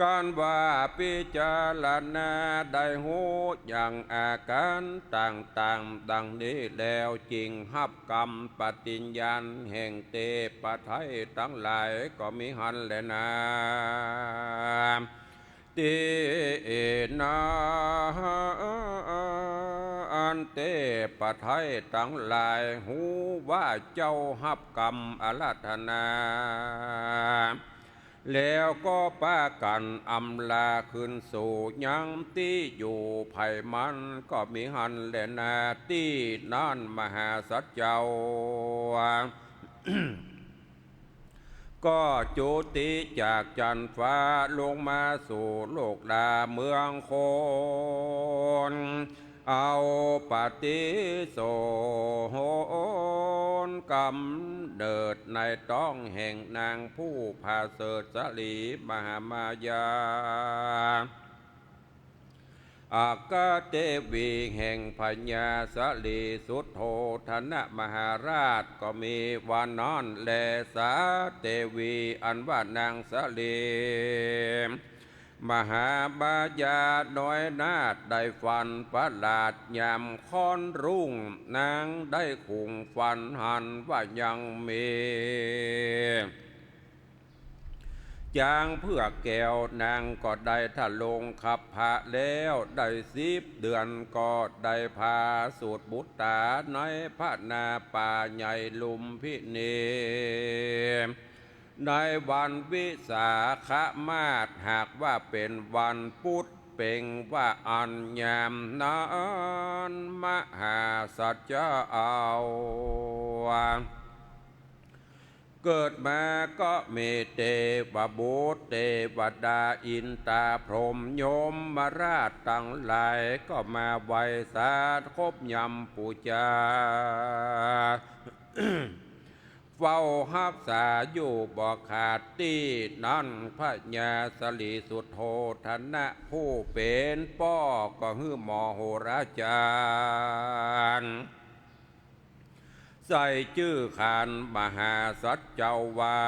กั๋นว่าพิจารณาได้ฮู้ยังอาก๋านต่างๆ ดังนี้แล้วจิ่งฮับกำปฏิญญาณแห่งเตปะไทยตังหลายก็มีหั้นแลนา ตี้นา อันเตปะไทยตังหลายฮู้ว่าเจ้าฮับกำอาราธนา แล้วก็ปากั๋นอำลาคืนสู่ยังตี้อยู่ใผมันก็มีหั้นแลนา ตี้นั้นมหาสัตว์เจ้า ก็จุติจากจั๊นฟ้าลงมาสู่โลกดาเมืองคน เอาปฏิสนธิกำเนิดในต๊องแห่งนางผู้ผาเสริฐสลีมหามายา อัคคเตวีแห่งพญาสลีสุโธธนมหาราชก็มีว่านั้นแล สาเตวีอันว่านางสลี มหามายาน้อยนาฏได้ฝันประหลาดยามค่อนรุ่ง นางได้คุงฝันหันว่ายังมี จ๊างเผือกแก้ว นางก็ได้ทรงคัพพะแล้ว ได้สิบเดือนก็ได้ผาสูติบุตราในพระนาป่าใหญ่ลุมพินี ในวันวิสาขมาส หากว่าเป๋นวันปุธ เป๋นว่าอันยามนั้น มหาสัจจะเอา เกิดมาก็มีเตวบุตร เตวดา อินตา พรหม ยมราชตังหลาย ก็มาไหว้สาคบยำปู๋จา เฝ้าฮักษาอยู่บ่ขาดตี้นั้น พญาสริสุทโธทนะผู้เป๋นป้อก็หื้อหมอโหราจารย์ ใส่จื้อขานมหาสัจจะว่า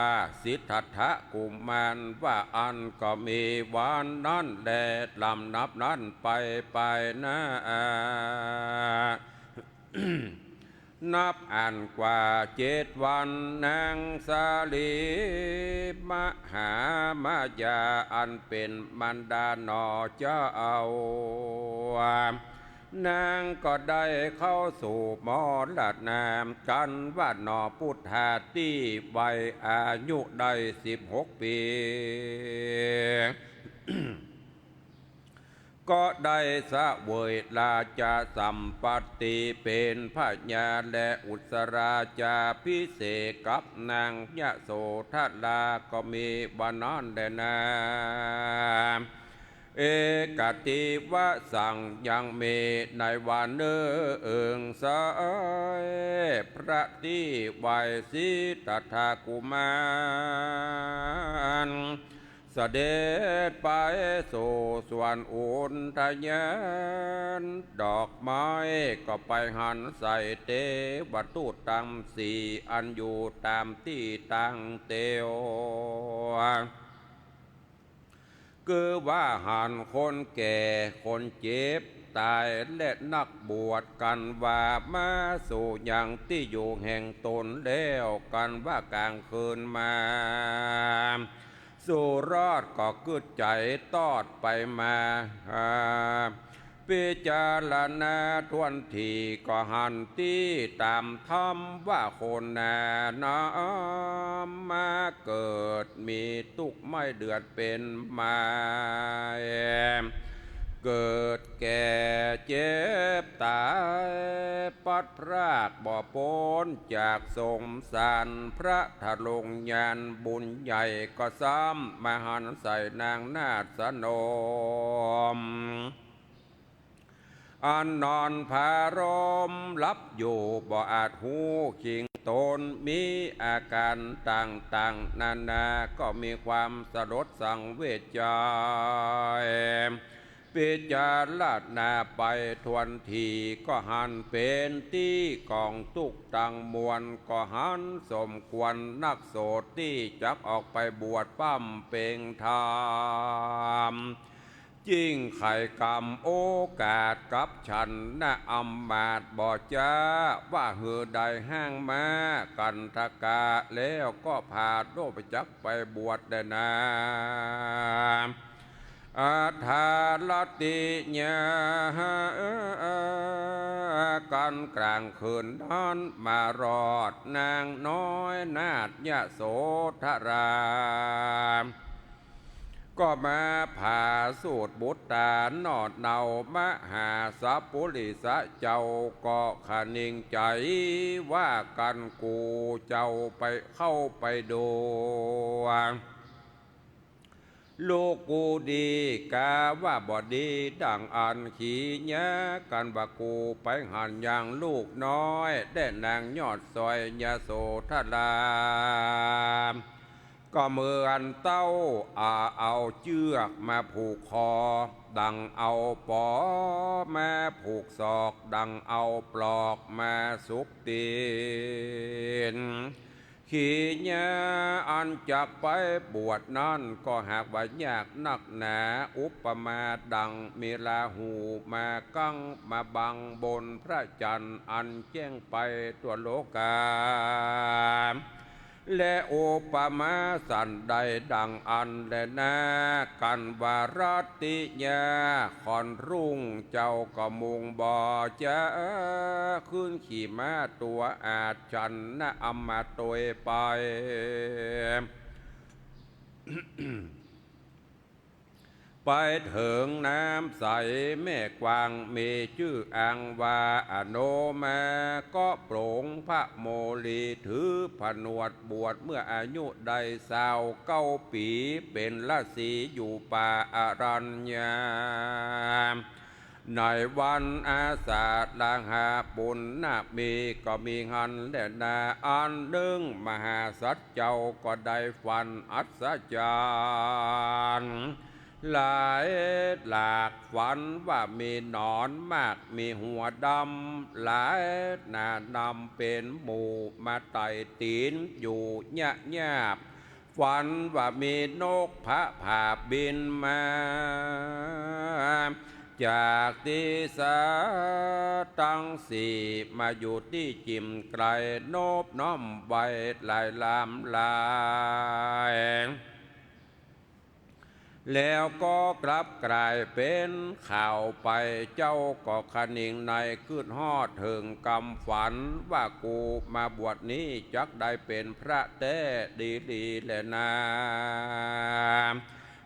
สิทธัตถกุมารว่าอั้น ก็มีวันนั้นแล ลำดับนั้นไป ไปหน้า นับอั้นกว่าเจ็ดวัน นางสาลีมหามายาอันเป๋นมารดาหนอเจ้า นางก็ได้เข้าสู่มรณา กันว่าหนอปุทธาตี้ วัยอายุได้สิบหกปี๋ ก็ได้เสวยราชสัมปัตติเป๋นพญา และอุสสราชาภิเษกกับนางยโสธรา ก็มีวันนั้นแลนา เอกัตติวสัง ยังมีในวันนึ่งไส้ พระตี้ไหว้สิทธัตถกุมาร เสด็จไปสู่สวนอุทยานดอกไม้ ก็ไปหันใส่เตวทูตตังสี่อันอยู่ต๋ามตี้ตั้งเตียว คือว่าหันคนแก่คนเจ็บต๋าย และนักบวช กันว่ามาสู่ยังตี้อยู่แห่งต๋นแล้ว กันว่ากลางคืนมา สุรสก็กึ๊ดใจ๋ตอดไปมา พิจารณาถ้วนถี่ ก็หันตี้ต๋ามธรรมว่าคนนา นำมาเกิดมีตุ๊กข์ไม่เดือดเป๋นมา เกิดแก่เจ็บต๋าย พลัดพรากบ่ป๊นจากสงสาร พระทรงญาณบุญใหญ่ ก็ซ้ำมาหันใส่นางนาฏสนม อันนอนผาลมหลับอยู่ บ่อาจฮู้คิงต๋น มีอาก๋านต่างๆ นานา ก็มีความสลดสังเวชใจ๋ พิจารณาไปถ้วนถี่ ก็หันเป๋นตี้กองตุ๊กข์ตังมวล ก็หันสมควรนักโสตตี้จักออกไปบวชบำเพ็งธรรม จึงใค่กำโอกาสกับฉันนะอำมาตย์บ่จ๊า ว่าหื้อได้ฮ้างม้ากันทกะ แล้วก็ผาดโลกไปจักไปบวชแด่นา อัฏฐารติยา กันกลางคืนนั้นมารอดนางน้อยนาฏยโสธรา ก็มาผาสูติบุตรา หนอดเนา มหาสัปปุริสะเจ้าก็คะนิงใจ๋ว่า กันกูเจ้าไปเข้าไปดู ลูกกูดี กาว่าบ่ดีดั่งอั้น ขีญา กันว่ากูไปหันยังลูกน้อย แด่นางยอดสอยยโสธรา ก็เหมือนเต้า อา เอาเจื้อกมาผูกคอ ดั่งเอาปอมาผูกศอก ดั่งเอาปลอกมาสุบตี๋น ขีญาอันจักไปบวชนั้นก็หากว่ายากนักหนา อุปมาดังมีราหูมากั้งมาบังบนพระจันทร์อันแจ้งไปทั่วโลกา และอุปมาสันใดดังอั้นแลนา กันว่ารัตติยาขอนรุ่งเจ้าก็มุ่งบ่จะขึ้นขี่ม้าตั๋วอาชนะอำมาตย์โตยไป ไปเถิงน้ำใสแม่กวาง มีจื้ออังว่าอโนมา ก็ปรงพระโมลีถือผนวดบวชเมื่ออายุได้ซาวเก้าปี๋ เป๋นฤๅษีอยู่ป่าอรัญญา ในวันอาสาฬหะปุณณมีก็มีหั้นแลนา อันนึ่งมหาสัตว์เจ้าก็ได้ฝันอัศจรรย์หลายหลาก ฝันว่ามีหนอนมากมีหัวดำหลายหนานำเป๋นหมู่มาไต่ตี๋นอยู่เยียะยาบ ฝันว่ามีนกพระผาบินมา จากตี้สาตังสี่มาอยู่ตี้จิ่มไกล นบน้อมไหว้หลายลำหลาย แล้วก็กลับกลายเป๋นข่าวไป เจ้าก็คะนิงในกึ๊ดฮอดเถิงกำฝัน ว่ากูมาบวชนี้จักได้เป๋นพระแต๊ดีหลีแลนา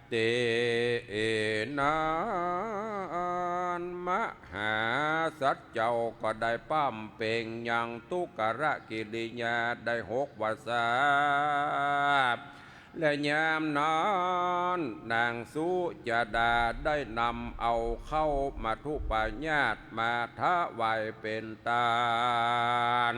เต นั้นมหาสัตว์เจ้าก็ได้ปำเป่งยังทุกรกิริยาได้หกวาสา และยามนั้นนางสุจาดาได้นำเอาข้าวมัทุปายาตมาถวายเป๋นตาน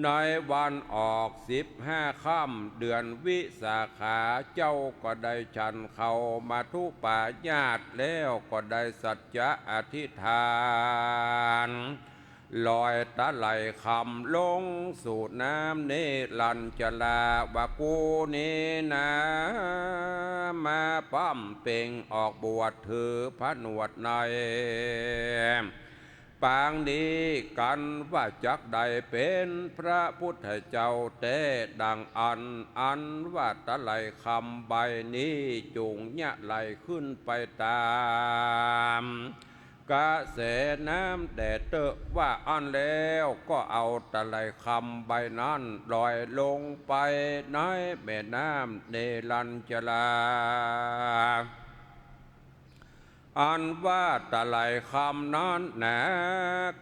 ในวันออกสิบห้าค่ำเดือนวิสาขา เจ้าก็ได้ฉันข้าวมัทุปายาตแล้วก็ได้สัจจะอธิษฐาน ลอยตะไลคำลงสู่น้ำเนรัญจรา ว่ากูนี้นา มาปำเป่งออกบวชถือผนวดใน ปางนี้กันว่าจักได้เป๋นพระพุทธเจ้าแต๊ดังอั้น อันว่าตะไลคำใบนี้จุ่งเยียะไหลขึ้นไปต๋ามกระแสน้ำแต๊เต๊อะ ว่าอั้นแล้วก็เอาตะไลคำใบนั้นลอยลงไปในแม่น้ำเนรัญจรา อันว่าตะไลคำนั้นนา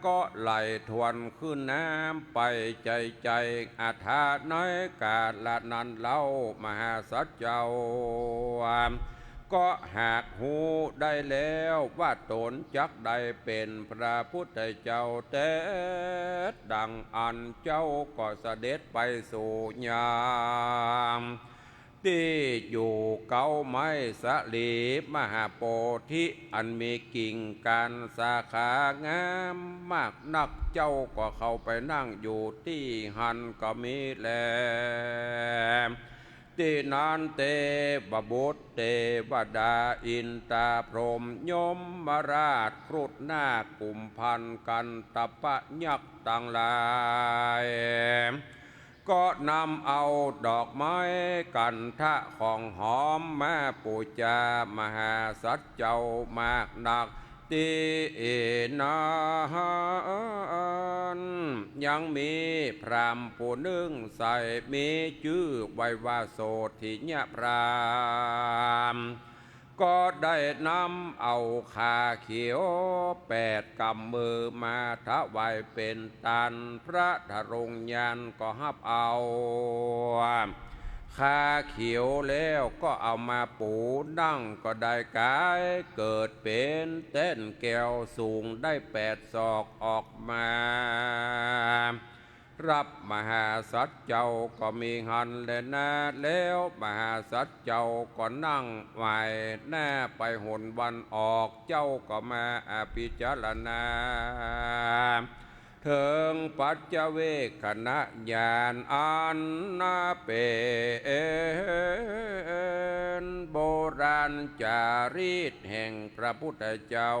ก็ไหลทวนขึ้นน้ำไปใจ๋ๆ อัฏฐะในกาละนั้นเล่า มหาสัตว์เจ้า ก็หากฮู้ได้แล้วว่าต๋นจักได้เป๋นพระพุทธเจ้าแต๊ดังอั้น เจ้าก็เสด็จไปสู่ยัง ตี้อยู่เก๊าไม้สาลีมหาโพธิ อันมีกิ่งก้านสาขางามมากนัก เจ้าก็เข้าไปนั่งอยู่ตี้หั้นก็มีแล ตี้นั้นเตวบุตรเตวดาอินตาพรหมยมราชครุฑนาคกุมภัณฑ์กันตะปะยักษ์ตังหลาย ก็นำเอาดอกไม้กัณฑะของหอมมาปู๋จามหาสัตว์เจ้ามากนัก ตี้นั้นยังมีพราหมณ์ผู้นึ่งใส่ มีจื้อไว้ว่าโสตถิยะพราหมณ์ ก็ได้นำเอาขาเขียวแปดก๋ำมือมาถวายเป๋นตาน พระทรงยานก็ฮับเอา ขาเขียวแล้วก็เอามาปู๋นั่ง ก็ได้ก๋ายเกิดเป๋นแต้นแก้วสูงได้แปดศอกออกมา ฮับมหาสัตว์เจ้าก็มีหั้นแลนา แล้วมหาสัตว์เจ้าก็นั่งไหว้หน้าไปหนวันออก เจ้าก็มาอภิจารณา เถิงปัจเจเวกขณญาณอันเป๋นโบราณจารีตแห่งพระพุทธเจ้า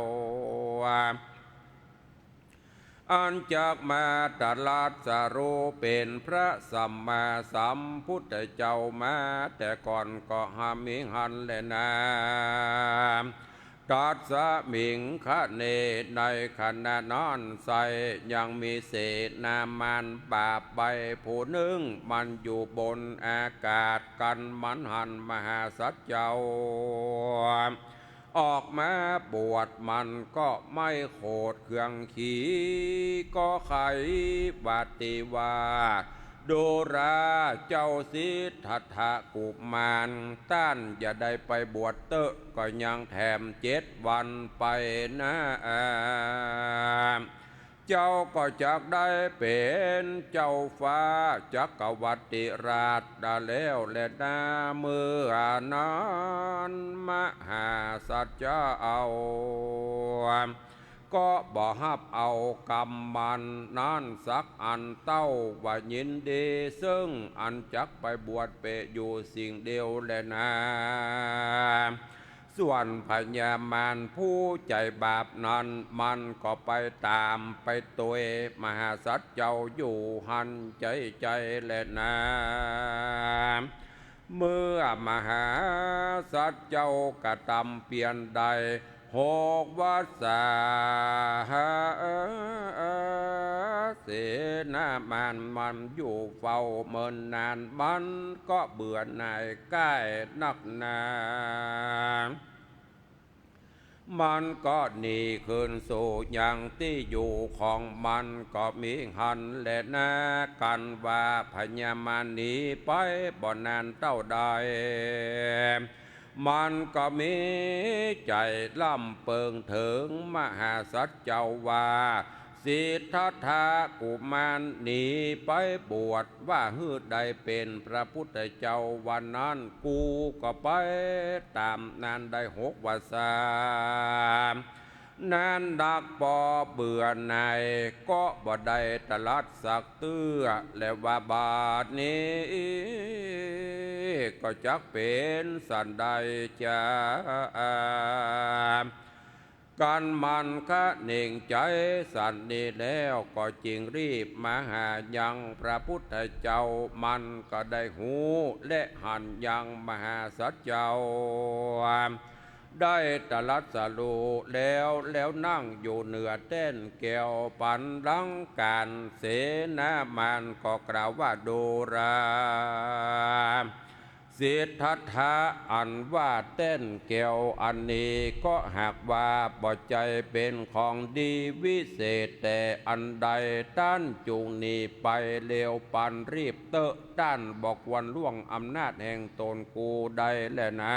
อันจักมาตรัสรู้เป๋นพระสัมมาสัมพุทธเจ้ามาแต่ก่อนก็หามิหันแลนา ตัสมิงคะเน ในขณะนั้นไซร้ยังมีเสนามารบาปใบผู้นึ่ง มันอยู่บนอากาศ กันมันหันมหาสัตว์เจ้า ออกมาบวช มันก็ไม่โขดเคืองขี ก็ใค่วาติว่า ดูราเจ้าสิทธัตถะกุมาร ต้านอย่าได้ไปบวชเต๊อะ ก็ยังแถมเจ็ดวันไปนา เจ้าก็จักได้เป๋นเจ้าฟ้าจักรวรรดิราชแล้วแลนา เมื่อนั้นมหาสัตว์เจ้า ก็บ่ฮับเอากำมันนั้นสักอันเต้า ว่ายินดีเซิ่งอันจักไปบวชเป๋อยู่สิ่งเดียวแลนา ส่วนพญามารผู้ใจ๋บาปนั้น มันก็ไปต๋ามไปตวยมหาสัตว์เจ้าอยู่หั้นใจ๋ๆ แลนา เมื่อมหาสัตว์เจ้ากระตำเปียรได้หกวรรษา เสนามารมันอยู่เฝ้าเมินนาน มันก็เบื่อหน่ายใก้นักนา มันก็หนีคืนสู่ยังตี้อยู่ของมันก็มีหั้นแลนา กันว่าพญามารหนีไปบ่นานเต้าใด มันก็มีใจ๋ร่ำเปิงเถิงมหาสัตว์เจ้าว่า สิทธัตถะกุมารหนีไปบวช ว่าหื้อได้เป๋นพระพุทธเจ้า วันนั้นกูก็ไปต๋ามนานได้หกวรรษา นานนักปอเบื่อหน่าย ก็บ่ได้ตรัสสักเตื้อ และว่าบาดนี้ก็จักเป๋นสันใดจา กันมันคะเน่งใจ๋สันนี้แล้ว ก็จึงรีบมาหายังพระพุทธเจ้า มันก็ได้ฮู้และหันยังมหาสัตว์เจ้า ได้ตรัสรู้แล้ว แล้วนั่งอยู่เหนือแต้นแก้วปันลังการ เสนามารก็กล่าวว่า ดูรา สิทธัตถะ อันว่าแต้นแก้วอันนี้ก็หากว่าบ่ใจ้เป๋นของดีวิเศษแต่อันใด ต้านจุ่งหนีไปเร็วปันรีบเต๊อะ ต้านบ่ควรล่วงอำนาจแห่งต๋นกูได้แลนา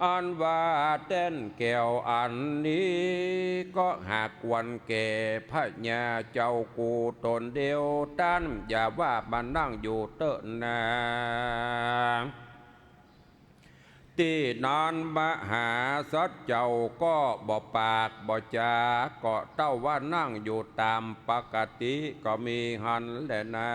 อันว่าแต้นแก้วอันนี้ก็หากควรแก่พญาเจ้ากูต๋นเดียว ต้านอย่าว่ามานั่งอยู่เต๊อะนา ตี้นั้นมหาสัตว์เจ้าก็บ่ปากบ่จา ก็เต้าว่านั่งอยู่ต๋ามปกติก็มีหั้นแลนา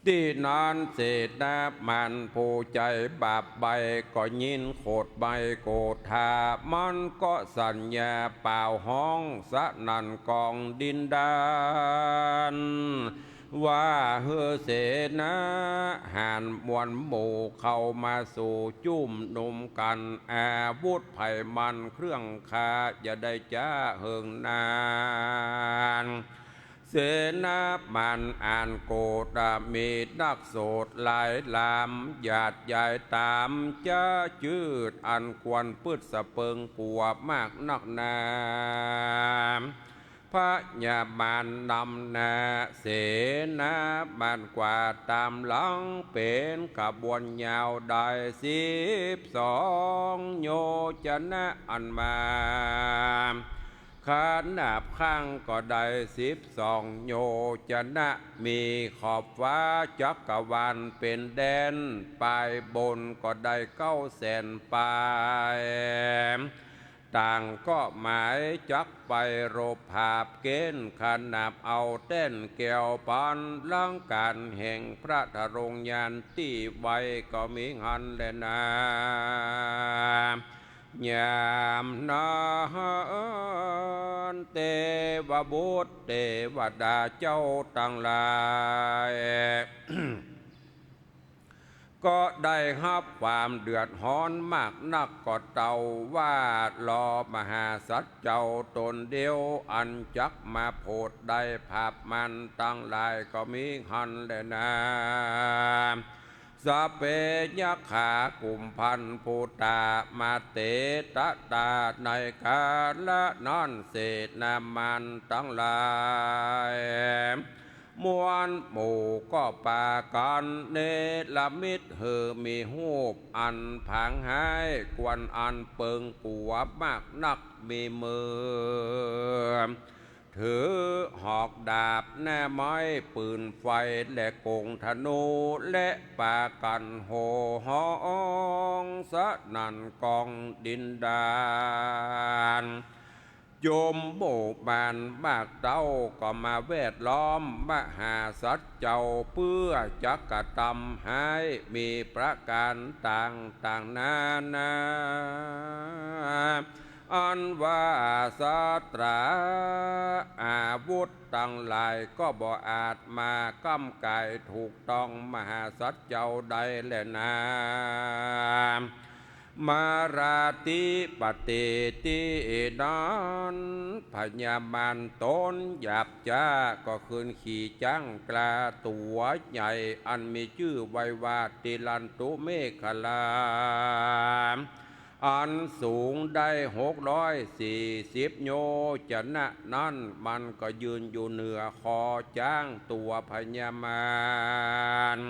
ตี้นั้นเสนามารผู้ใจ๋บาปใบ้ก็ยินโขดใบ้โกธา มันก็สัญญาป่าวฮ้องสนั่นกองดินดาน ว่าหื้อเสนาหารมวลหมู่เข้ามาสู่จุมนุมกั๋น อาวุธไผมันเครื่องฆ่าอย่าได้จ๊าเหิงนาน เสนามารอันโกธามีนักโสดหลายหลาม หยาดยายต๋ามจ๊าจืด อันควรปึดสะเปิงกั๋วมากนักนา พญามารนำหน้า เสนามารกวาดต๋ามหลังเป๋นขบวนยาวได้สิบสองโยจนะอันมา ขนาบข้างก็ได้สิบสองโยจนะ มีขอบฟ้าจักรวาลเป๋นแดน ปายบนก็ได้เก้าแสนปาย ต่างก็หมายจักไปรบผาบเก๋ณฑ์ ขนาบเอาแต้นแก้วปัน หลังก๋านแห่งพระทรงญาณตี้ไวก็มีหั้นแลนา ยามนั้นเตวบุตรเตวดาเจ้าตังหลาย ก็ได้ฮับความเดือดฮ้อนมากนัก ก็เต้าว่าลอมหาสัตว์เจ้าต๋นเดียว อันจักมาโผดได้ผาบมารตังหลายก็มีหั้นแลนา สัพเพยักขากุมภัณฑุตา มาเตตะตา ในกาละนั้นเสนามารตังหลาย มวลหมู่ก็ปากั๋นเนรมิตหื้อมีฮูปอันผางฮ้าย ควรอันเปิงกั๋วมากนัก มีมือถือหอกดาบ หน้าไม้ปืนไฟ และก๋งธนู และปากั๋นโห่ฮ้องสนั่นกองดินดาน จุมหมู่มารมากเต้าก็มาแวดล้อมมหาสัตว์เจ้า เปื้อจักกระตำฮ้ายมีประก๋านต่างๆ นานา อันว่าสัตราอาวุธตังหลายก็บ่อาจมาก้ำก๋ายถูกต้องมหาสัตว์เจ้าได้แลนา มาราธิปติ ตี้นั้นพญามารต๋นหยาบจ๊า ก็คืนขี่จ๊างกล้าตั๋วใหญ่ อันมีจื้อไว้ว่าติลันตุเมขลา อันสูงได้หกร้อยสี่สิบโยชนะนั้น มันก็ยืนอยู่เหนือคอจ๊างตั๋วพญามาร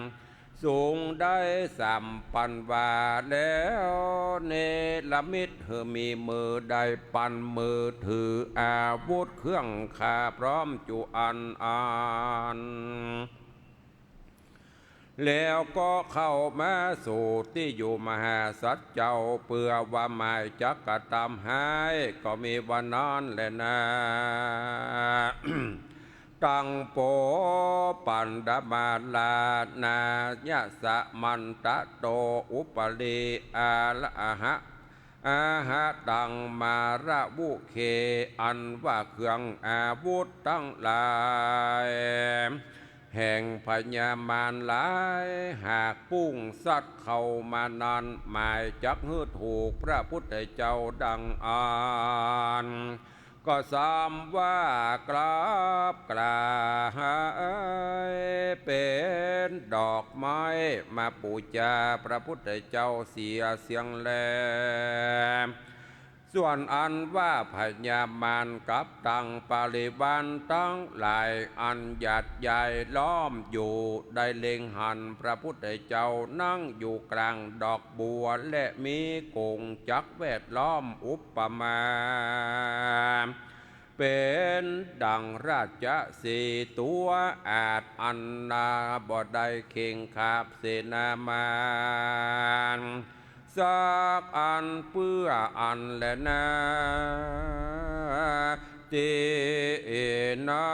สูงได้สามปันวา แล้วเนรมิตหื้อมีมือได้ปันมือถืออาวุธเครื่องฆ่าพร้อมจุอันอัน แล้วก็เข้ามาสู่ตี้อยู่มหาสัตว์เจ้า เปื้อว่าหมายจักกระตำฮ้ายก็มีว่านั้นแลนา ตังโปปันดมาลา นายะสะมันตะโต อุปริอาละอะหะ อาหะตังมาระวุเค อันว่าเครื่องอาวุธตังหลายแห่งพญามารหลาย หากปุ้งสัตว์เข้ามานั้น หมายจักหื้อถูกพระพุทธเจ้าดังอั้น ก็สามว่ากราบกรายเป๋นดอกไม้มาปู๋จาพระพุทธเจ้าเสียเสี้ยงแล ส่วนอันว่าพญามารกับตังบริวารตังหลายอันหยาดใหญ่ล้อมอยู่ ได้เล็งหันพระพุทธเจ้านั่งอยู่กลางดอกบัว และมีก๋งจักรแวดล้อม อุปมาเป๋นดั่งราชสีห์ตั๋วอาชอันนาบ่ได้เข่งขาบเสนามารสักอันเปื้ออันแลนา ตี้นั้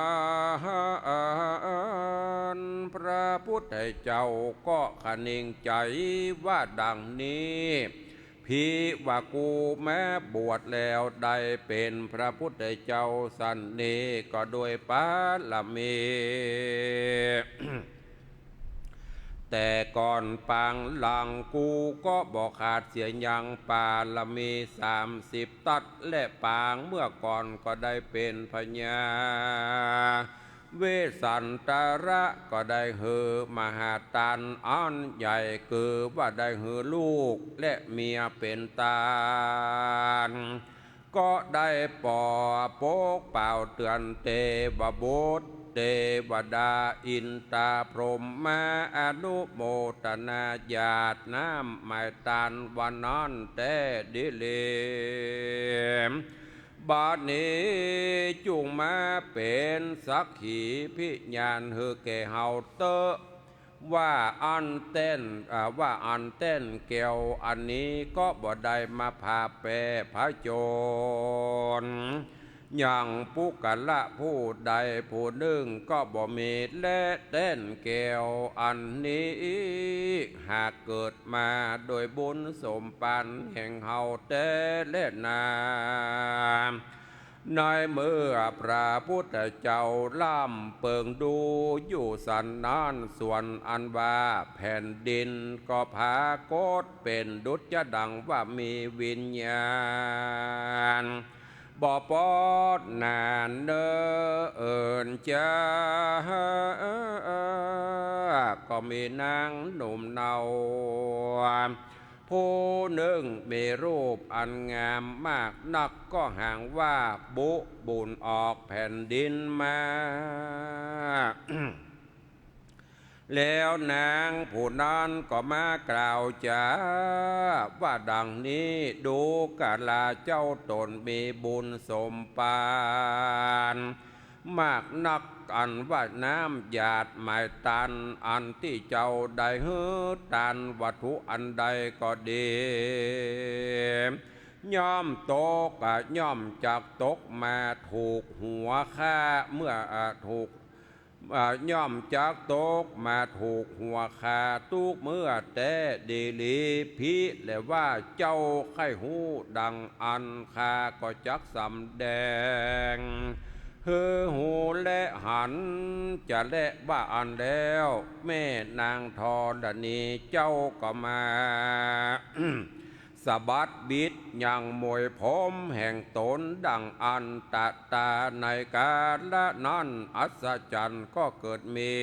นพระพุทธเจ้าก็คะนึงใจ๋ว่าดั่งนี้ ภิกขุมาบวชแล้วได้เป๋นพระพุทธเจ้าสันนี้ก็โดยปารมี แต่ก่อนปางหลังกูก็บ่ขาดเสียยัง ปารมีสามสิบตั๊ด และปางเมื่อก่อนก็ได้เป๋นพญาเวสสันตระ ก็ได้หื้อมหาทานอันใหญ่ คือว่าได้หื้อลูกและเมียเป๋นตาน ก็ได้ปอปกเป่าเตือนเตวบุตร เตวดา อินตา พรหมา อนุโมทนาหยาดน้ำหมายตานวันนั้นแต๊ดีหลี บัดนี้จุ่งมาเป๋นสักขีพยานหื้อแก่เฮาเต๊อะ ว่าอั้นแต๊น อ่า ว่าอั้นแต๊นแก้วอันนี้ก็บ่ได้มาผาแปรผจญ อย่างปุคคละผู้ใดผู้นึ่งก็บ่มีแลแต๊นแก้วอันนี้ หากเกิดมาโดยบุญสมปันแห่งเฮาแต๊แลนา ในเมื่อพระพุทธเจ้าล้ำเปิงดูอยู่สันนั้น ส่วนอันว่าแผ่นดินก็ผากฏเป๋นดุจจะดังว่ามีวิญญาณ บ่ปอดนานเนินจา ก็มีนางหนุ่มเนา ผู้นึ่งมีรูปอันงามมากนัก ก็หางว่าบุบุญออกแผ่นดินมา แล้วนางผู้นั้นก็มากล่าวจ๋าว่าดังนี้ ดูกราเจ้าตนมีบุญสมปันมากนัก อันว่าน้ำหยาดหมายตัน อันตี้เจ้าได้หื้อตันวัตถุอันใดก็ดี ย่อมตก อ่ะ ย่อมจักตกมาถูกหัวข้า เมื่อ อ่ะ ถูก อ่า ย่อมจักตกมาถูกหัวข้าตุ๊กเมื่อแต๊ดีหลี ภิ และว่าเจ้าใค่ฮู้ดังอั้น ข้าก็จักสำแดงหื้อฮู้และหันจะแลว่าอั้นแล้ว แม่นางธรณีเจ้าก็มา สะบัดบิดยังมวยผมแห่งตนดังอั้น ตะตาในกาละนั้น อัศจรรย์ก็เกิดมี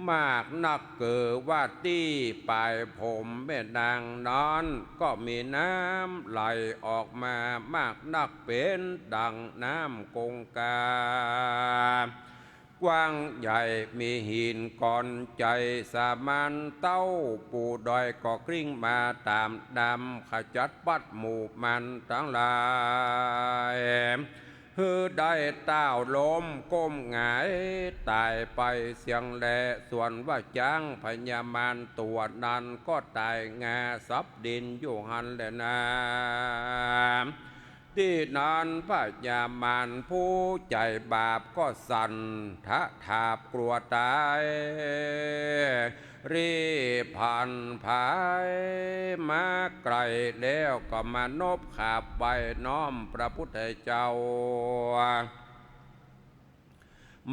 มากนัก เกิดว่าตี้ปลายผมแม่นางนั้นก็มีน้ำไหลออกมามากนัก เป๋นดังน้ำคงคา กว้างใหญ่มีหินก้อนใจ๋ สมานเต้าปูดอยก็กลิ้งมาต๋ามน้ำ ขจัดปัดหมู่มารตังหลาย หื้อได้ต้าวล้มก้มหงายต๋ายไปเสี้ยงแล ส่วนว่าจ๊างพญามารตั๋วนั้นก็ต๋ายงาสับดินอยู่หั้นแลนา ตี้นั้นพญามารผู้ใจ๋บาปก็สั่นทะถาบกลัวต๋าย รีบผันผายมาไก๋แล้วก็มานบขาบไหว้น้อมพระพุทธเจ้า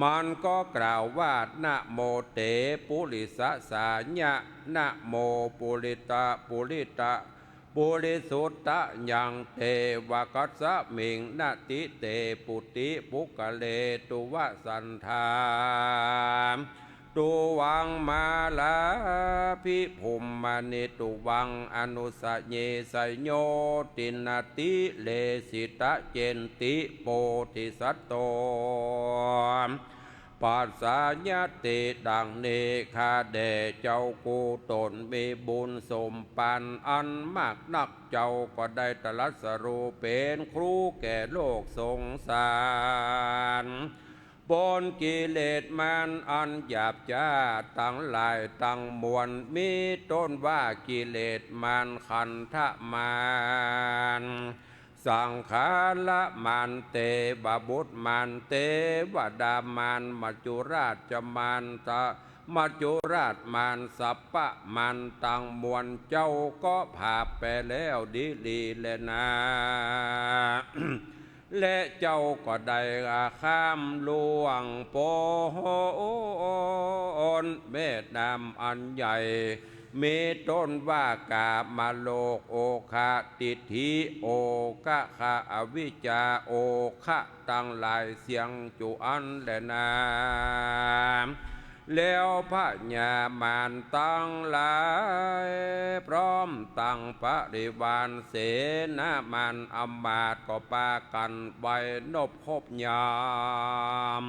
มันก็กล่าวว่า นะโมเตปุริสสายะ นะโมปุริตะปุริตะ ปุริสุตตะยัง เตวะกัสสะมิง นะติเตปุติปุคคะเล ตุวะสันทา ตุวังมาลาภิภุมมะนิ ตุวังอนุสะเยสะโย ตินะติเลสิตะ เจนติโปธิสัตโต ปัสสายะติ ดังนี้ ข้าแด่เจ้ากู้ตนมีบุญสมปันอันมากนัก เจ้าก็ได้ตรัสรู้เป๋นครูแก่โลกสงสาร ป๊นกิเลสมารอันหยาบจ๊าตังหลายตังมวล มีต้นว่ากิเลสมารขันธมาร สังขาระมาร เตวบุตรมาร เตวดามาร มัจจุราชมาร ตะ มัจจุราชมาร สัพพมารตังมวล เจ้าก็ผาบแปรแล้วดีหลีแลนา และเจ้าก็ได้ข้ามล่วงป๊นแม่น้ำอันใหญ่ มีต้นว่ากามโลก โอคะ ทิฏฐิ โอคะคะ อวิชชา โอคะ ตังหลายเสี้ยงจุอั้นแลนา แล้วพญามารตังหลาย พร้อมตังบริวารเสนามารอำมาตย์ก็ปากั๋นไหว้นบครบยาม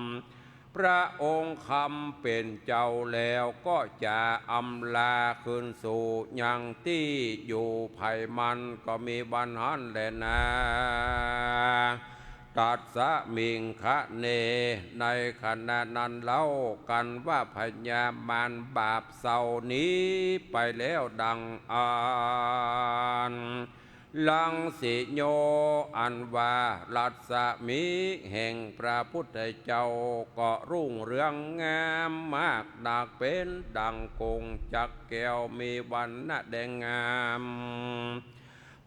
พระองค์คำเป๋นเจ้าแล้วก็จะอำลาคืนสู่ยังตี้อยู่ไผมันก็มีวันหั้นแลนา ตัสมิง ขเณ ในขณะนั้นเล่า กันวะพญามารบาปเศร้าหนีไปแล้วดังอั้น รังสิโย อันว่ารัศมีแห่งพระพุทธเจ้าก็รุ่งเรืองงามมากนัก เป๋นดั่งกงจักรแก้ว มีวรรณะแดงงาม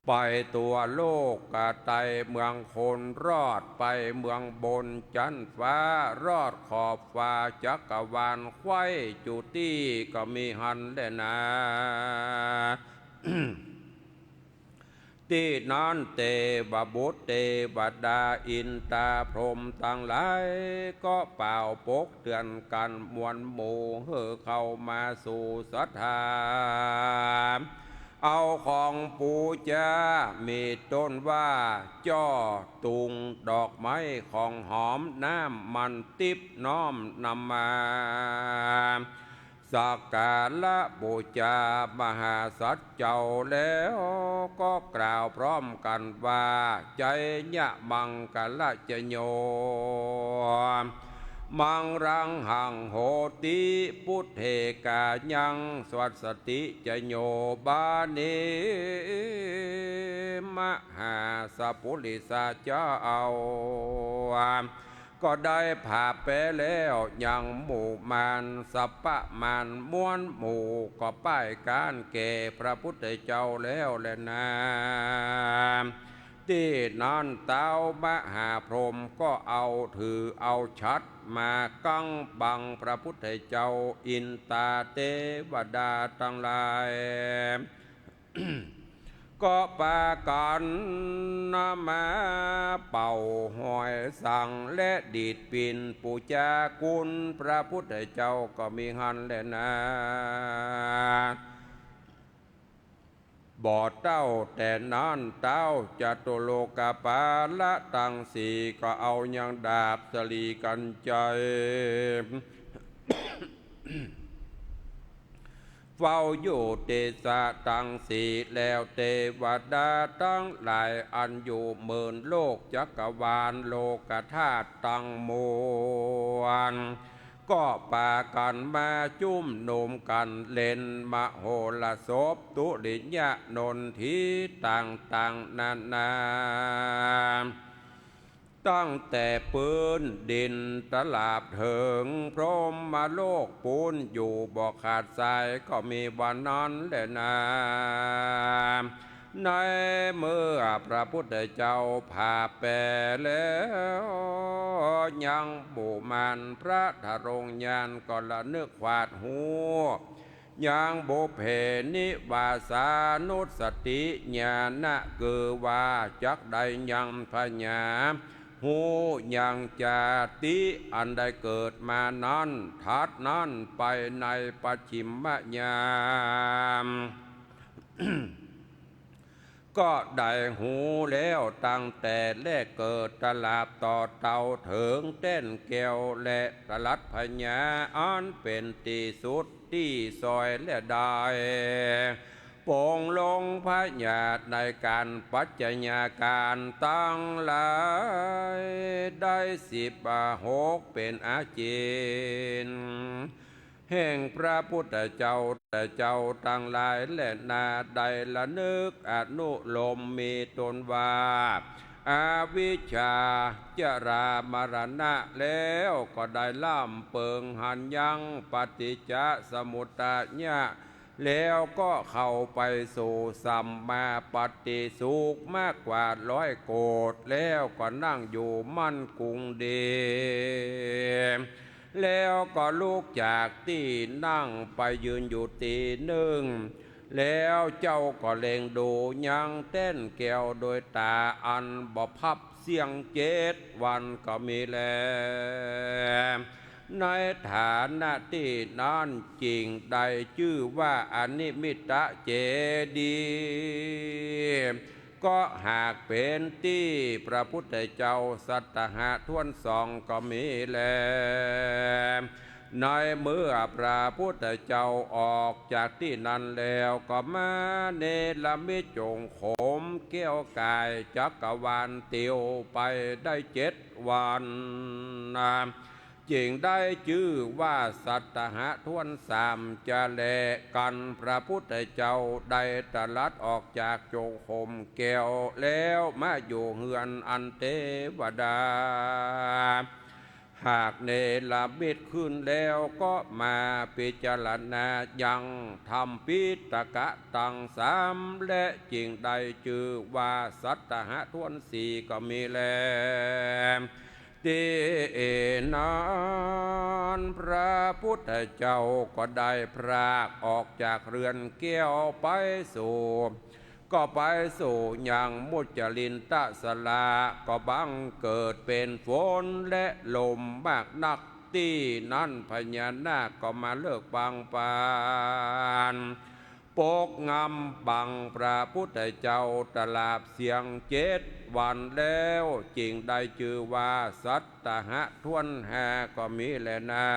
ไปทั่วโลกกะไต เมืองคนรอดไปเมืองบนจั๊นฟ้า รอดขอบฟ้าจักรวาล ใคว่จุติก็มีหั้นแลนา ตี้นั้นเตวบุตรเตวดาอินตาพรหมตังหลาย ก็เป่าปกเตื๋อนกั๋นมวลหมู่ หื้อเข้ามาสู่ศรัทธา เอาของปู๋จา มีต้นว่าจ้อ ตุง ดอกไม้ ของหอม น้ำมันติ๊บ น้อมนำมา สักการะปู๋จามหาสัตว์เจ้าแล้ว ก็กล่าวพร้อมกั๋นว่า ไชยะมังคะละจโย มังรังหังโหติ ปุทเทกายัง สวัสสติจโย บาเณ มหาสปุริสาเจ้า ก็ได้ผ่าแป๊แล้ว ยังหมู่มารสัพพะมารมวลหมู่ ก็ป้ายก๋านแก่พระพุทธเจ้าแล้วแลนา ตี้นั้นเต๊ามหาพรหมก็เอาถือเอาฉัตรมากั๋งบังพระพุทธเจ้า อินตาเตวดาตังหลาย ก็ปากั๋นมาเป่าหอยสังและดีดปิณปู๋จากุณพระพุทธเจ้าก็มีหั้นแลนา บ่เต้าแต่นั้นเต๊าจตุโลกปาละตังสี่ ก็เอายังดาบสลีกัญไชย เฝ้าอยู่ติสสะตังสี่ แล้วเตวดาตังหลาย อันอยู่หมื่นโลกจักรวาลโลกธาตุตังมวล ก็ปากั๋นมาจุมนุมกั๋นเล่นมโหรสพ ตุริยนนทีต่างๆ นานา ตั้งแต่ปื๊นดินตราบเถิงพรหมโลกปู๊น อยู่บ่ขาดสายก็มีวันนั้นแลนา ในเมื่อพระพุทธเจ้าผ่าแป๊แล้ว ยังหมู่มารพระทรงญาณก็ระนึกขวาดฮู้ ยังบุพเพนิวาสานุสติญาณะ คือว่าจักได้ยังพญา ฮู้ยังจาติอันได้เกิดมานั้น ถัดนั้นไปในปัจฉิมยาม ก็ได้ฮู้แล้วตั้งแต่แรกเกิดตราบต่อเต้าเถิงแต้นแก้วและตรัสพญาอันเป๋นตี้สุดตี้ซอยและได้ปรงลงพญาในก๋านปัจจัยาก๋ารตังหลายได้สิบหกเป๋นอาจิน แห่งพระพุทธเจ้า แต่เจ้าตังหลายแลนา ได้ระนึกอนุโลมมีต้นว่า อวิชชา จรามรณะ แล้วก็ได้ล่ำเปิงหันยังปฏิจจสมุปปาทะ แล้วก็เข้าไปสู่สัมมาปัฏฐิสุขมากกว่าร้อยโกฏ แล้วก็นั่งอยู่มั่นคงดี แล้วก็ลุกจากตี้นั่งไปยืนอยู่ตี้นึ่ง แล้วเจ้าก็เล็งดูยังแต้นแก้วโดยต๋าอันบ่พับเสี้ยงเจ็ดวันก็มีแล ในฐานะตี้นั้นจึงได้จื้อว่าอนิมิตเจดีย์ ก็หากเป๋นตี้พระพุทธเจ้าสัตถะห้าถ้วนสองก็มีแล ในเมื่อพระพุทธเจ้าออกจากตี้นั้นแล้ว ก็มาเนรมิตจงโขมแก้วก๋ายจักรวาลเตียวไปได้เจ็ดวันนะ จึงได้จื้อว่าสัตตหะถ้วนสามจะแล กันพระพุทธเจ้าได้ตรัสออกจากจงโขมแก้วแล้ว มาอยู่เฮือนอันเตวดา หากเนรมิตขึ้นแล้ว ก็มาพิจารณายังธรรมปิฎกะตังสาม และจึงได้จื้อว่าสัตตหะถ้วนสี่ก็มีแล ตี้นั้นพระพุทธเจ้าก็ได้พรากออกจากเฮือนแก้วไปสู่ ก็ไปสู่ยังมุจลินทสระ ก็บังเกิดเป๋นฝนและลมมากนัก ตี้นั้นพญานาคก็มาเลิกบังปาน ปกงำบังพระพุทธเจ้าตลอดเสี้ยงเจ็ดวันแล้ว จึงได้จื้อว่าสัตตหะถ้วนห้าก็มีแลนา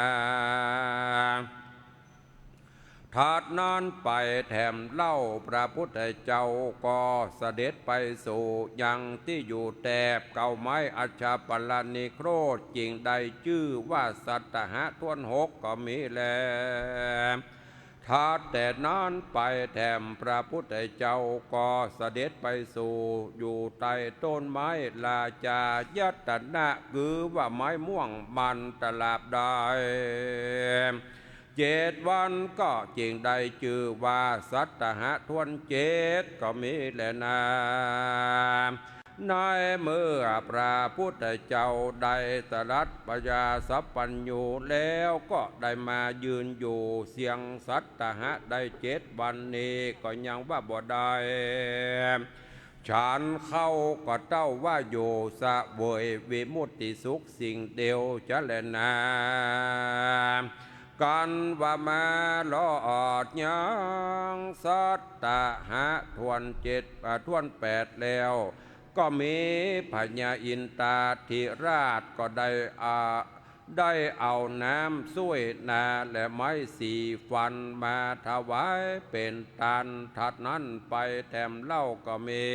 ถัดนั้นไปแถมเล่า พระพุทธเจ้าก็เสด็จไปสู่ยังตี้อยู่แถบเก๊าไม้อัชปลนิโครธ จึงได้จื้อว่าสัตตหะถ้วนหกก็มีแล ถัดแต่นั้นไปแถมพระพุทธเจ้าก็เสด็จไปสู่อยู่ใต้ต้นไม้ราชายตนะ คือว่าไม้ม่วงมันตลอดได้เจ็ดวัน ก็จึงได้จื้อว่าสัตตหะถ้วนเจ็ดก็มีแลนา ในเมื่อพระพุทธเจ้าได้ตรัสปยาสัพพัญญูแล้ว ก็ได้มายืนอยู่เสี้ยงสัตตหะได้เจ็ดวันนี้ ก็ยังว่าบ่ได้ฉันข้าว ก็เต้าว่าอยู่เสวยวิมุตติสุขสิ่งเดียวจะแลนา กันว่ามารอดยังสัตตหะถ้วนเจ็ด อ่า ถ้วนแปดแล้ว ก็มีพญาอินทาธิราชก็ได้ อ่า ได้เอาน้ำส้วยนาและไม้สีฟันมาถวายเป๋นตาน ถัดนั้นไปแถมเล่าก็มี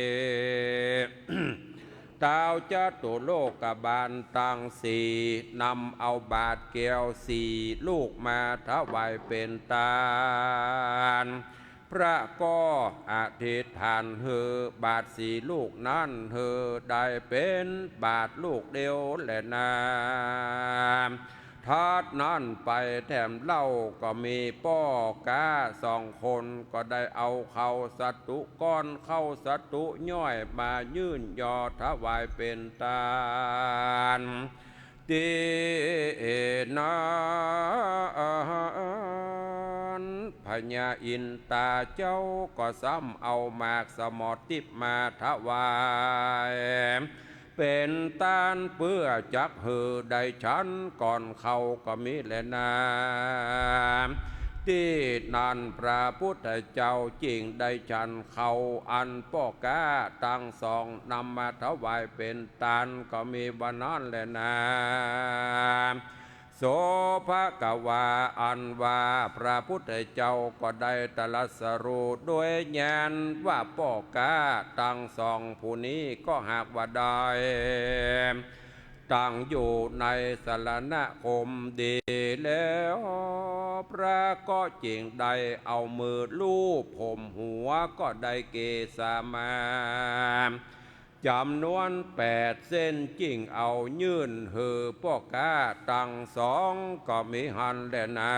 ท้าวจตุโลกบาลตังสี่ นำเอาบาตรแก้วสี่ลูกมาถวายเป๋นตาน พระก็อธิษฐานหื้อบาตรสี่ลูกนั้นหื้อได้เป๋นบาตรลูกเดียวแลนา ถัดนั้นไปแถมเล่าก็มีป้อก๊าสองคน ก็ได้เอาข้าวสาธุก้อน ข้าวสาธุย้อยมายื่นยอถวายเป๋นตาน ตี้นั้นพญาอินทาเจ้าก็ซ้ำเอาหมากสมอทิพย์มาถวายเป๋นตาน เปื้อจักหื้อได้ฉันก่อนข้าวก็มีแลนา ตี้นั้นพระพุทธเจ้าจึงได้ฉันข้าวอันป้อก๊าตังสองนำมาถวายเป๋นตานก็มีว่านั้นแลนา โสภควา อันว่าพระพุทธเจ้าก็ได้ตรัสฮู้ด้วยญาณว่าป้อก๊าตังสองผู้นี้ก็หากว่าได้ตั้งอยู่ในสรณคมดีแล้ว พระก็จึงได้เอามือลูบผมหัว ก็ได้เกศามา จ๋ำนวนแปดเส้น จึงเอายื่นหื้อป้อก๊าตังสองก็มีหั้นแลนา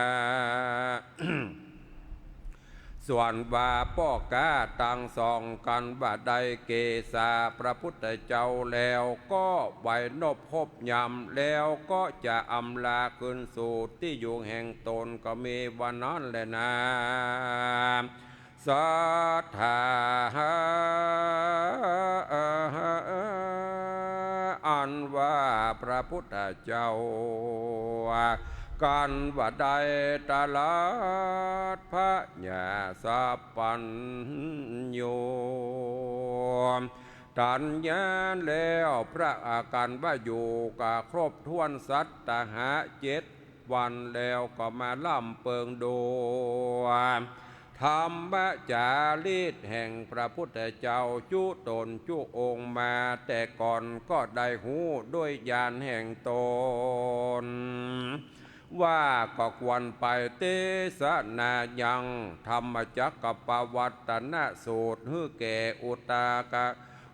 ส่วนว่าป้อก๊าตังสองกันว่าได้เกศาพระพุทธเจ้าแล้ว ก็ไหว้นบครบยำ แล้วก็จะอำลาคืนสู่ตี้อยู่แห่งตนก็มีว่านั้นแลนา สัตตหะ อันว่าพระพุทธเจ้า กันว่าได้ตรัสพญาสัพพัญญู ตรัสญาณแล้ว พระอาการว่าอยู่ก็ครบถ้วนสัตตหะเจ็ด วันแล้วก็มาร่ำเปิงดู ธรรมจาริกแห่งพระพุทธเจ้าจุ๊ต๋นจุ๊องค์มาแต่ก่อนก็ได้ฮู้ด้วยญาณแห่งต๋น ว่าก็ควรไปเตสนายังธรรมจักกัปปวัตตนสูตรหื้อแก่อุตตากะ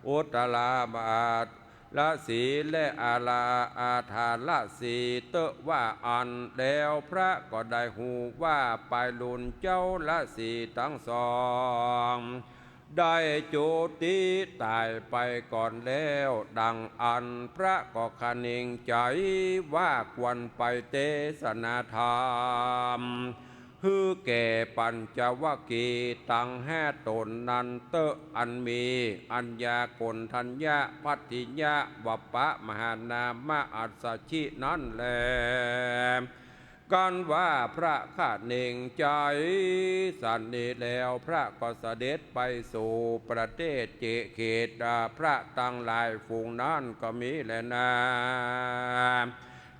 อุตตราบาท ละสีและอาลาอาถาละสีเต๊อะว่าอั้น แล้วพระก็ได้ฮู้ว่าปายลุนเจ้าละสีตังสอง ได้จุติต๋ายไปก่อนแล้ว ดังอั้นพระก็คะเนงใจ๋ว่าควรไปเตสนาธรรม หื้อแก่ปัญจวัคคีย์ตังห้าต๋นนั้นเต๊อะ อันมีอัญญา โกณฑัญญะ ภัททิยะ วัปปะ มหานามะ อัสสชินั้นแล กันว่าพระคะเนงใจ๋สันนี้แล้ว พระก็เสด็จไปสู่ประเทศเจ เขต อ่า พระตังหลายฝูงนั้นก็มีแลนา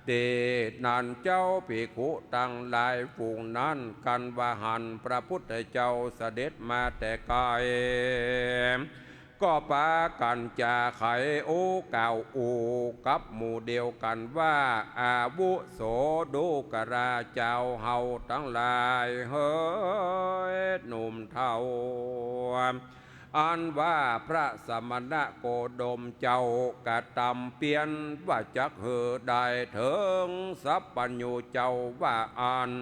ตี้นั้นเจ้าภิกขุตังหลายฝูงนั้น กันว่าหันพระพุทธเจ้าเสด็จมาแต่ไก๋ ก็ปากั๋นจ๋าไขโอ้กล่าวอู้กับหมู่เดียวกั๋นว่า อาวุโสดูกราเจ้าเฮาตังหลายเหย หนุ่มเฒ่า อันว่าพระสมณโคดมเจ้ากระตำเปียรว่าจักหื้อได้เถิงสัพพัญญูเจ้าว่าอั้น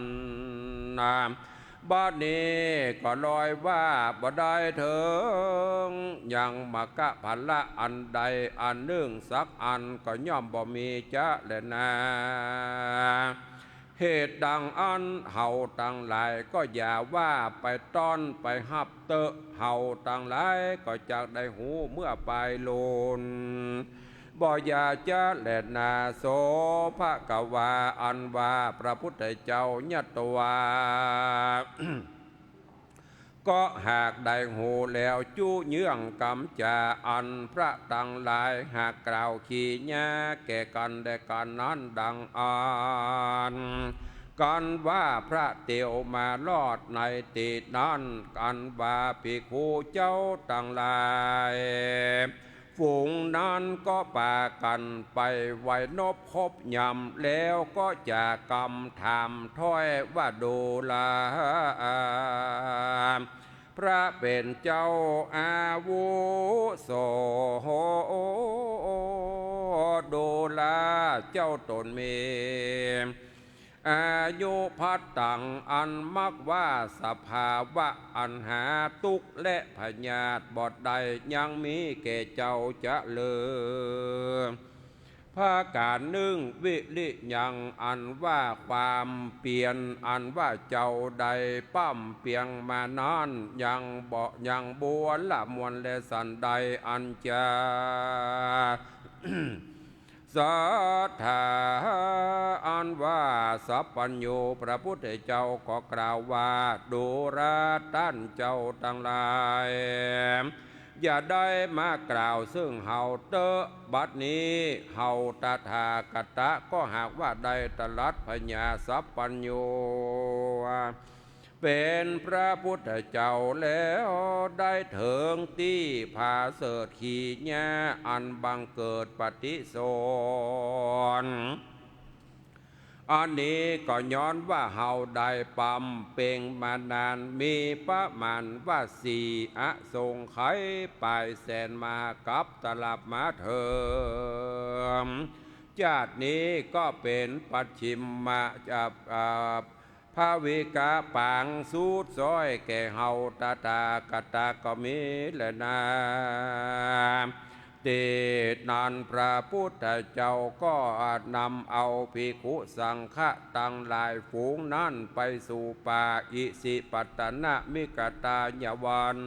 นา บัดนี้ก็ลอยว่าบ่ได้เถิงยังมัคคะผละอันใดอันนึ่งสักอันก็ย่อมบ่มีจะแลนา เหตุดังอั้นเฮาตังหลายก็อย่าว่าไปต้อนไปฮับเต๊อะ เฮาตังหลายก็จักได้ฮู้เมื่อปายลุน บ่อย่าจะแลนา โสภควา อันว่าพระพุทธเจ้ายัตวา ก็หากได้ฮู้แล้วจุเยื่องกำจ๋าอันพระตังหลายหากกล่าวขีญาแก่กั๋นและกั๋นนั้นดังอั้น กันว่าพระเตียวมารอดในตี้นั้น อันว่าภิกขุเจ้าตังหลาย ฝูงนั้นก็ปากั๋นไปไหว้นบครบยำ แล้วก็จ๋ากำถามถ้อยว่า ดูรา พระเป๋นเจ้าอาวุโส ดูรา เจ้าต๋นมี อายุพัดตังอันมักว่าสภาวะอันหาตุ๊กข์และพยาธิบ่ได้ยังมีแก่เจ้าจะเลิอ ผะก๋านนึ่ง วิริยัง อันว่าความเปียร อันว่าเจ้าได้ปำเปียงมานั้น ยังบ่ ยังบัวละมวลและสันใดอันจะ ศรัทธา อันว่าสัพพัญญูพระพุทธเจ้าก็กล่าวว่า ดูราต้านเจ้าตังหลาย อย่าได้มากล่าวซึ่งเฮาเต๊อะ บัดนี้เฮาตถาคตะก็หากว่าได้ตรัสพญาสัพพัญญู เป๋นพระพุทธเจ้าแล้ว ได้เถิงตี้ผาเสริฐขีญาอันบังเกิดปฏิสนธิ อันนี้ก็ย้อนว่าเฮาได้ปำเปียงมานาน มีประมาณว่าสี่อสงไขยปายแสนมหากัปตลับมาเถิง จาตินี้ก็เป๋นปัจฉิมมะ อ่า อ่า ภวิกะปางสุดซ้อยแก่เฮาตถาคตะก็มีแลนา ตี้นั้นพระพุทธเจ้าก็นำเอาภิกขุสังฆะตังหลายฝูงนั้นไปสู่ป่าอิสิปตนมิคทายวัน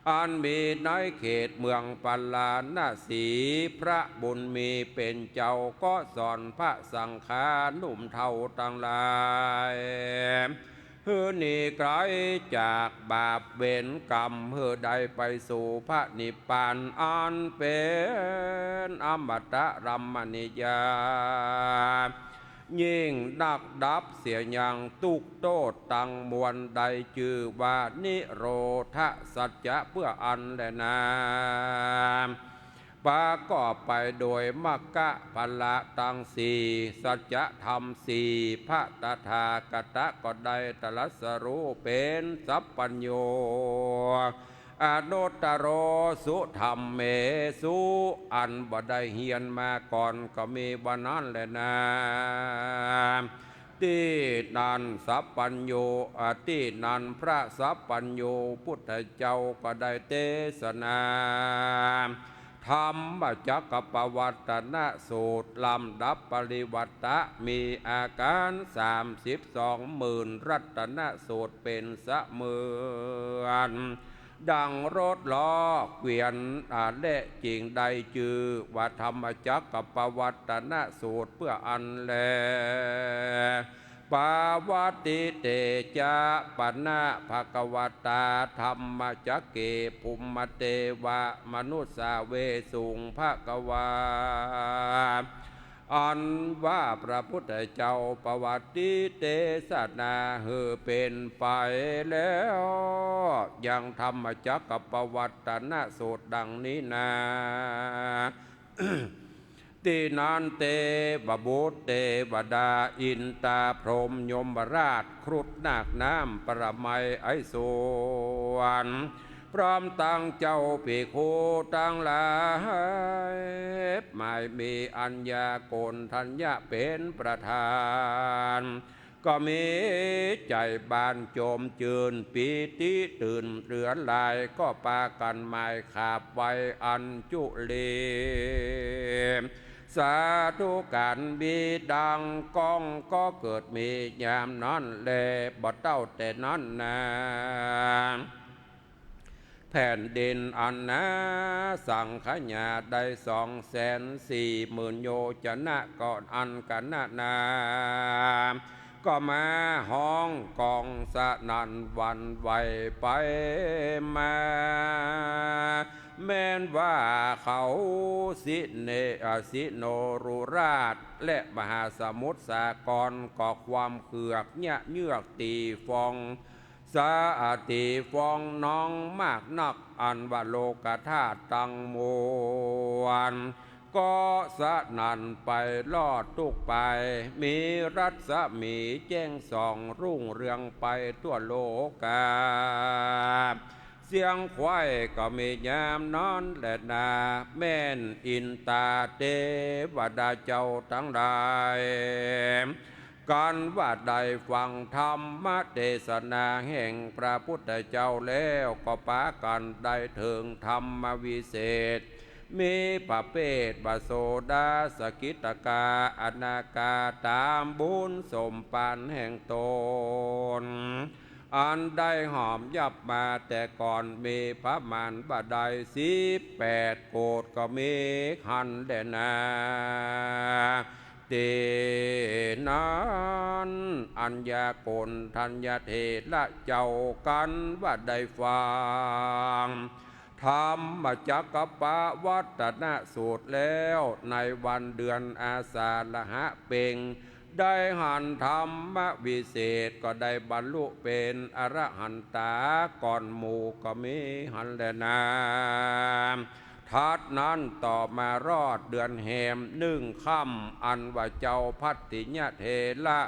อันมีในเขตเมืองปาราณสี พระบุญมีเป๋นเจ้าก็สอนพระสังฆาหนุ่มเฒ่าตังหลาย หื้อหนีไกลจากบาปเวรกรรม หื้อได้ไปสู่พระนิพพานอันเป๋นอมตะรมณียา ยิ่งนักดับเสียยังตุ๊กข์โต้ษตังมวล ได้จื้อว่านิโรธสัจจะเปื้ออั้นแลนา ประกอบไปโดยมรรคผละตังสี่ สัจธรรมสี่ พระตถาคตะก็ได้ตรัสรู้เป๋นสัพพัญญู อนุตตโรสุธัมเมสุ อันบ่ได้เฮียนมาก่อนก็มีว่านั้นแลนา ตี้นั้นสัพพัญญู อ่า ตี้นั้นพระสัพพัญญูพุทธเจ้าก็ได้เตสนา ธรรมจักรปวัตตนสูตร ลำดับปริวัตตะ มีอาก๋ารสามสิบสองหมื่น รัตนสูตรเป๋นเสมือนดังรถล้อเกวียน อ่า และจึงได้จื้อว่าธรรมจักรปวัตตนสูตรเปื้ออั้นแล ปวัตติเตจะ ปะนะ ภะคะวะตา ธัมมจักเก ภุมมะเตวะ มะนุสสาเวสุง ภะคะวา อันว่าพระพุทธเจ้าปวัตติเตสนาหื้อเป๋นไปแล้ว ยังธรรมจักรปวัตตนสูตรดังนี้นา ตี้นั้นเตวบุตรเตวดา อินตาพรหมยมราช ครุฑนาคน้ำ ปรมัยไอสวรรค์ พร้อมตังเจ้าภิกขุตังหลาย หมายมีอัญญาโกณฑัญญะเป๋นประธาน ก็มีใจ๋บานโจมจื้น ปีติตื่นเหลือหลาย ก็ปากั๋นหมายขาบไหว้อัญจุลี สาธุก๋านมีดังก้อง ก็เกิดมียามนั้นแล บ่เต้าแต่นั้นนา แผ่นดินอันหนาสังขยาได้สองแสนสี่หมื่นโยจนะ ก็อันกะนะนา ก็มาฮ้องกองสนั่นหวั่นไหวไปมา แม้นว่าเขาสิเน อ่า สิโนรุราช และมหาสมุทรสาคร ก็ความเคือกเยียะเยือกตี๋ฟอง สาอาตี๋ฟองน้องมากนัก อันว่าโลกธาตุตังมวล ก็สนั่นไปลอดทุกปาย มีรัศมีแจ้งส่องรุ่งเรืองไปทั่วโลกา เสียงไขว้ก็มียามนั้นแลนา แม้นอินตาเตวดาเจ้าตังหลาย กั๋นว่าได้ฟังธรรมเตสนาแห่งพระพุทธเจ้าแล้ว ก็ปากั๋นได้เถิงธรรมวิเศษ มีประเภทว่าโสดา สกิทาคา อนาคา ต๋ามบุญสมปานแห่งต๋น อันได้หอมยับมาแต่ก่อน มีประมาณว่าได้สิบแปดโกฏก็มีหั้นแลนา ตี้นั้นอัญญาโกณฑัญญะเถระเจ้ากั๋นว่าได้ฟัง ธรรมจักรปวัตตนสูตรแล้ว ในวันเดือนอาสาฬหะเพ็ง ได้หันธรรมวิเศษ ก็ได้บรรลุเป๋นอรหันตาก่อนหมู่ก็มีหั้นแลนา ถัดนั้นต่อมารอดเดือนแฮมหนึ่งค่ำ อันว่าเจ้าภัตติยะเถระ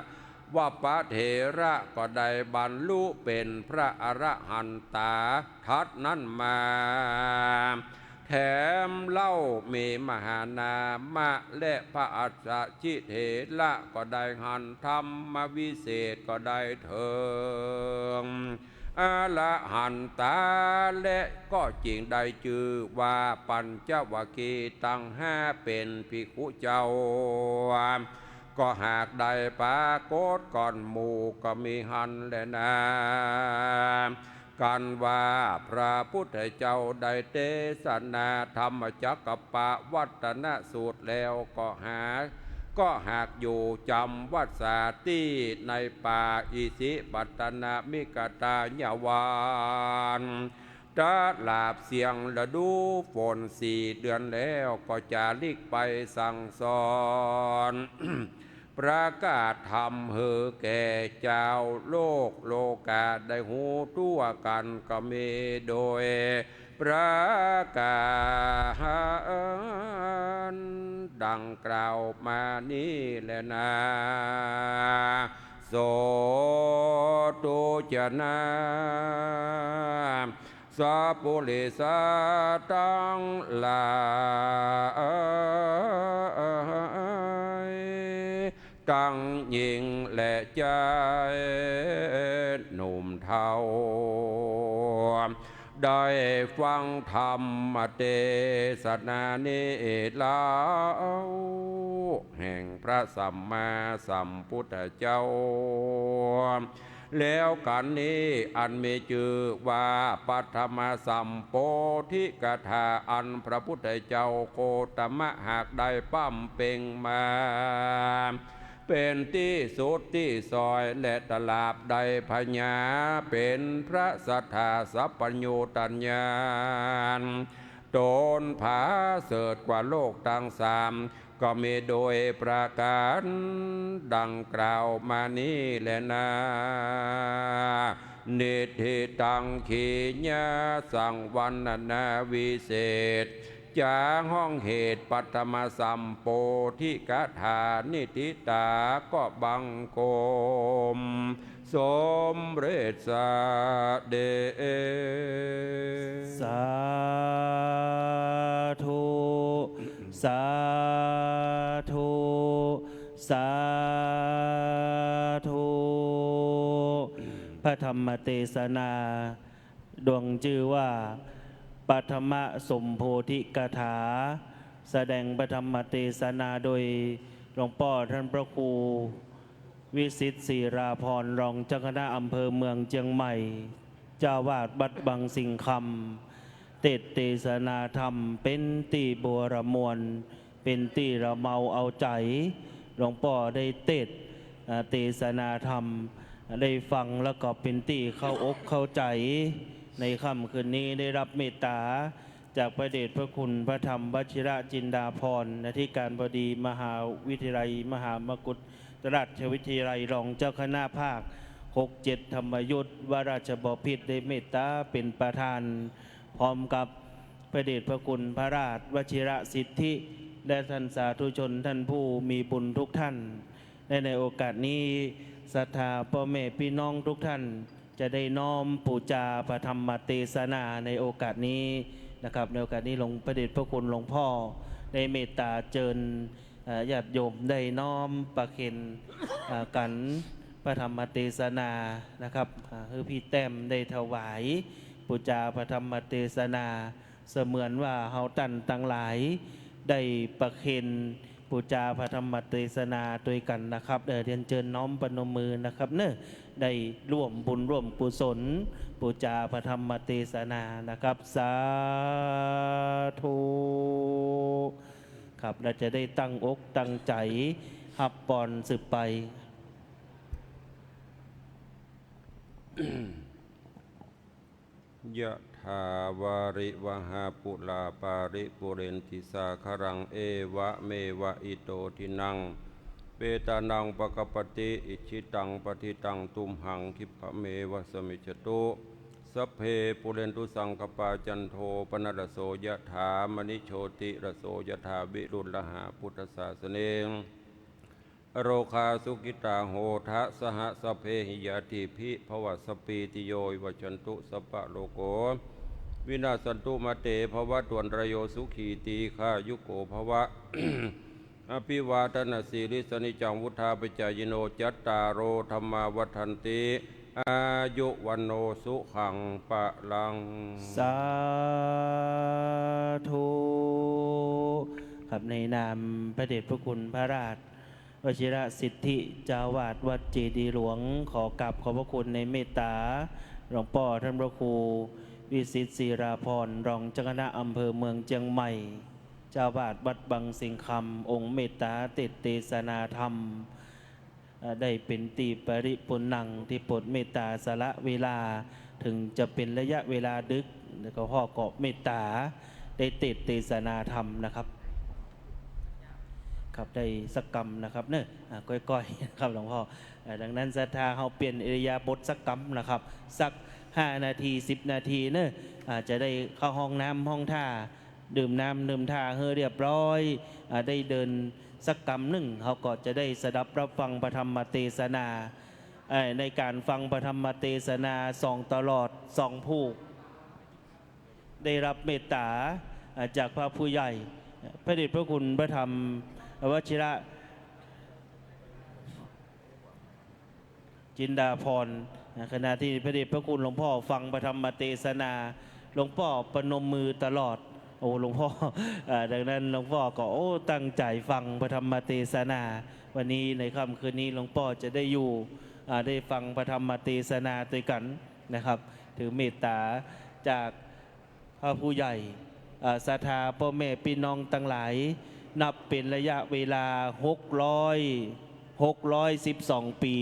วปะเถระก็ได้บรรลุเป๋นพระอรหันตา ถัดนั้นมา แถมเล่ามีมหานามะและพระอัสสชิเถระก็ได้หันธรรมวิเศษก็ได้เถิงอรหันตา และก็จึงได้จื้อว่าปัญจวัคคีย์ตังห้าเป๋นภิกขุเจ้า ก็หากได้ปรากฏก่อนหมู่ก็มีหั้นแลนา กั๋นว่าพระพุทธเจ้าได้เตสนาธรรมจักรปวัตตนสูตรแล้วก็หาก ก็หากอยู่จ๋ำวัสสาตี้ในป่าอิสิปตนมิกทายวัน ตลาบเสี้ยงฤดูฝนสี่เดือนแล้วก็จาริกไปสั่งสอน ประกาศธรรมหื้อแก่จาวโลก โลกาได้ฮู้ทั่วกั๋น ก็มีโดยประก๋านดังกล่าวมานี้แลนา โสตุจนะ สัพปุริสะตังหลาย ตังญิงและจายหนุ่มเฒ่า ได้ฟังธรรมเตสนานี้แล้ว แห่งพระสัมมาสัมพุทธเจ้า แล้วกั๋นนี้ อันมีจื้อว่าปัทมสัมโพธิกถา อันพระพุทธเจ้าโคตมะหากได้บำเพ็งมา เป๋นตี้สุดตี้ซอย และตราบใดพญาเป๋นพระสัตถาสัพพัญญูตญาณ ต๋นผาเสริฐกว่าโลกตังสาม ก็มีโดยประก๋านดังกล่าวมานี้แลนา นิทธิตัง ขีณาสังวรรณนาวิเศษ จ๋าฮ้องเหตุปัทมสัมโพธิกถา นิทธิตา ก็บังคมสมเร็จเสด็จ สาธุ สาธุ สาธุ พระธรรมเตสนา ดวงจื้อว่า ปัทมสัมโพธิกถา แสดงพระธรรมเตสนาโดยหลวงป้อต้านพระครู วิสิทธิ์ ศิราภรณ์ รองเจ้าคณะอำเภอเมืองเจียงใหม่ เจ้าอาวาสวัดบางสิงห์คำ เตสน์เตสนาธรรม เป๋นตี้บัวระมวล เป๋นตี้ระเมาเอาใจ๋ หลวงป้อได้เตสน์ เอ่อ เตสนาธรรม ได้ฟังแล้วก็เป๋นตี้เข้าอกเข้าใจ๋ ในค่ำคืนนี้ได้ฮับเมตต๋า จากพระเดชพระคุณพระธรรมวชิรจินดาภรณ์ อธิการบดีมหาวิทยาลัยมหามกุฏราชวิทยาลัย รองเจ้าคณะภาคหกเจ็ดธรรมยุต วราชบพิตร ได้เมตต๋าเป๋นประธาน พร้อมกับพระเดชพระคุณพระราชวชิรสิทธิ และท่านสาธุชนท่านผู้มีบุญทุกท่าน และในโอกาสนี้ ศรัทธาป้อแม่ปี้น้องทุกท่าน จะได้น้อมปู๋จาพระธรรมเตสนาในโอกาสนี้นะครับ ในโอกาสนี้หลวง พระเดชพระคุณหลวงป้อได้เมตต๋าเจิญ เอ่อ ญาติโยมได้น้อมประเคน เอ่อ กั๋นพระธรรมเตสนานะครับ อ่า หื้อปี้แต้มได้ถวายปู๋จาพระธรรมเตสนา เสมือนว่าเฮาต้านตังหลายได้ประเคนปู๋จาพระธรรมเตสนาตวยกั๋นนะครับ เอ่อ เรียนเจิญน้อมประนมมือนะครับเนาะ ได้ร่วมบุญร่วมกุศลปู๋จาพระธรรมเตสนานะครับ สาธุ ครับ แล้วจะได้ตั้งอกตั้งใจ๋ฮับปอนสืบไป ยะถาวาริวหาปูราปาริปูเรนติสาคารัง เอวะเมวะอิโตทินัง เปตานังปะกปปติ อิจฉิตังปะทิตังตุมหัง ขิปปะเมวะสะมิจฉตุ สัพเพปูเรนตุสังกปปา จันโทปะนะระโส ยะถา มะณิโชติระโส ยะถา วิรุฬหาปุตตะสาสะเน อโรคาสุขิตาโหทะ สะหะสัพเพหิยาติภิ ภวัตสัพพีติโย วิวัชชันตุ สัพพะโรโค วินาสสันตุ มาเต ภวัตวันตะราโย สุขี ตีฆายุโก ภวะ อภิวาทะนะสีลิสสะ นิจจัง วุฑฒาปะจายิโน จัตตาโร ธัมมา วัฑฒันติ อายุ วัณโณ สุขัง พะลัง สาธุ ครับ ในนามพระเดชพระคุณพระราช วชิรสิทธิ เจ้าอาวาสวัดเจดีย์หลวง ขอกราบขอบพระคุณในเมตต๋าหลวงป้อต้านพระครู วิสิทธิ์ ศิราภรณ์ รองเจ้าคณะอำเภอเมืองเจียงใหม่ เจ้าอาวาสวัดบางสิงห์คำ องค์เมตต๋าเตสน์เตสนาธรรม เอ่อ ได้เป๋นตี้ปริปุณณัง ตี้โปรดเมตต๋าสละเวลา เถิงจะเป๋นระยะเวลาดึก แล้วก็พ่อก็เมตต๋าได้เตสน์เตสนาธรรมนะครับ ครับ ได้สักกำนะครับเนาะ อ่า ก้อยๆ นะครับหลวงพ่อ อ่า ดังนั้นศรัทธาเฮาเปลี่ยนอิริยาบถสักกำนะครับ สักห้านาที สิบนาทีเนาะ อ่า จะได้เข้าห้องน้ำห้องท่า ดื่มน้ำดื่มท่าหื้อเรียบร้อย อ่า ได้เดินสักกำนึ่ง เฮาก็จะได้สดับรับฟังพระธรรมเตสนา เอ่อ ในก๋านฟังพระธรรมเตสนาสองตลอดสองผูก ได้ฮับเมตต๋า อ่า จากพระผู้ใหญ่ พระเดชพระคุณพระธรรมวชิระจินดาภรณ์ อ่า ขณะตี้พระเดชพระคุณหลวงพ่อฟังพระธรรมเตสนา หลวงป้อประนมมือตลอด โอ้ หลวงป้อ อ่า ดังนั้นหลวงป้อก็ โอ้ ตั้งใจ๋ฟังพระธรรมเตสนา วันนี้ในค่ำคืนนี้หลวงป้อจะได้อยู่ อ่า ได้ฟังพระธรรมเตสนาตวยกั๋นนะครับ ถือเมตต๋าจากพระผู้ใหญ่ อ่า ศรัทธาป้อแม่ปี้น้องตังหลาย นับเป๋นระยะเวลาหกร้อย หกร้อยสิบสองปี๋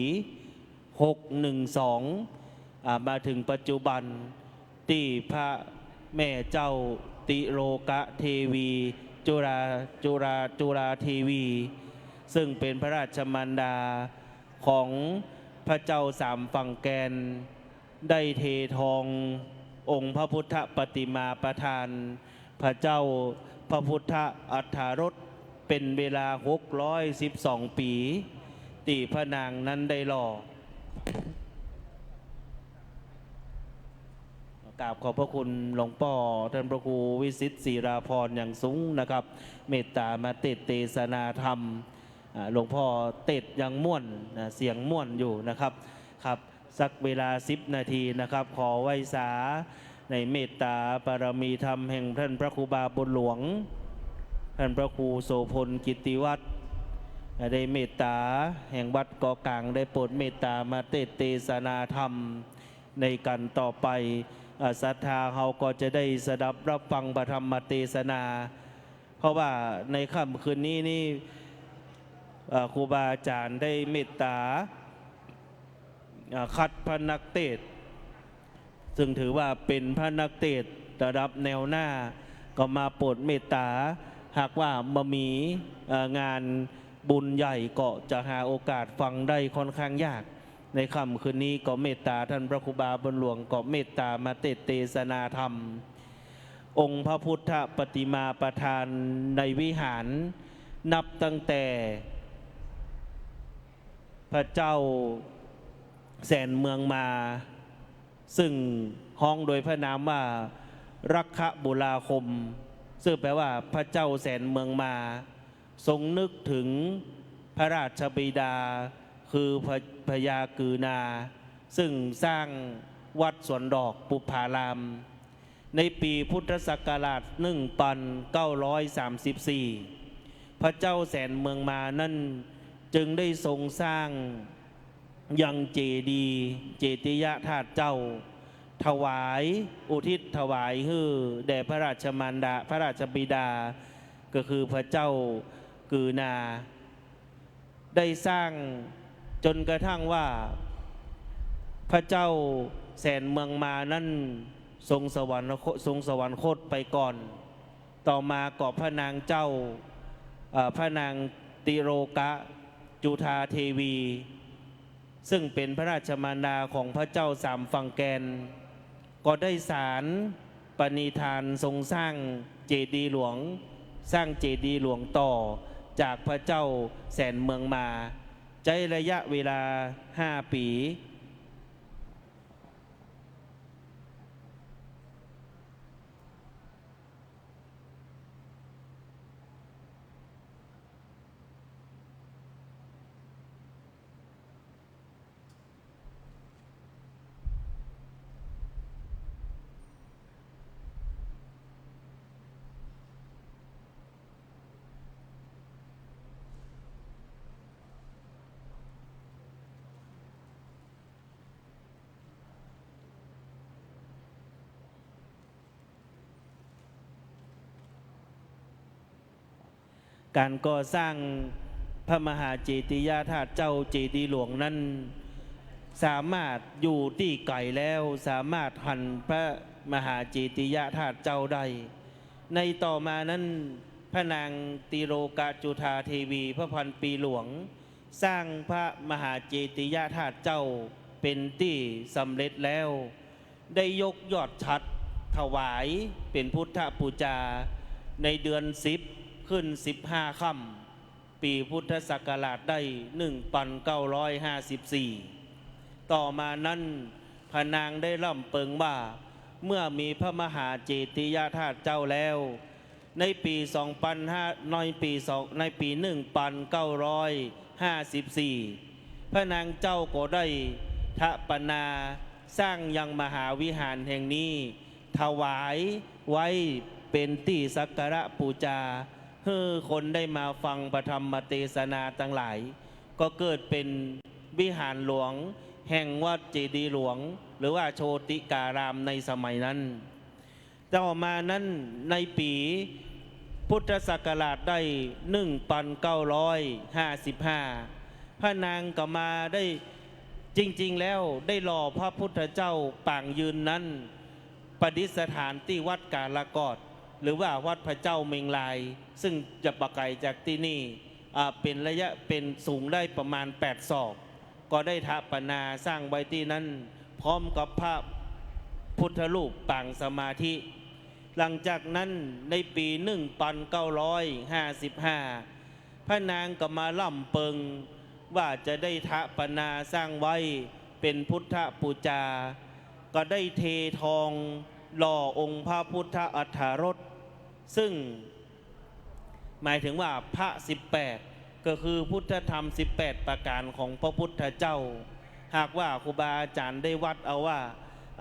หกหนึ่งสอง อ่า มาเถิงปัจจุบัน ตี้พระแม่เจ้าติโลกะเทวี จุฬา จุฬา จุฬาเทวี ซึ่งเป๋นพระราชมารดาของพระเจ้าสามฝั่งแควน ได้เททององค์พระพุทธปฏิมาประธาน พระเจ้าพระพุทธอัฏฐรส เป๋นเวลาหกร้อยสิบสองปี๋ ตี้พระนางนั้นได้หล่อ กราบขอบพระคุณหลวงป้อท่านพระครูวิสิทธิ์ศิราภรณ์อย่างสูงนะครับ เมตต๋ามาเตสน์เตสนาธรรม อ่า หลวงป้อเตสน์ยังม่วนนะ เสียงม่วนอยู่นะครับ ครับ สักเวลาสิบนาทีนะครับ ขอไหว้สาในเมตต๋าบารมีธรรมแห่งท่านพระครูบาบุญหลวง ท่านพระครูโสภณกิตติวัฒน์ ได้เมตต๋าแห่งวัดเกาะก๋าง ได้โปรดเมตต๋ามาเตสน์เตสนาธรรมในก๋านต่อไป อ่า ศรัทธาเฮาก็จะได้สดับรับฟังพระธรรมเตสนา เพราะว่าในค่ำคืนนี้นี่ เอ่อ ครูบาอาจ๋ารย์ได้เมตต๋า เอ่อ คัดพระนักเตสน์ ซึ่งถือว่าเป๋นพระนักเตสน์ระดับแนวหน้า ก็มาโปรดเมตต๋า หากว่าบ่มี เอ่อ งานบุญใหญ่ก็จะหาโอกาสฟังได้ค่อนข้างยาก ในค่ำคืนนี้ก็เมตต๋าท่านพระครูบาบุญหลวง ก็เมตต๋ามาเตสน์เตสนาธรรม องค์พระพุทธปฏิมาประธานในวิหาร นับตั้งแต่พระเจ้าแสนเมืองมา ซึ่งฮ้องโดยพระนามว่ารักขบุราคม ซึ่งแปลว่าพระเจ้าแสนเมืองมา ทรงนึกถึงพระราชบิดา คือพระ พญากือนา ซึ่งสร้างวัดสวนดอกปุพพาราม ในปี๋พุทธศักราชหนึ่งปันเก้าร้อยสามสิบสี่ พระเจ้าแสนเมืองมานั้นจึงได้ทรงสร้างยังเจดีย์ เจติยธาตุเจ้า ถวาย อุทิศถวายหื้อแด่พระราชมารดา พระราชบิดา ก็คือพระเจ้ากือนา ได้สร้างจ๋นกระทั่งว่าพระเจ้าแสนเมืองมานั้นทรงสวรรคต ทรงสวรรคตไปก่อน ต่อมาก็พระนางเจ้า เอ่อ พระนางติโลกะจุฑาเทวี ซึ่งเป๋นพระราชมารดาของพระเจ้าสามฝั่งแควน ก็ได้สารปณิธานทรงสร้างเจดีย์หลวง สร้างเจดีย์หลวงต่อจากพระเจ้าแสนเมืองมา ใจ๊ระยะเวลาห้าปี๋ ก๋านก่อสร้างพระมหาเจติยธาตุเจ้าเจดีย์หลวงนั้น สามารถอยู่ตี้ไก๋แล้ว สามารถหันพระมหาเจติยธาตุเจ้าได้ ในต่อมานั้น พระนางติโลกจุฑาเทวีพระพันปีหลวง สร้างพระมหาเจติยธาตุเจ้าเป๋นตี้สำเร็จแล้ว ได้ยกยอดฉัตรถวายเป๋นพุทธปูจา ในเดือนสิบขึ้นสิบห้าค่ำ ปี๋พุทธศักราชได้หนึ่งปันเก้าร้อยห้าสิบสี่ ต่อมานั้น พระนางได้ร่ำเปิงว่า เมื่อมีพระมหาเจติยธาตุเจ้าแล้ว ในปี๋สองปันห้า ในปี๋สอง ในปี๋หนึ่งปันเก้าร้อยห้าสิบสี่ พระนางเจ้าก็ได้ฐาปนาสร้างยังมหาวิหารแห่งนี้ ถวายไว้เป๋นตี้สักการะปูจา หื้อคนได้มาฟังพระธรรมเตสนาตังหลาย ก็เกิดเป๋นวิหารหลวงแห่งวัดเจดีย์หลวง หรือว่าโชติการามในสมัยนั้น ต่อมานั้นในปี๋พุทธศักราชได้หนึ่งปันเก้าร้อยห้าสิบห้า พระนางก็มาได้ จริงๆ แล้วได้หล่อพระพุทธเจ้าปางยืนนั้น ประดิษฐานตี้วัดกาลากอด หรือว่าวัดพระเจ้าเมงลาย ซึ่งจะบ่ไก๋จากตี้นี่ อ่า เป๋นระยะ เป๋นสูงได้ประมาณแปดศอก ก็ได้ฐาปนาสร้างไว้ตี้นั้น พร้อมกับพระพุทธรูปปางสมาธิ หลังจากนั้นในปี๋หนึ่งปันเก้าร้อยห้าสิบห้า พระนางก็มาร่ำเปิงว่าจะได้ฐาปนาสร้างไว้เป๋นพุทธปูจา ก็ได้เททองหล่อองค์พระพุทธอัฏฐรส ซึ่งหมายถึงว่าพระสิบแปด ก็คือพุทธธรรมสิบแปดประก๋านของพระพุทธเจ้า หากว่าครูบาอาจ๋ารย์ได้วัดเอาว่า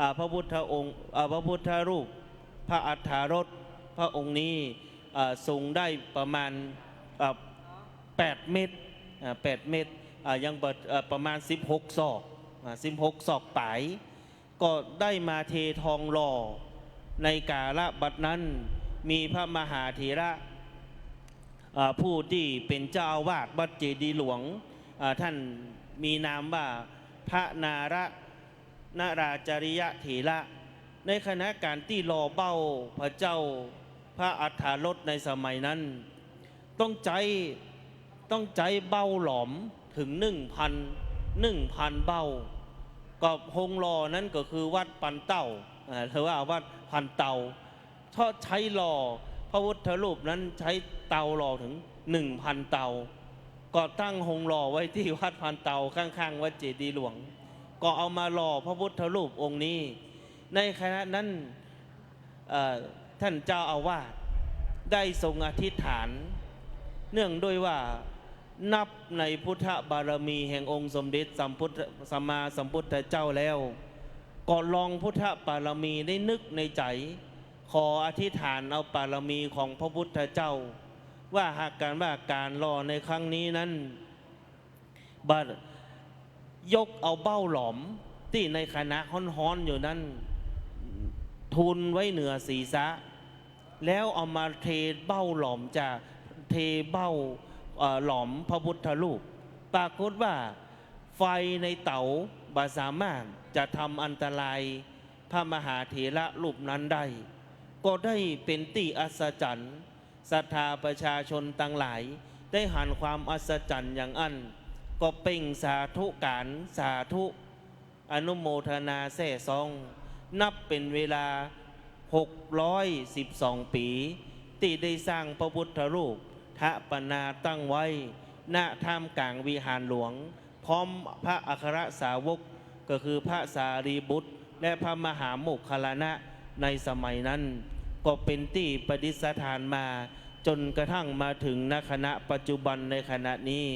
อ่า พระพุทธองค์ อ่า พระพุทธรูป พระอัฏฐรส พระองค์นี้ อ่า สูงได้ประมาณ อ่า แปดเมตร อ่า แปดเมตร อ่า ยังบ่ อ่า ประมาณสิบหกศอก อ่า สิบหกศอกป๋าย ก็ได้มาเททองหล่อ ในกาละบัดนั้น มีพระมหาเถระ อ่า ผู้ตี้เป๋นเจ้าอาวาสวัดเจดีย์หลวง อ่า ท่านมีนามว่าพระนาระ นราจริยเถระ ในขณะก๋านตี้หล่อเบ้าพระเจ้าพระอัฏฐรสในสมัยนั้น ต้องใจ๊ ต้องใจ๊เบ้าหลอมเถิงหนึ่งปัน หนึ่งปันเบ้า ก็โฮงหล่อนั้นก็คือวัดปันเต้า อ่า หรือว่าวัดปันเตา เพราะใจ๊หล่อพระพุทธรูปนั้นใจ๊เตาหล่อเถิงหนึ่งปันเตา ก็ตั้งโฮงหล่อไว้ตี้วัดปันเตาข้างๆ วัดเจดีย์หลวง ก็เอามาหล่อพระพุทธรูปองค์นี้ ในขณะนั้น เอ่อ ท่านเจ้าอาวาสได้ทรงอธิษฐาน เนื่องด้วยว่านับในพุทธบารมีแห่งองค์สมเด็จสัมพุทธ สัมมาสัมพุทธเจ้าแล้ว ก็ลองพุทธบารมีได้นึกในใจ๋ ขออธิษฐานเอาบารมีของพระพุทธเจ้า ว่าหากก๋านว่าก๋านหล่อในครั้งนี้นั้น บ่ยกเอาเบ้าหลอมตี้ในขณะฮ้อนๆ อยู่นั้น ทูลไว้เหนือศีรษะ แล้วเอามาเทเบ้าหลอมจาก เทเบ้า เอ่อ หลอมพระพุทธรูป ปรากฏว่าไฟในเต๋าบ่สามารถจะทำอันตรายพระมหาเถระรูปนั้นได้ ก็ได้เป๋นตี้อัศจรรย์ ศรัทธาประชาชนตังหลายได้หันความอัศจรรย์อย่างอั้น ก็เปล่งสาธุการ สาธุ อนุโมทนาแซ่ซ้อง นับเป๋นเวลาหกร้อยสิบสองปี๋ ตี้ได้สร้างพระพุทธรูป ฐาปนาตั้งไว้ ณ ถ้ำกลางวิหารหลวง พร้อมพระอัครสาวก ก็คือพระสารีบุตร และพระมหาโมคคัลลานะ ในสมัยนั้น ก็เป๋นตี้ประดิษฐานมา จ๋นกระทั่งมาเถิง ณ ขณะปัจจุบันในขณะนี้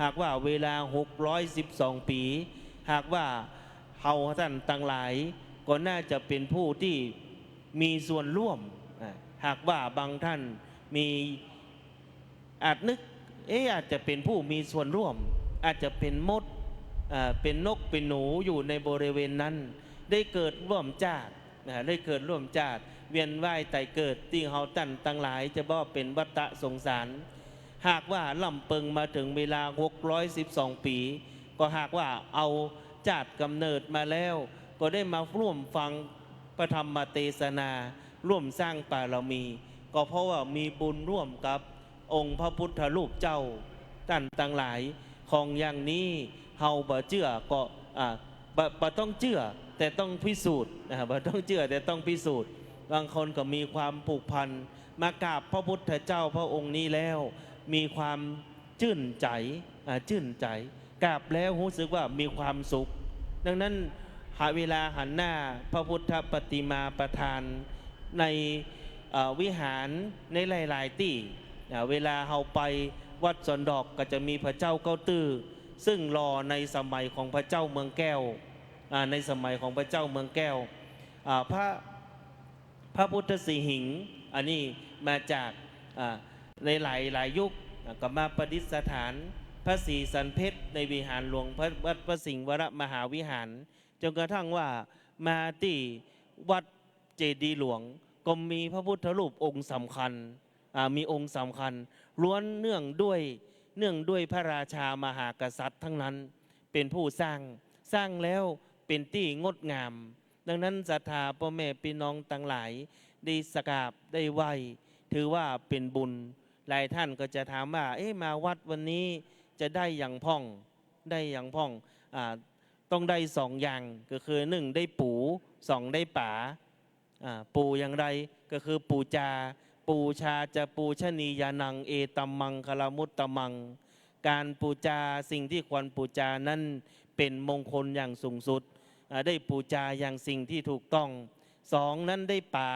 หากว่าเวลาหกร้อยสิบสองปี๋ หากว่าเฮาต้านตังหลาย ก็น่าจะเป๋นผู้ตี้มีส่วนร่วม อ่า หากว่าบางต้านมี อาจนึก เอ๊ะ อาจจะเป๋นผู้มีส่วนร่วม อาจจะเป๋นมด อ่า เป๋นนก เป๋นหนูอยู่ในบริเวณนั้น ได้เกิดร่วมจ้าติ นะ ได้เกิดร่วมจ้าติ เวียนว่ายต๋ายเกิด ตี้เฮาต้านตังหลายจะบอกเป๋นวัฏฏะสงสาร หากว่าล่ำเปิงมาเถิงเวลาหกร้อยสิบสองปี๋ ก็หากว่าเอาจ้าติก๋ำเนิดมาแล้ว ก็ได้มาร่วมฟังพระธรรมเตสนา ร่วมสร้างบารมี ก็เพราะว่ามีบุญร่วมกับองค์พระพุทธรูปเจ้า ต้านตังหลาย ของอย่างนี้เฮาบ่เจื้อก็ อ่า บ่ บ่ต้องเจื้อ แต่ต้องพิสูจน์ อ่า บ่ต้องเจื้อ แต่ต้องพิสูจน์ บางคนก็มีความผูกพัน มากราบพระพุทธเจ้าพระองค์นี้แล้ว มีความจื้นใจ๋ อ่า จื้นใจ๋ กราบแล้วฮู้สึกว่ามีความสุข ดังนั้น หากเวลาหันหน้าพระพุทธปฏิมาประธานใน เอ่อ วิหารในหลายๆ ตี้ อ่า เวลาเฮาไปวัดสวนดอกก็จะมีพระเจ้าเก๊าตื้อ ซึ่งหล่อในสมัยของพระเจ้าเมืองแก้ว อ่า ในสมัยของพระเจ้าเมืองแก้ว อ่า พระ พระพุทธสีหิงค์ อันนี้มาจาก อ่า ในหลายๆ ยุค อ่า ก็มาประดิษฐานพระศรีสันเพชรในวิหารหลวงพระ วัดพระสิงห์วรมหาวิหาร จนกระทั่งว่ามาตี้วัดเจดีย์หลวง ก็มีพระพุทธรูปองค์สำคัญ อ่า มีองค์สำคัญ ล้วนเนื่องด้วย เนื่องด้วยพระราชามหากษัตริย์ทั้งนั้น เป๋นผู้สร้าง สร้างแล้วเป๋นตี้งดงาม ดังนั้นศรัทธาป้อแม่ปี้น้องตังหลาย ได้กราบได้ไหว้ ถือว่าเป๋นบุญ หลายท่านก็จะถามว่า เอ๊ะ มาวัดวันนี้จะได้หยังพ่อง ได้หยังพ่อง อ่า ต้องได้สองอย่าง ก็คือ นึ่ง ได้ปู๋ สอง ได้ป๋า อ่า ปู๋อย่างไร ก็คือปู๋จา ปูชาจะปูชนียานัง เอตัมมังคลมุตตมัง ก๋านปู๋จา สิ่งตี้ควรปู๋จานั้นเป๋นมงคลอย่างสูงสุด อ่า ได้ปู๋จาอย่างสิ่งตี้ถูกต้อง สอง นั้นได้ป๋า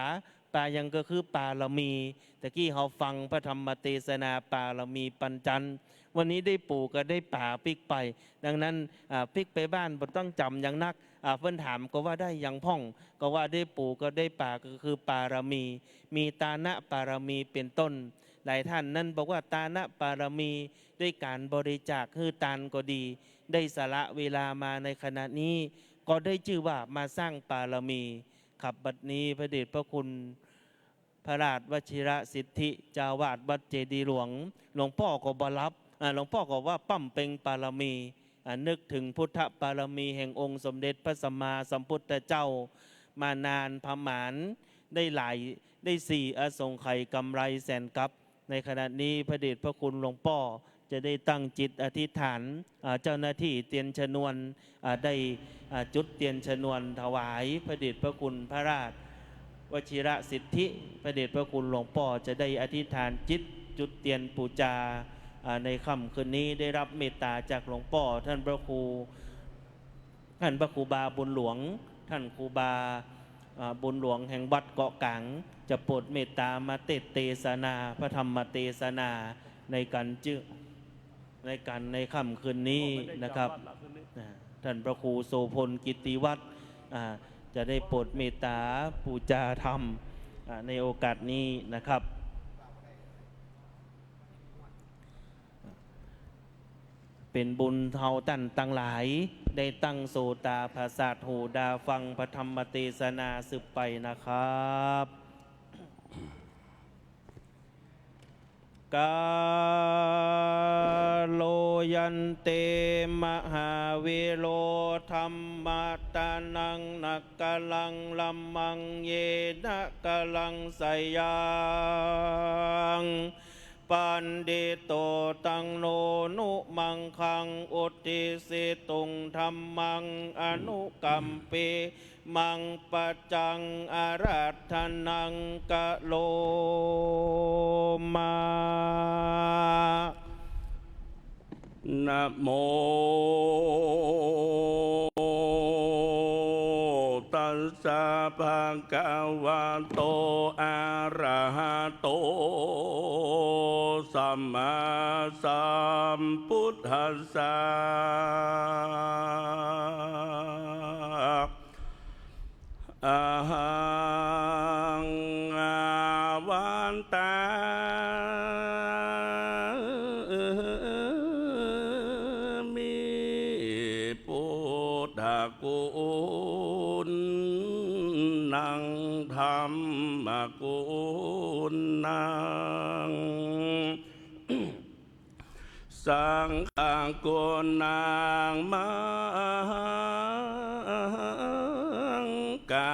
ป๋าหยัง ก็คือปารมี ตะกี้เฮาฟังพระธรรมเตสนาปารมีปัญจันทร์ วันนี้ได้ปู๋กับได้ป๋าปิ๊กไป ดังนั้น อ่า ปิ๊กไปบ้านบ่ต้องจ๋ำหยังนัก อ่า เปิ้นถามก็ว่าได้หยังพ่อง ก็ว่าได้ปู๋กับได้ป๋า ก็คือปารมี มีตานะปารมีเป๋นต้น หลายท่านนั้นบอกว่าตานะปารมี ด้วยก๋านบริจาคหื้อตานก็ดี ได้สละเวลามาในขณะนี้ ก็ได้จื้อว่ามาสร้างปารมี ครับ บัดนี้พระเดชพระคุณ พระราชวชิรสิทธิเจ้าอาวาสวัดเจดีย์หลวง หลวงป้อก็บ่หลับ อ่า หลวงป้อก็ว่าปล้ำเป็งปารมี อ่า นึกเถิงพุทธปารมีแห่งองค์สมเด็จพระสัมมาสัมพุทธเจ้ามานานประมาณได้หลาย ได้สี่อสงไขยก๋ำไรแสนกัป ในขณะนี้พระเดชพระคุณหลวงป้อจะได้ตั้งจิตอธิษฐาน อ่า เจ้าหน้าตี้เตียนชนวน อ่า ได้ อ่า จุดเตียนชนวนถวายพระเดชพระคุณพระราชวชิรสิทธิ พระเดชพระคุณหลวงป้อจะได้อธิษฐานจิตจุดเตียนปู๋จา อ่า ในค่ำคืนนี้ได้รับเมตตาจากหลวงป้อ ท่านพระครู ท่านพระครูบาบุญหลวง ท่านครูบา อ่า บุญหลวงแห่งวัดเกาะก๋าง จะโปรดเมตตามาเตสน์เตสนา พระธรรมเตสนา ในก๋านจื้อ ในก๋าน ในค่ำคืนนี้นะครับ อ่า ท่านพระครูโสภณ กิตติวัฒน์ อ่า จะได้โปรดเมตตาปู๋จาธรรม อ่า ในโอกาสนี้นะครับ เป๋นบุญเฮาต้านตังหลาย ได้ตั้งโสตาประสาทหูดาฟังพระธรรมเตสนาสืบไปนะครับ กาโล ยันติ มหาวีโร ธัมมาตานัง นะกะลัง ละมัง เยนะกะลัง สยัง ปัณฑิโต ตัง โน นุ มัง คัง อุทธิสิตุง ธัมมัง อนุกัมปิ มัง ปัจจัง อาราธนัง กะโรมา นะโม ตัสสะ ภะคะวะโต อะระหะโต สัมมาสัมพุทธัสสะ อะหัง อาวันตามิ พุทธะกุณัง ธัมมะกุณัง สังฆะกุณัง มังกะ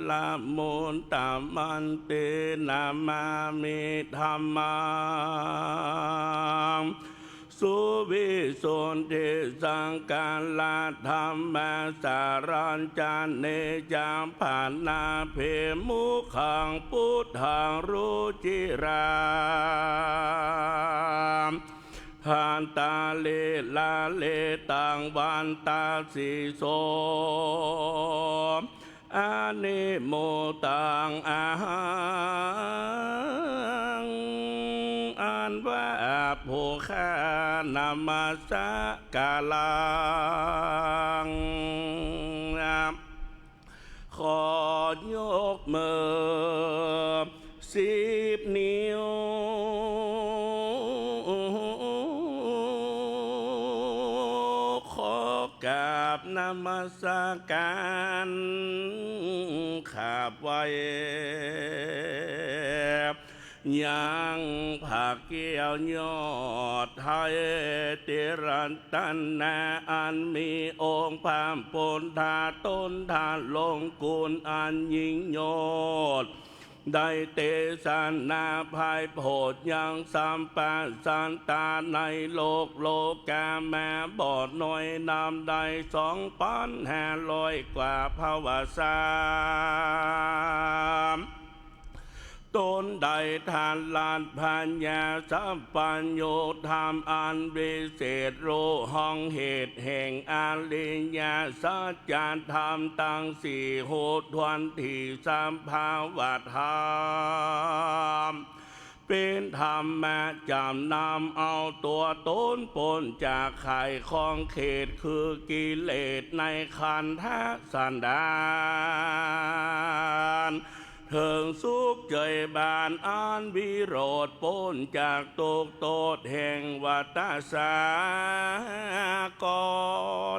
ละมุตตะมันติ นะมามิธัมมัง สุวิสุทธิสังฆะระธัมมะสะรัญจะ เนจะปะนะภิมุขัง พุทธังรุจิระหันตะริ ละเลตังวันตะสิโส อะนิมมุตตังอะหัง อันว่าผู้ข้านมัสการัง ขอยกมือสิบนิ้ว ขอกราบนมัสการ ขาบไหว้ ยังพระแก้วยอดไทย เตรัตนะ อันมีองค์พระปุทธะ ตนทรงคุณอันยิ่งยอด ได้เตสนาไพโรจน์ยังสัพพะสัตว์ตาในโลก โลกามาบ่น้อย นับได้สองปันห้าร้อยกว่าพวสา ตนได้ตรัสพญาสัพพัญญูธรรมอันวิเศษ ฮู้ห้องเหตุแห่งอริยสัจธรรมตังสี่ ฮู้ถ้วนถี่สภาวะธรรม เป๋นธรรมะจำนำเอาตั๋วตนป๊นจากข่ายของเขตคือกิเลสในขันธสันดาน เถิงสุขเจิ่มบานอันวิโรธ ป๊นจากตุ๊กข์โต้ษแห่งวัฏสาก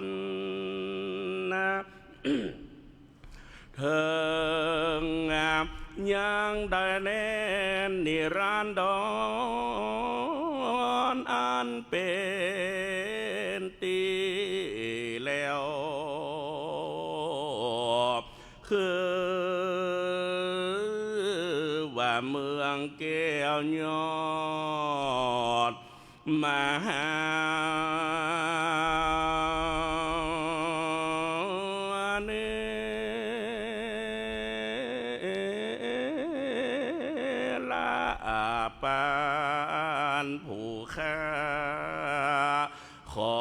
ร เถิงยังได้แน่นนิรันดรอันเป๋นตี้แล้ว คือว่าเมืองแก้วยอด มหาเนรปานผู้ข้า ขอ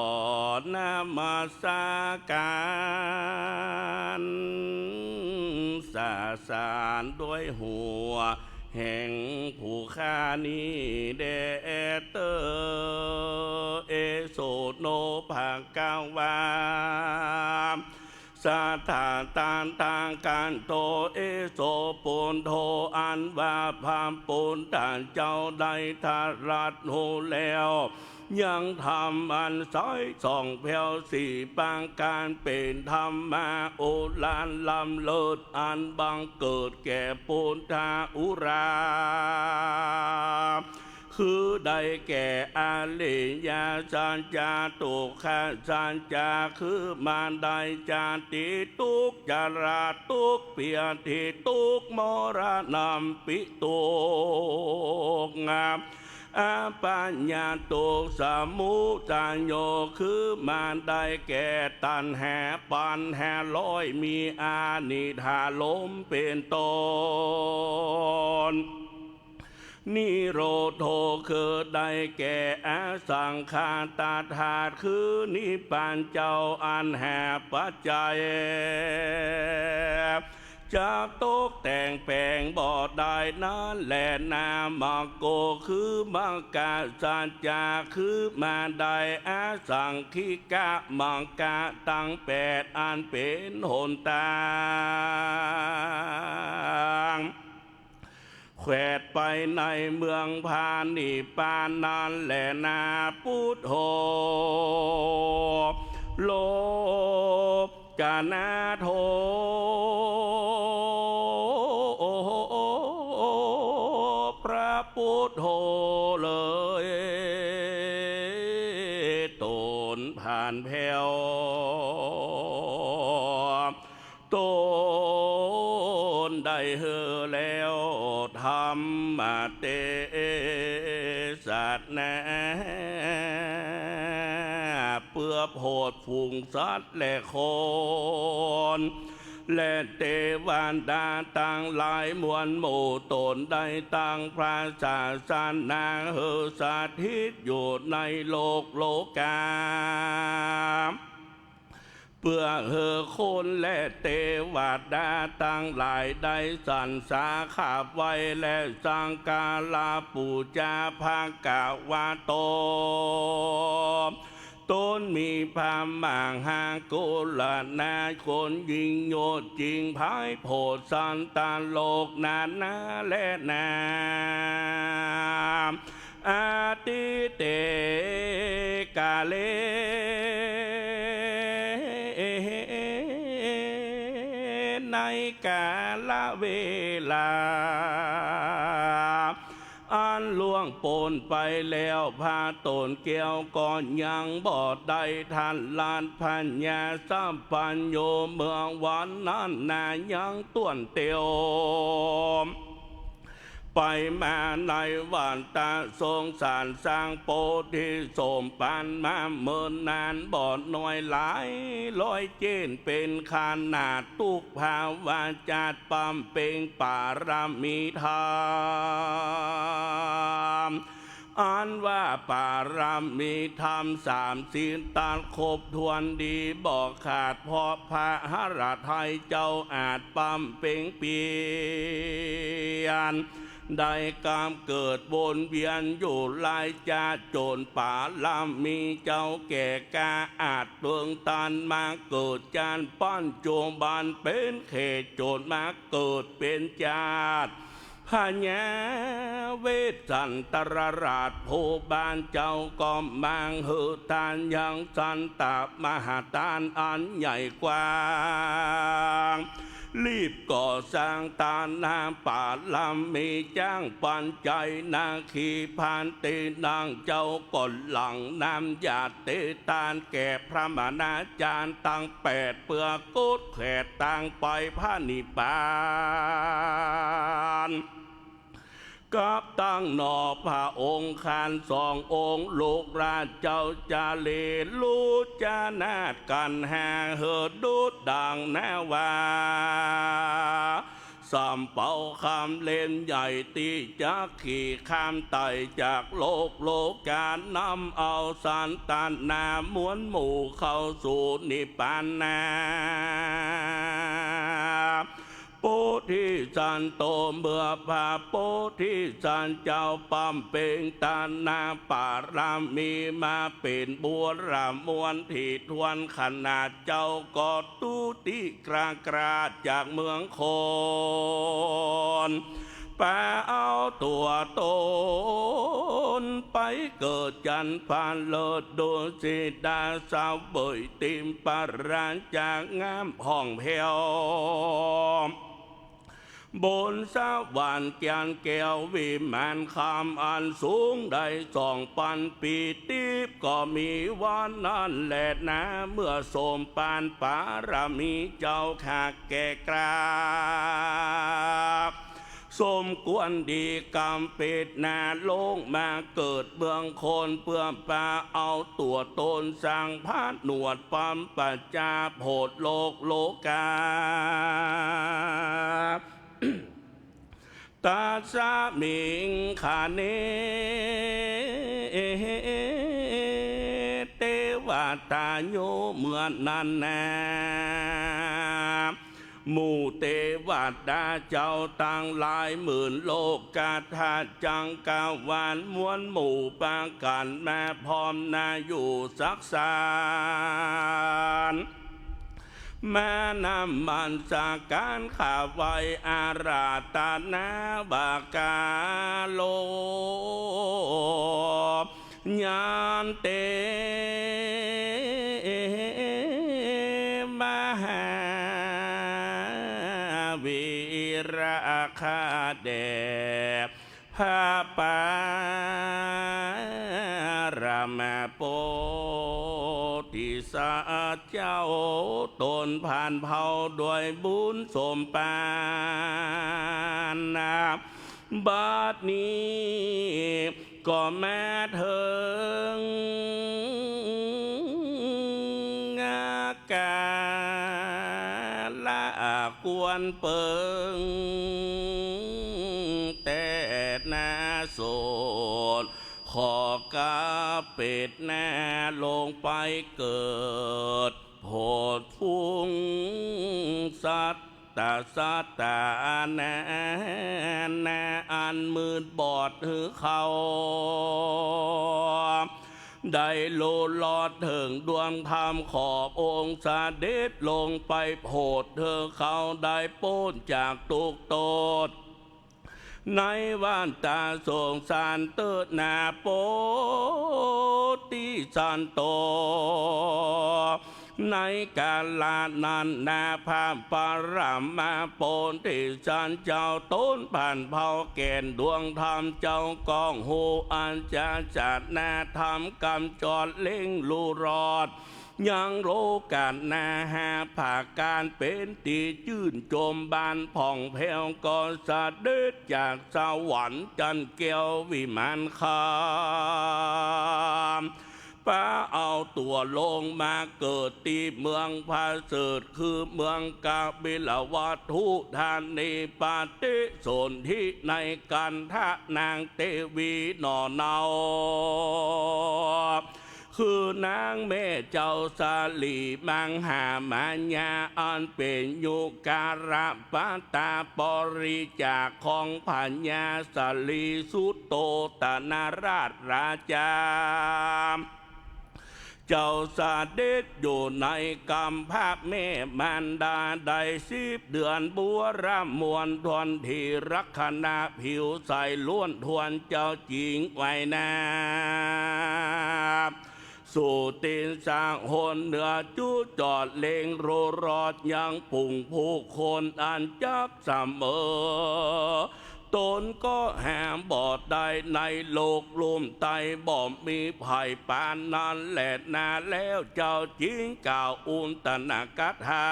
นมัสการ สาสารด้วยหัวแห่งผู้ข้านี้แด่เต๊อะ เอโส โน ภะคะวา สะทาตาทากันโต เอโส ปุทโธ อันว่าพระปุทธเจ้าได้ตรัสฮู้แล้ว ยังธรรมอันใสส่องแผ้วสี่ประก๋าน เป๋นธรรมะโอฬารล้ำเลิศ อันบังเกิดแก่ปุทธะอุรา คือได้แก่อริยสัจจะ ทุกขสัจจะ คือมาได้จาติตุ๊กข์ จราตุ๊กข์ พยาธิตุ๊กข์ มรณะปิตุกข์ อัพพยาธิตุ๊กข์ สมุทโย คือมาได้แก่ตัณหาปันห้าร้อย มีอานิถารมณ์เป๋นต้น นิโรโธ คือได้แก่อสังขาริกธาตุ คือนิพพานเจ้าอันหาปัจจัย จักตกแต่งแป๋งบ่ได้นั้นแลนา มัคโค คือมัคคะสัจจะ คือมาได้อสังคิกะมัคคะตังแปด อันเป๋นหนตาง แขวดไปในเมืองพระนิพพานนั้นแลนา พุทโธ โลกนาโถ พระพุทโธเลย ตนผ่านแผ้ว ตน ได้หื้อแล้วธรรมเตสนา เปื้อโผดฝูงสัตว์และคน และเตวดาตังหลายมวลหมู่ ตนได้ตั้งพระศาสนาหื้อสถิตอยู่ในโลกโลกา เปื้อหื้อคนและเตวดาตังหลายได้สรรเสริญขับไหว้และสักการะปู๋จาพระกวาโต ตนมีพระมหากุณาธิคุณยิ่งยศจริง ไพศาลโผดสันตโลกนานาและนา อดีตเตกาเล ในกาลเวลา อันล่วงป๊นไปแล้ว พระต๋นแก้วก็ยังบ่ได้ถลัด พญาสัพพัญญูเมืองวันนั้นนายังต้วนเตียว ไปมาในวัฏสงสาร สร้างโพธิสมภารมาเมินนานบ่น้อยหลายร้อยเจ๊น เป๋นขนาดตุ๊กภาวะจัดบำเพ็งปารมีธรรม อันว่าปารมีธรรมสามสิบตัดครบถ้วนดีบ่ขาด เพราะพระหฤทัยเจ้าอาจบำเพ็งเปียร ได้กำเกิดวนเวียนอยู่หลายจาติ จ๋นปารมีเจ้าแก่กล้าอาจเปิงตันมาเกิดจาติปัจจุบัน เป๋นเขศจ๋นมาเกิดเป๋นจาติ พญาเวสสันตรราชผู้บานเจ้าก็มังหือทานยังสันตะมหาทานอันใหญ่กว้าง รีบก่อสร้างทานาปารมี จ้างปัจจัยนาคีพันเตนัง เจ้าก็หลั่งน้ำหยาดเตทานแก่พระมหาจารย์ตังแปด เปื้อกุดแขดตางไปพระนิพพาน กับตังหนอพระองค์ข้านสององค์ ลูกราชเจ้าจารี รู้จานาฏกัณหา หื้อดุจดังนาวา สำเป๋าคำเล่นใหญ่ ตี้จักขี่ข้ามไต่จากโลกโลกา นำเอาสันตนามวลหมู่เข้าสู่นิพพานา โพธิสัตว์โต เมื่อพระโพธิสัตว์เจ้าบำเพ็งทานาปารมีมาเป๋นบุญมวลตี้ถ้วนขนาด เจ้าก็ตุติกรากราชจากเมืองคน ปาเอาตั๋วตนไปเกิดจันทร์ฟ้าเลิศดุสิตา เสวยทิพย์ประราชจากงามผ่องแผ้ว บนสวรรค์เขียนแก้ววิมานคำอันสูงได้สองปันปี ทิพย์ก็มีวันนั้นแลนา เมื่อสมภารปารมีเจ้าข้าแก่กล้า สมควรดีกำเปตนาลงมาเกิดเมืองคน เปื้อปาเอาตั๋วตนสร้างผนวดปำปัจจาโผดโลกโลกา ตัสสมิงขเณ เตวตาโย เมื่อนั้นนา หมู่เตวดาเจ้าตังหลายหมื่นโลกธาตุจักรวาลมวลหมู่ปากั๋นมาพร้อมนาอยู่สักสาน มานมัสก๋านข้าไหว้อาราธนาว่า กาโล ยันเต มหาวีระ ข้าแด่ พระปรมปุต ติสัตว์เจ้า ต๋นผ่านเผ่าด้วยบุญสมปานนา บัดนี้ก็มาเถิง กาละควรเปิง แต่นาสน ขอกลับเป๋นนาลงไปเกิด โผดฟุ้งสัตตาสัตตานานา อันมืดบอดหื้อเขา ได้ฮู้รอดเถิงดวงธรรม ขอองค์เสด็จลงไปโผดหื้อเขาได้ป๊นจากตุ๊กข์โต้ษ ในวัฏฏะสงสารเต๊อะนา โพธิสัตว์โต ในกาละนั้นนา พระปรมาโพธิสัตว์เจ้า ต๋นผ่านเผ่าแก่นดวงธรรม เจ้าก็ฮู้อัจฉริยะนา ธรรมกำจอดเล็งฮู้รอด ยังโลกานาหาผาการ เป๋นตี้จื้นจมบานผ่องแผ้ว ก็เสด็จจากสวรรค์จันทร์แก้ววิมานคำ ปาเอาตั๋วลงมาเกิดตี้เมืองผาเสริฐ คือเมืองกบิลวัตถุธานี ปฏิสนธิในกันทะนางเตวีหน่อเนา คือนางแม่เจ้าสาลีมังหามาญา อันเป๋นยุคลปตาปริจจาของพญาสาลีสุโตตนราชราชา เจ้าเสด็จอยู่ในกำพร้าแม่มารดาได้สิบเดือน บัวระมวลทวนที ลักขณะผิวใสล้วนทวน เจ้าหญิงวัยนา สู่ตินสาหนเหนือจุจอดเล็งฮู้รอด ยังฝูงผู้คนอันจักเสมอต๋นก็หาบ่ได้ ในโลกลุ่มใต้บ่มีใผปานนั้นแลนา แล้วเจ้าจึงกล่าวอุตตนกถา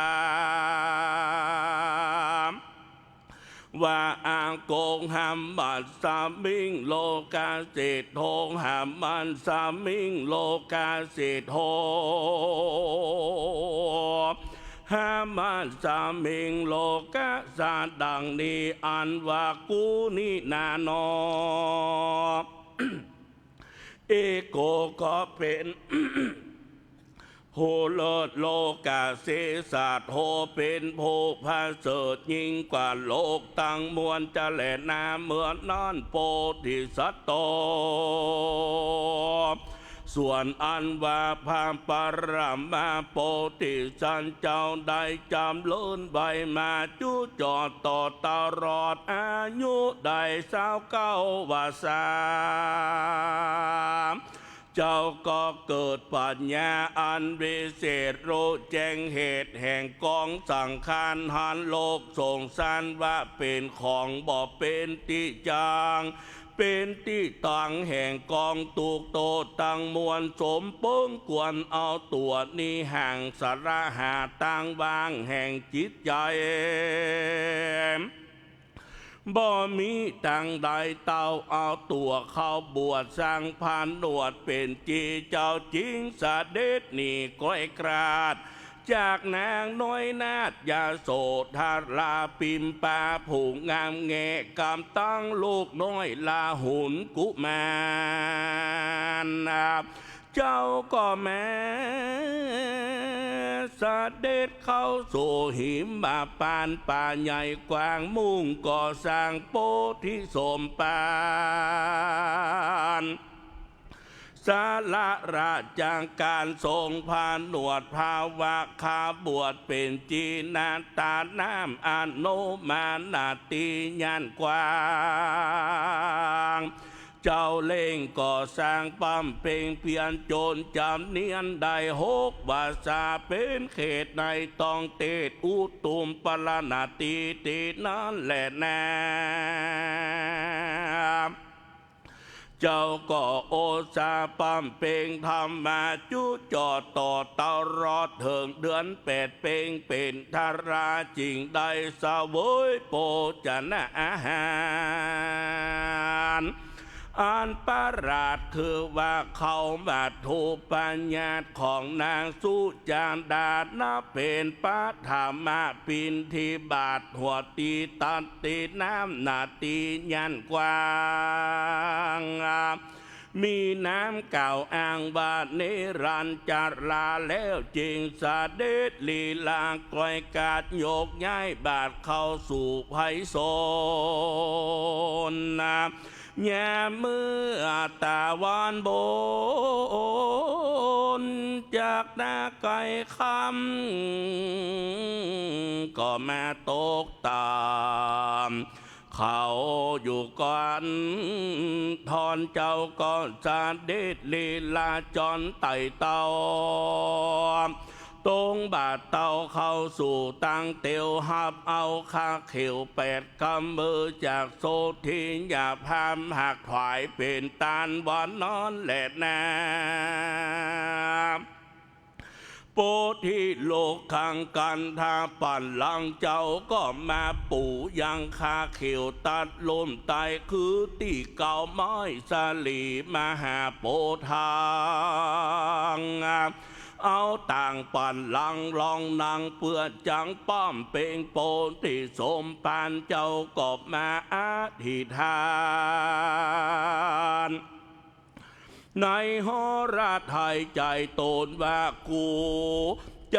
ว่า อะโกหัง มัสสามิง โลกัสสิโท หัง มัสสามิง โลกัสสิโท หัง มัสสามิง โลกัสสะ ดังนี้อันว่ากูนี้นาหนอ เอโก ก็เป๋น ผู้เลิศ โลกัสสิสัตโธ เป๋นผู้ผาเสริฐยิ่งกว่าโลกตังมวลจะแลนา เมื่อนั้นโพธิสัตว์โต ส่วนอันว่าพระปรมาโพธิสัตว์เจ้าได้จ๋ำเริญไว้มาจุจอดต๋อดตลอดอายุได้ซาวเก้าวัสสา เจ้าก็เกิดปัญญาอันวิเศษ ฮู้แจ้งเหตุแห่งกองสังขาร หันโลกสงสารว่าเป๋นของบ่เป๋นตี้จั้ง เป๋นตี้ตั้งแห่งกองตุ๊กข์โต้ษตังมวล สมเปิงควรเอาตั๋วนี้หังสละหาตางว่างแห่งจิตใจ๋ บ่มีตางใดเต้าเอาตั๋วเข้าบวชสังผนวชเป๋นจี เจ้าจึงเสด็จหนีก้อยกราด จากนางน้อยนาถยโสธราปิมปาผู้งามแงะ กำตังลูกน้อยลาหุลกุมาร เจ้าก็แม้เสด็จเข้าสู่หิมพานต์ป่าใหญ่กว้าง มุ่งก่อสร้างโพธิสมภาร สละราชการทรงผนวชภาวะคบวชเป๋นจีนาตาน้ำอนุมานาตีญาณกว้าง เจ้าเร่งก่อสร้างบำเพ็งเพียรจนจ๋ำเนียนได้หกวัสสา เป๋นเขตในต้องเตศอุตุมปรณตีตีนั้นแลนา เจ้าก็อุตส่าห์บำเพ็งธรรมะจุ๊จ่อต่อตลอดเถิงเดือนแปดเพ็งเป๋นทราจึ่งได้เสวยโภชนะอาหาร อันประหลาดคือว่าเข้ามาถูกพญาติของนางสุจาดา นับเป๋นปฐมปิณฑิบาตหัวตี้ตั๊ดตี้น้ำหน้าตี้หยันกว้าง มีนามกล่าวอ้างว่านิรันจารา แล้วจึงเสด็จลีลาก้อยกาดโยกย้ายบาตรเข้าสู่ไพศาลนะ ยามเมื่อตะวันบน จากหน้าใก้ค่ำ ก็มาตกตาม เขาอยู่ก่อน ท่อนเจ้าก็เสด็จลีลาจรไต่เต้า ตรงบ่าเต้าเข้าสู่ตังเตียว ฮับเอาคาเขียวแปดกำมือจากโสธิยาพามหักถวายเป๋นตานวันนั้นแลนา โพธิโลกขังกันธาปัลลังก์ เจ้าก็มาปูยังคาเขียวตัดลุ่มใต้ คือตี้เก๊าไม้สาลีมหาโพธิ์ทาง เอาตางปัลลังก์รองนั่ง เปื้อจักบำเพ็งโพธิสมภาร เจ้าก็มาอธิษฐาน ในหฤทัยใจ๋ตนว่า กู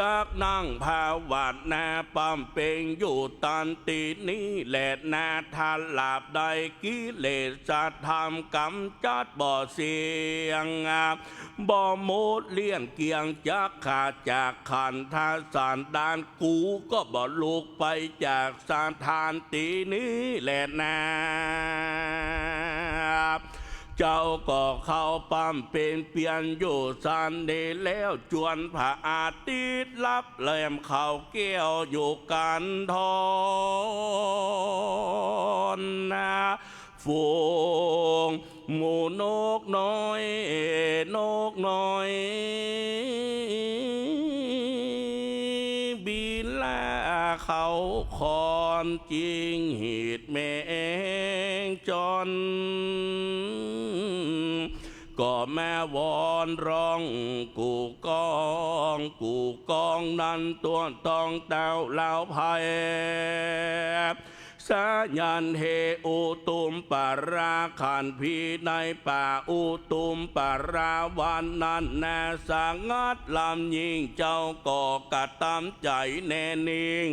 จักนั่งภาวนาบำเพ็งอยู่ตันตี้นี้แลนา ถ้าลาบใดกิเลสธรรมก๋ำจัดบ่เสี้ยง บ่หมดเลี้ยงเกลี้ยง จักขาดจากขันธสันดาน กูก็บ่ลุกไปจากสถานตี้นี้แลนา เจ้าก็เข้าบำเพ็งเปียรอยู่สันนี้แล้ว จวนพระอาทิตย์ลับแลมเข้าแก้วอยู่กันทอนนา ฝูงหมู่นกน้อย นกน้อย บินลาเข้าคอนจิ่งหีดแมงจอน ก็มาวอนร้องกู้ก้อง กู้ก้องนั้นตั๊วต้องเต้าลาวไพร สายันเหอุตุมปรา ขันภีในป่าอุตุมปราวันนั้นนา สงัดลำยิ่ง เจ้าก็กระตำใจ๋แน่นิ่ง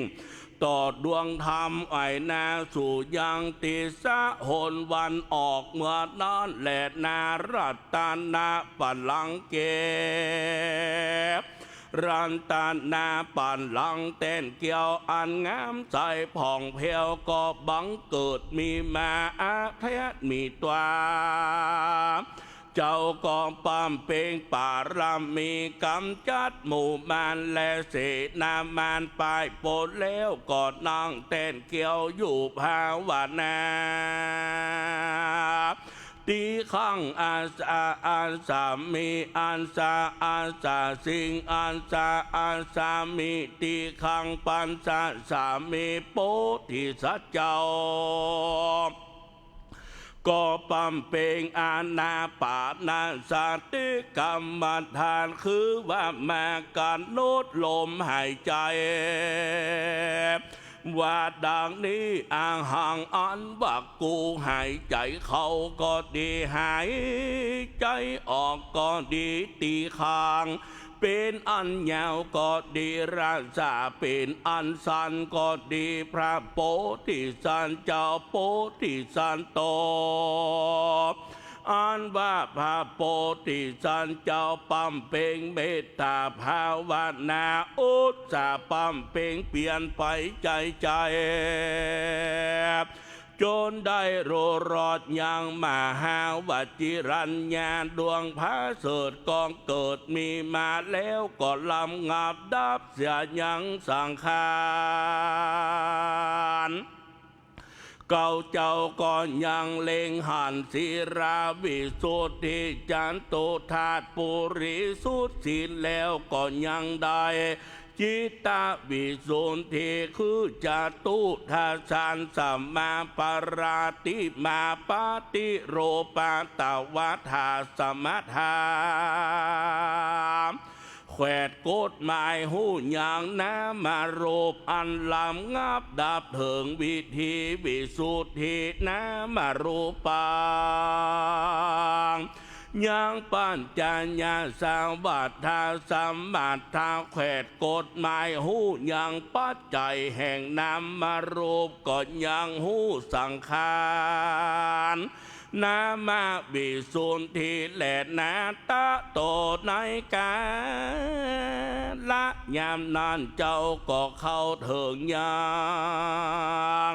ต่อดวงธรรมอันนาสู่ยังตี้สะหนวันออกเมื่อนั้นแลนา รัตนปัลลังก์แก้ว รัตนปัลลังก์แต้นแก้วอันงามใสผ่องแผ้ว ก็บังเกิดมีมาอาเทศมีตวา เจ้าก็บำเพ็งปารมีก๋ำจัดหมู่มารและเสนามารป้ายปนแล้ว ก็นั่งแต้นแก้วอยู่ภาวนา ติขังอาสาอาสามิ อัสสะอัสสะสิง อัสสะอัสสามิ ติขังปัสสะสามิ โพธิสัตว์เจ้า ก็บำเพ็งอานาปานสติกรรมฐาน คือว่ามากำหนดลมหายใจ๋ ว่าดังนี้ อะหัง อันว่ากู หายใจ๋เข้าก็ดี หายใจ๋ออกก็ดี ติขัง เป๋นอันยาวก็ดี รัสสะ เป๋นอันสั้นก็ดี พระโพธิสัตว์เจ้าโพธิสัตว์โต อันว่าพระโพธิสัตว์เจ้าบำเพ็งเมตตาภาวนา อุตส่าห์บำเพ็งเปียรไปใจ๋ใจ๋ จ๋นได้ฮู้รอดยังมหาวชิรัญญา ดวงผาเสริฐก็เกิดมีมาแล้ว ก็ลำงับดับเสียยังสังขาร เก้าเจ้าก็ยังเล็งหัน สีลวิสุทธิ จตุธาตุบริสุทธิ์ ศีลแล้วก็ยังได้ จิตตวิสุทธิ คือจตุตถฌาน สัมมาปาราติมาปฏิโรปาตวาทาสมถา แขวดกฎหมายฮู้ยังนามรูป อันลำงับดับเถิงวิธีวิสุทธินามรูปัง ยังปัญจญาสวัฏฐาสมถา แขวดกฎหมายฮู้ยังปัจจัยแห่งนามรูป ก็ยังฮู้สังขาร นามวิสุทธิแลนา ตะโต ในกาละยามนั้น เจ้าก็เข้าเถิงยัง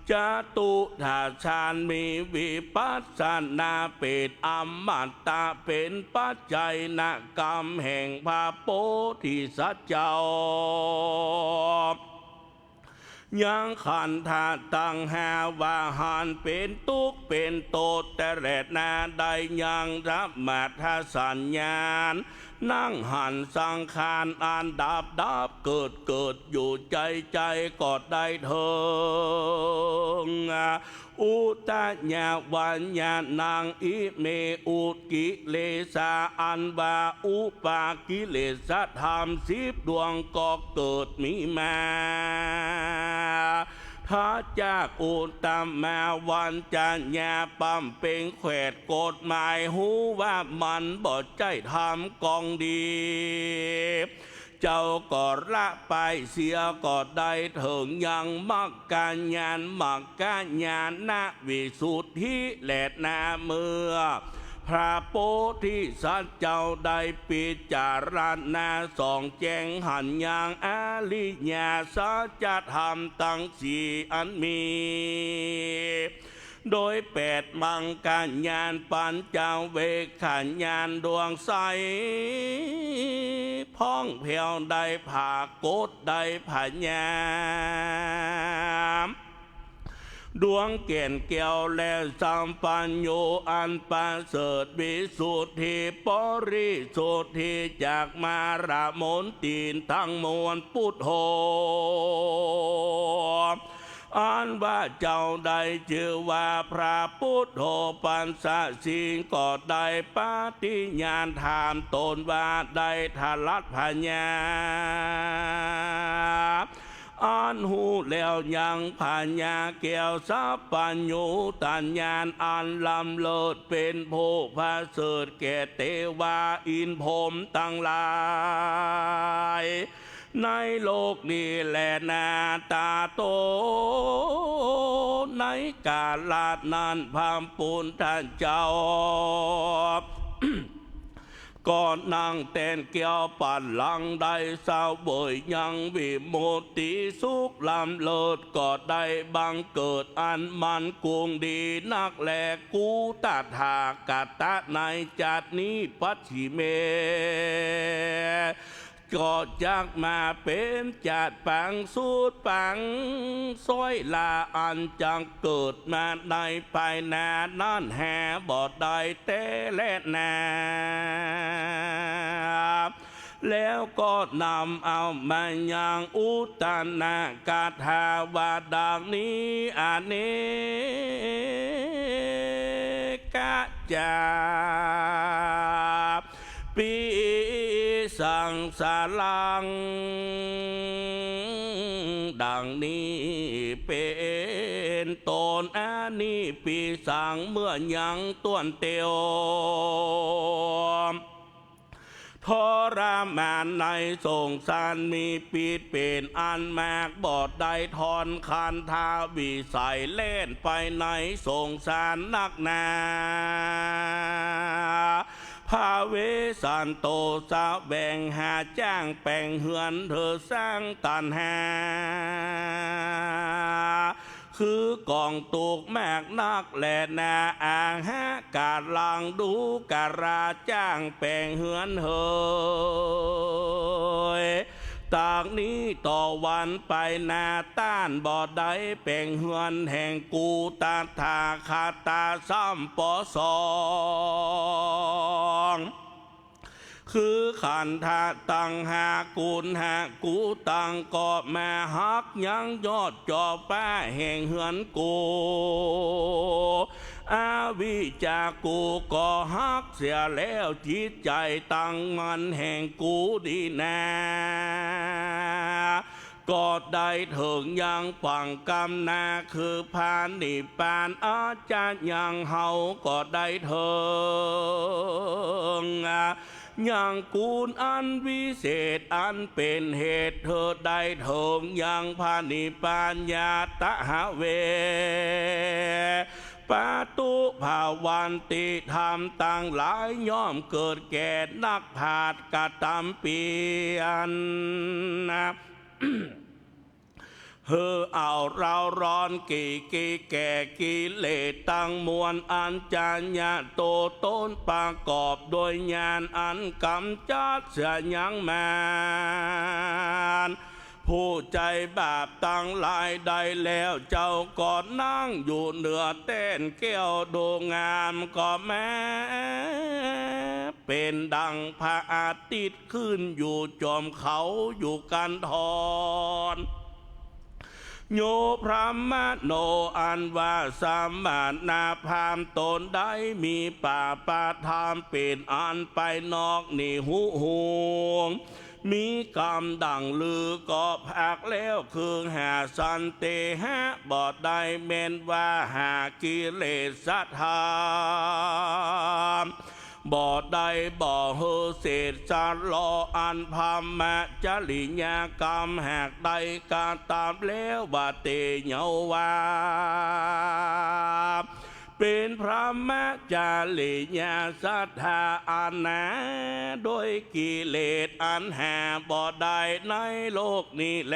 จตุตถฌาน มีวิปัสสนาเป๋นอมตะ เป๋นปัจจัยนกรรมแห่งพระโพธิสัตว์เจ้า ยังขันธะตังห้าว่าหันเป๋นตุ๊กข์เป๋นโตษแต๊แลนา ได้ยังสมถสัญญาณ นั่งหันสังขารอันดับดับเกิดเกิดอยู่ใจ๋ใจ๋ก็ได้เถิง อุทยาวัญญาณัง อิเม อุทกิเลสา อันว่าอุปกิเลสธรรมสิบดวงก็เกิดมีมา ถ้าจากอุตตมาวัญจญา ปำเป๋งแขวดกฎหมายฮู้ว่ามันบ่ใจ้ธรรมกองดี เจ้าก็ละไปเสีย ก็ได้เถิงยังมัคคญาณ มัคคญาณวิสุทธิแลนา เมื่อพระโพธิสัตว์เจ้าได้ปิจารณาส่องแจ้งหันยังอริยสัจธรรมตังสี่อันมี โดยแปดมัคคญาณ ปัญจเวคขญาณ ดวงใสพ่องแผ้วได้ผากฏได้ผญา ดวงแก่นแก้วและสัมปัญโญอันประเสริฐวิสุทธิบริสุทธิจากมหามนตีนทั้งมวล พุทโธ อันว่าเจ้าได้จื้อว่าพระพุทโธปัญจศีล ก็ได้ปฏิญาณถามต๋นว่าได้ถลัดผญา อันฮู้แล้วยังผญาแก้วสัพพัญญูตญาณอันล้ำเลิศ เป๋นผู้ประเสริฐแก่เตวาอินทร์พรหมตังหลาย ในโลกนี้แลนา ตะโต ในกาละนั้นพระพุทธเจ้า ก็นั่งแต้นแก้วบัลลังก์ได้เสวยยังวิมุตติสุขล้ำเลิศ ก็ได้บังเกิดอันมั่นคงดีนักแล กุตถาคตะ ในจักรนี้ ปัจฉิเม ก็จักมาเป๋นจักรปางสุดปางซ้อยลา อันจักเกิดมาในภายหน้านั้นหาบ่ได้แต๊แลนา แล้วก็นำเอามายังอุตตนคาถาว่าดังนี้ อเนกะจา ปิสังสารัง ดังนี้เป๋นต้น อเนกปิสัง เมื่อยังต้วนเตียว ทรมานในสงสาร มีพิษเป๋นอันมาก บ่ได้ถอนขันธาวิสัย แล่นไปในสงสารนักหนา ภเวสสันโต แสวงหาจ้างแป๋งเฮือนเถิด สร้างตัณหา คือกองตุ๊กข์มากนักแลนา อาหาการัง ดูกราจ้างแป๋งเฮือนเถิด จากนี้ต่อวันไปหน้า ต้านบ่ได้แป๋งเฮือนแห่งกู ตถาคตะซ้ำปอสอง คือขันธะตังห้า กุณห้า กูตังก็มาฮักยังยอดจอฟ้าแห่งเฮือนกู อวิชชากูก็ฮักเสียแล้ว จิตใจ๋ตั้งมั่นแห่งกูดีนา ก็ได้เถิงยังฝั่งก้ำหน้า คือพระนิพพาน อาจจะยังเฮาก็ได้เถิง ยังกุณอันวิเศษ อันเป๋นเหตุเถิดได้เถิงยังพระนิพพาน ยะถา เว ปะตุภาวันติ ธรรมตังหลายย่อมเกิดแก่นักปราชญ์กระตำเปียร หื้อเอาเร้าร้อน กิเลสแก่กิเลสตังมวล อัญจญะโตต๋นประกอบโดยญาณอันก๋ำจัดเสียยังมาร ผู้ใจ๋บาปตังหลายได้แล้ว เจ้าก็นั่งอยู่เหนือแต้นแก้วดูงาม ก็แม้เป๋นดั่งพระอาทิตย์ ขึ้นอยู่จ๋อมเขาอยู่กันทร โย พรหมโณ อันว่าสมณพราหมณ์ต๋นได้มีปาปะธรรมเป๋นอันไปนอกนี้ ฮู้ฮู มีกำดั่งลือก็พักแล้ว คือหาสันเตหะบ่ได้ แม่นว่าหากิเลสธรรม บ่ได้ บ่หื้อเสร็จสะเลาะ อันพรหมจริยกรรมหากได้กระตำแล้ว ว่าเต เยาว่าเป๋นพรหมจริยศรัทธาอันหนา โดยกิเลสอันหาบ่ได้ในโลกนี้แล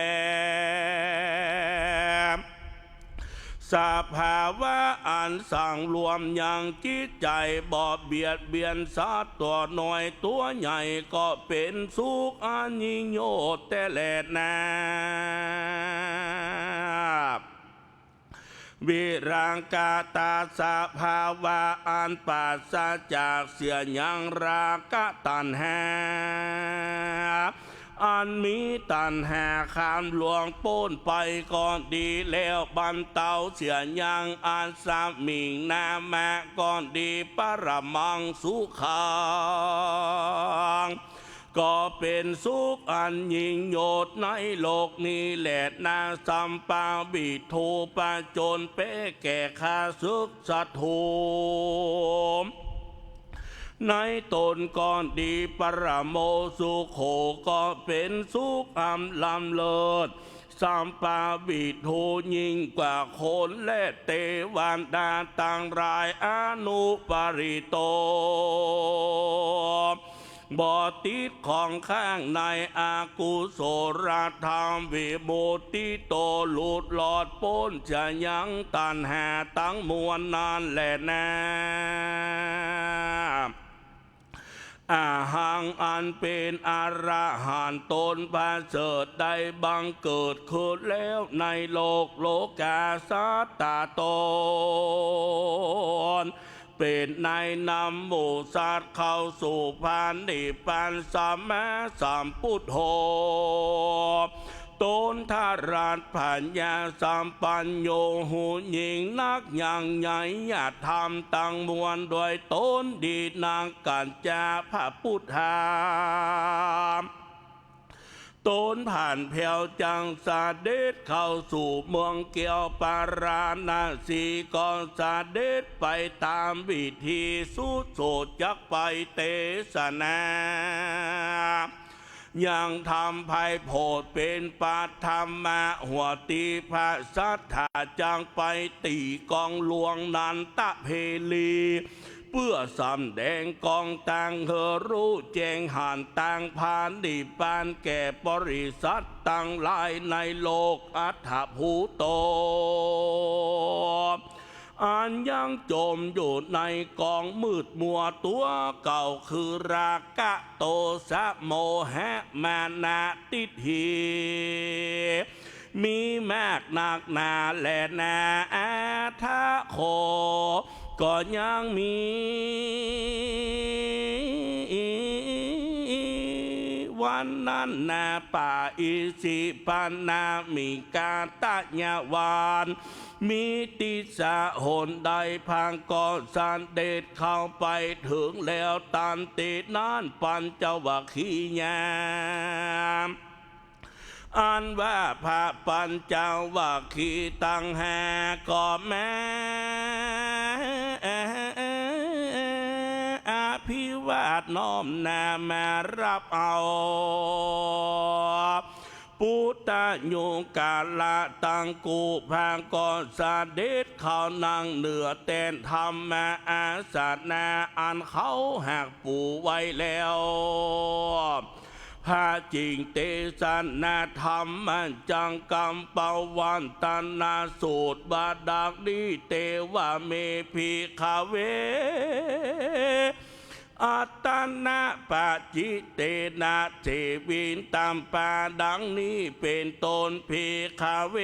สภาวะอันสังรวมยังจิตใจ๋ บ่เบียดเบียนสัตว์ตั๋วน้อยตั๋วใหญ่ ก็เป๋นสุขอันยิ่งโยชน์แต๊แลนา วิราคะตา สภาวะอันปราศจากเสียยังราคะตัณหา อันมีตัณหาคามล่วงป๊นไปก็ดีแล้ว บรรเตาเสียยัง อัสมิง นามะ ก็ดี ปรมัง สุขัง ก็เป๋นสุขอันยิ่งโยชน์ในโลกนี้แลนา สัมปาวิโท ผจญแป๊แก่ข้าศึกศัตรู ในต๋นก็ดี ปรโมสุโข ก็เป๋นสุขอันล้ำเลิศ สัมปาวิโท ยิ่งกว่าคนและเตวดาตังหลาย อนุปริโต บ่ติดข้องข้างในอกุศลธรรม วิมุตติโต หลุดรอดป๊นเสียยังตัณหาตังมวลนั้นแลนา อะหัง อันเป๋นอรหันต์ต๋นประเสริฐได้บังเกิดขึ้นแล้วในโลก โลกาสัตต๋น เป๋นในนำหมู่สัตว์เข้าสู่พระนิพพาน สัมมาสัมพุทโธ ต๋นทรัสปัญญาสัมปัญโญ ฮู้ยิ่งนักยังไงยธรรมตังมวลโดยต๋นดีนัก กัจจาพระพุทธา ต๋นผ่านแผ้วจักเสด็จเข้าสู่เมืองแก้วปาราณสี ก็เสด็จไปต๋ามวิธีสุดโสตจักไปเตสนา ยังธรรมไพโพธเป๋นปฐมะ หัวตี้พระสัตถาจักไปตี๋กองหลวงนันทเภรี เปื้อสำแดงกองตางหื้อฮู้แจ้งหันตางพระนิพพานแก่ปริสัตว์ตังหลายในโลกอัฏฐภูโต อ อันยังจ๋มอยู่ในก๋องมืดมัวตั๋วเก่า คือราคะ โตสะ โมหะ มานะ ทิฏฐิ มีมากนักหนาแลนา อาทะโข ก็ยังมี วันนั้นนา ปะอิสิปะนามิกาตะยะวาน มีติสสะหนใด พระก็เสด็จเข้าไปเถิงแล้ว ตันตินั้นปัญจวัคคียา อันว่าพระปัญจวัคคีย์ตังห้าก็มา อภิวาทน้อมหน้ามาฮับเอา ปุตตะโยกาละตังกู้ พระก็เสด็จเข้านั่งเหนือแต้นธรรมอาสนะ อันเขาหักปูไว้แล้ว พระจึงเตสนาธรรมจังกัมปวัตตนสูตรว่าดังนี้ เตวะเม ภิกขะเว อัตตะนะปะจิตเตนะ เสวิตัมปา ดังนี้เป๋นต้น ภิกขะเว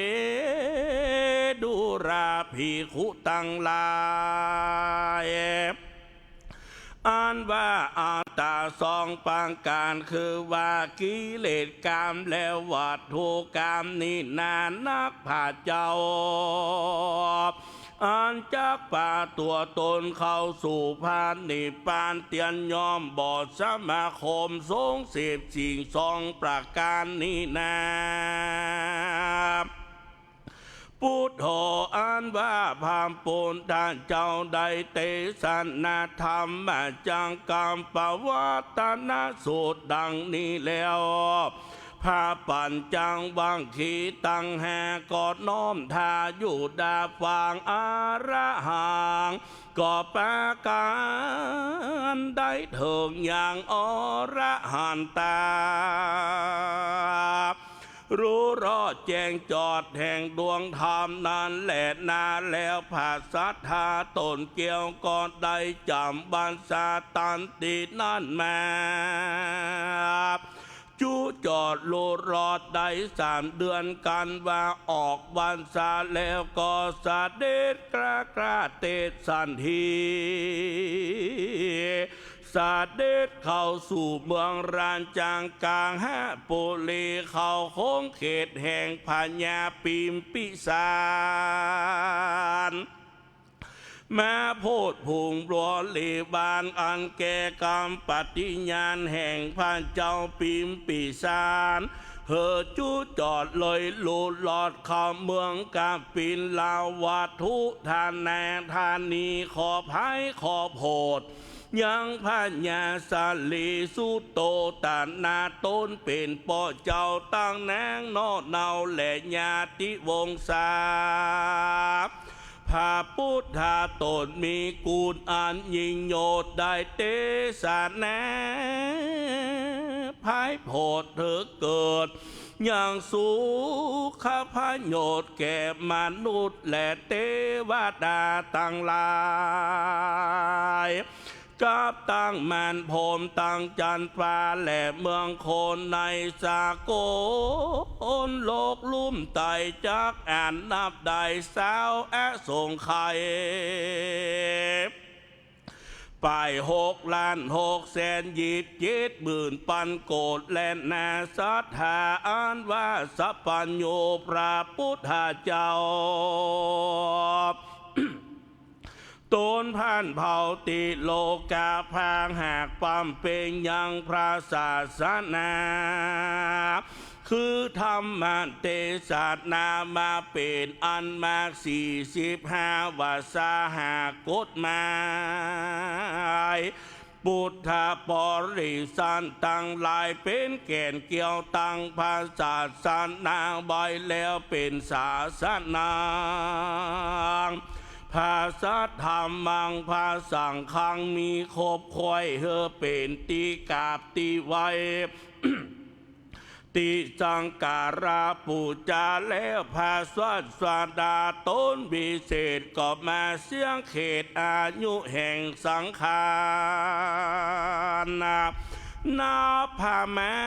ดูราภิกขุตังหลาย อันว่าอัตตาสองประก๋าน คือว่ากิเลสกามและวัตถุกามนี้นานัก พระเจ้า อันจักปาตั๋วตนเข้าสู่พระนิพพานเตียนย่อมบ่สมาคมสงเสพสิ่งสองประก๋านนี้นา ปุทโธ อันว่าพระปุทธเจ้าได้เตสนาธรรมจังกัมปวัตตนสูตรดังนี้แล้ว พระปัญจวัคคีย์ตังห้าก็น้อมทายุดาฟังอรหัง ก็ประก๋านได้เถิงยังอรหันตา ฮู้รอดแจ้งจอดแห่งดวงธรรมนั้นแลนา แล้วพระสัตถาต๋นเกี้ยวก็ได้จ๋ำพรรษาตันตินั้นมา จุจอดฮู้รอดได้สามเดือนกั๋นว่าออกพรรษาแล้วก็เสด็จกระกระเตสันที เสด็จเข้าสู่เมืองราชจักรคหปุรี เข้าคงเขตแห่งพญาปิมปิสาร มาโพธิภูมิบริวารอันแก่กำปฏิญาณแห่งพระเจ้าปิมปิสาร หื้อจุจอดเลยฮู้รอดเข้าเมืองกบิลวัตถุทานาธานี ขอบใฮขอบโหดยังพญาสลีสุโตตนะ ตนเป๋นป้อเจ้าตังนางน้อเนาและญาติวงศา พระปุทธะต๋นมีกุณอันยิ่งโยชน์ได้เตสนา ไพโผดเถิดเกิดยังสุขประโยชน์แก่มนุษย์และเตวดาตังหลาย กับตังมารพรหมตังจันทร์ฟ้าและเมืองคนในสากลโลกลุ่มไตจักอันนับได้ซาวอสงไขย ไปหกล้านหกแสนยี่สิบเจ็ดหมื่นปันโกฏ และนาศรัทธาอันว่าสัพพัญญูพระปุทธเจ้า ตนพันเผ่าติโลกาภาคหากบำเพ็ญยังพระศาสนา คือธรรมเตสนามาเป๋นอันมากสี่สิบห้าวาสาหากกฎหมาย ปุทธบริษัทตังหลายเป๋นแก่นเกลี้ยวตั้งพระศาสนาไว้แล้วเป๋นศาสนา พระสัทธรรมังพระสังฆังมีครบถ้วย หื้อเป๋นตี้กราบตี้ไหว้ ติสังการะปู๋จาแล้ว พระศาสดาต๋นวิเศษ ก็มาเสี้ยงเขตอายุแห่งสังขารนะ นับประมา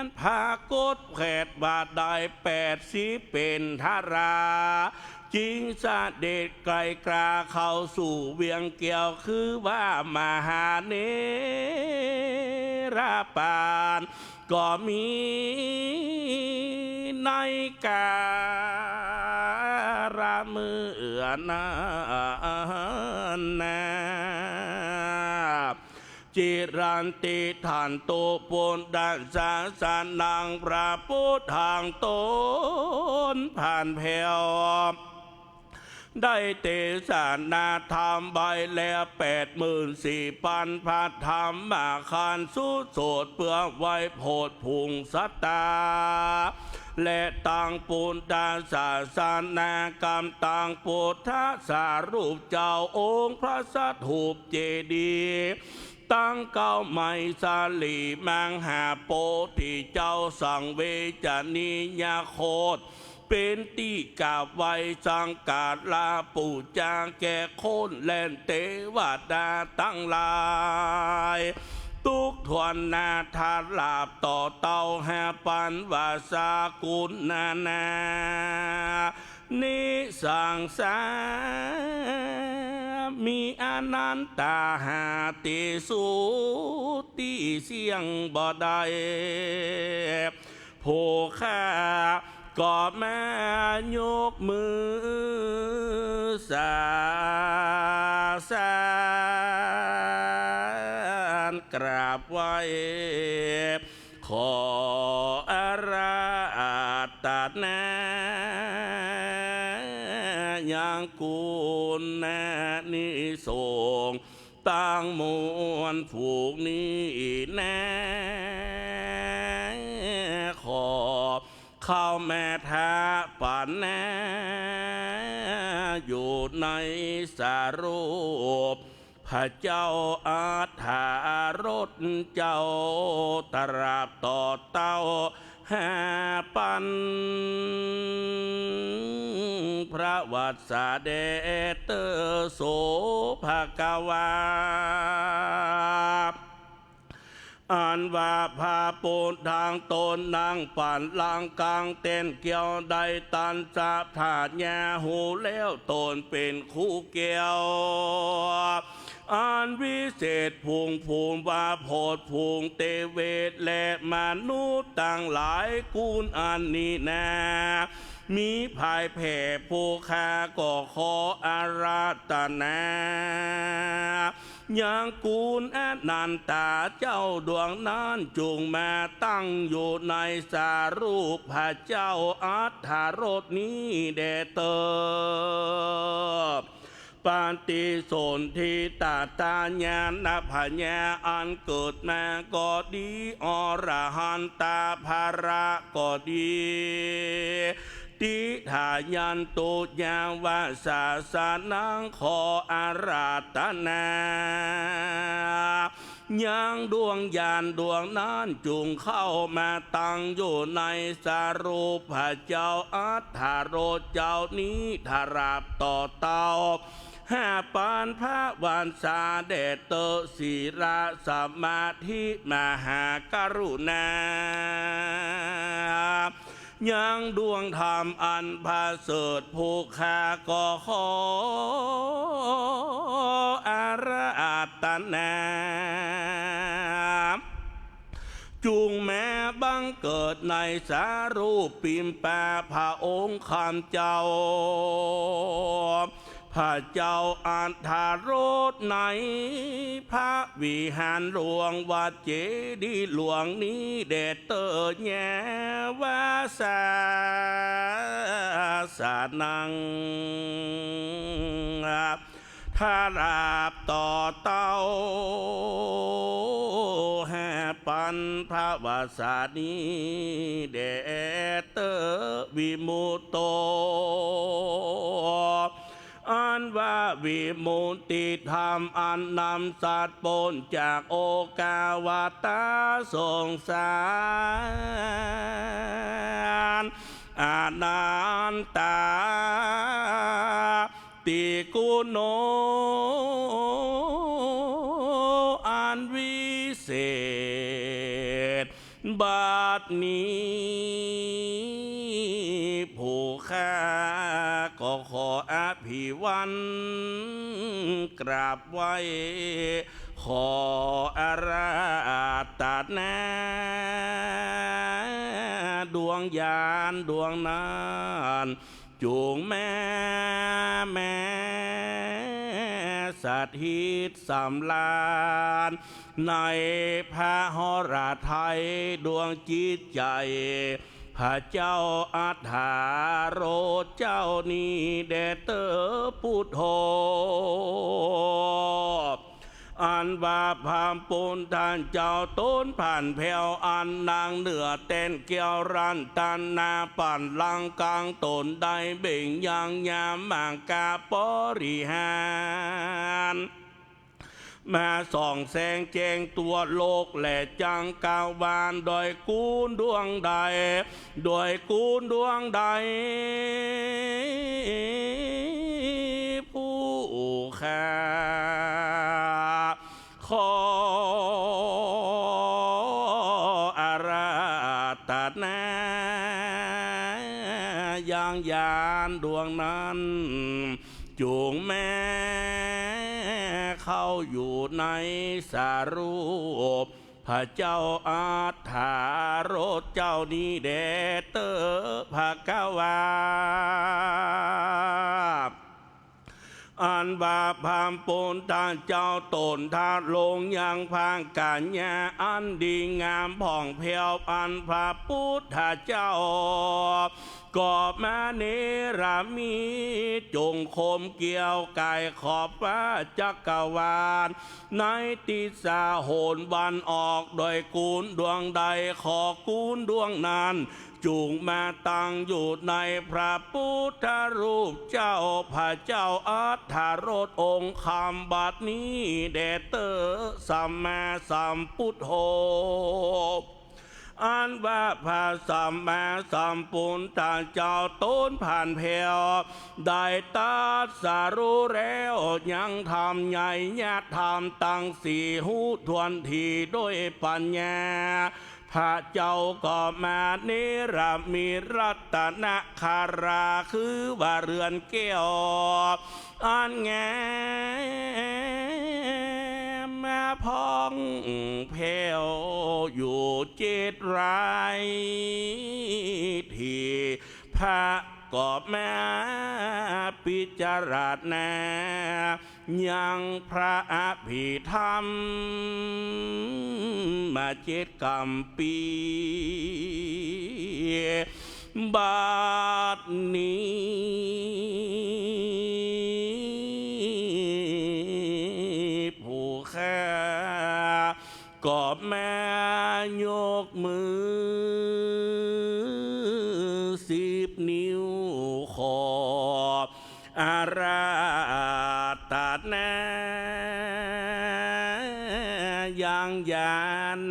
ณพระกฏแผดว่าได้แปดสิบเป๋นทรา จึงเสด็จไกลกล้าเข้าสู่เวียงแก้ว คือว่ามหาเนรปาน ก็มีในก๋าละเมื่อนั้นนา จิรันติทันตุ ปุทธัสสะนัง พระปุทธะต๋นผ่านแผ้ว ได้เตสนาธรรมไว้แล้วแปดหมื่นสี่ปันพระธรรมขันธ์ สุดโสดเปื้อไว้โผดผุงศรัทธา และตังปุทธศาสนากำ ตังปุทธสารูปเจ้าองค์พระสถูปเจดีย์ ตังเก้าไมสาลีมหาโพธิเจ้าสังเวชนียโคตร เป๋นตี้กราบไหว้สังการะปู๋จาแก่คนและเตวดาตังหลาย ตุ๊กถ้วนหน้า ถลาบต่อเต้าหาปันว่า สากุณนานา นิสังสา มีอนันตาหาตี้สุดตี้เสี้ยงบ่ได้ ผู้ข้าก็มายกมือสาสานกราบไหว้ ขออาราธนา ยังกุณานิสงส์ ตังมวลฝูงนี้นา ขอเข้ามาถวายนา อยู่ในสารูป พระเจ้าอัฏฐรสเจ้า ถลาบต่อเต้าหาปัน พระวาสาเดเตอโส ภะคะวา อันว่าพระปุทธะต๋นนั่งปันลังกังเต้นเกี้ยวได้ตันสะทาญาฮู้แล้วต๋นเป๋นครูแก้ว อันวิเศษผงภูมิว่าโพธิผงเตเวทและมนุษย์ตังหลาย กุณอันนี้นา มีภายแผ่ ผู้ข้าก็ขออาราธนา ยังกุณอนันตาเจ้าดวงนั้น จุ่งมาตั้งอยู่ในสารูปพระเจ้าอัฏฐรสนี้แด่เตอ ปฏิสนธิตาตาญาณปัญญาอันเกิดมาก็ดี อรหันตาภะละก็ดี ติฏฐายันตุญาณวาสาสะนัง ขออาราธนา ยังดวงญาณดวงนั้นจุ่งเข้ามาตั้งอยู่ในสารูปพระเจ้าอัฏฐรสเจ้านี้ ถลาบต่อเต้าหาปันพระวาสาแด่เตอ ศีลสมาธิมหากรุณา ยังดวงธรรมอันประเสริฐ ผู้ข้าก็ขออาราธนา จุ่งมาบังเกิดในสารูปปิมปะพระองค์ข้าเจ้า พระเจ้าอัฏฐรสในพระวิหารหลวงวัดเจดีย์หลวงนี้แด่เตอ ญาณวาสาสะนัง ถลาบต่อเต้าหาปันพระวาสานี้แด่เตอ วิมุตโต อันว่าวิมุตติธรรมอันนำสัตว์ป๊นจากโอฆะวัฏฏะสงสาร นันตา ติกุณโณ อันวิเศษ บัดนี้ ผู้ข้าก็ขออภิวันกราบไหว้ ขออาราธนา ดวงญาณดวงนั้น จุ่งแม่ แม่สถิตสำราญ ในพระหฤทัยดวงจิตใจ๋ พระเจ้าอัฏฐารสเจ้านี้แด่เต๊อะ ปุทโธ อันว่าพระปุทธเจ้าต๋นผ่านแผ้ว อันนั่งเหนือแต้นแก้วรัตนบัลลังก์ ก๋างต๋นได้เบ่งยังยามกะบริหาร มาส่องแสงแจ้งตั๋วโลกและจักรวาล โดยกุณดวงใด โดยกุณดวงใด ผู้ข้า ขออาราธนา ยังญาณดวงนั้น จุ่งแม่เข้าอยู่ในสรูป พระเจ้าอัฏฐารสเจ้านี้แด่เต๊อะ ภควา อันว่าพระปุทธเจ้าต๋นทรงยังพระกัญญาอันดีงามผ่องแผ้ว อันพระปุทธเจ้าก็มาเนรมิต จุ่งโคมเกลี้ยวก๋ายขอบฟ้าจักรวาล ในทิศโหนวันออก โดยกุณดวงใด ขอกุณดวงนั้น จุ่งมาตั้งอยู่ในพระปุทธรูปเจ้า พระเจ้าอัฏฐารสองค์คำบัดนี้แด่เต๊อะ สัมมาสัมปุทโธ อันว่าพระสัมมาสัมปุทธเจ้าต๋นผ่านแผ้ว ได้ตรัสฮู้แล้วยังธรรมใหญ่ ยะธรรมตังสี่ฮู้ถ้วนทีโดยปัญญา พระเจ้าก็มาเนรมิตรัตนครา คือว่าเรือนแก้วอันงามมาผ่องแผ้วอยู่เจ็ดราย ที่พระก็มาพิจารณา ยังพระอภิธรรมมาเจ็ดกำปี บัดนี้ ผู้ข้า ก็มายกมือสิบนิ้วขออาราธนา ยังญา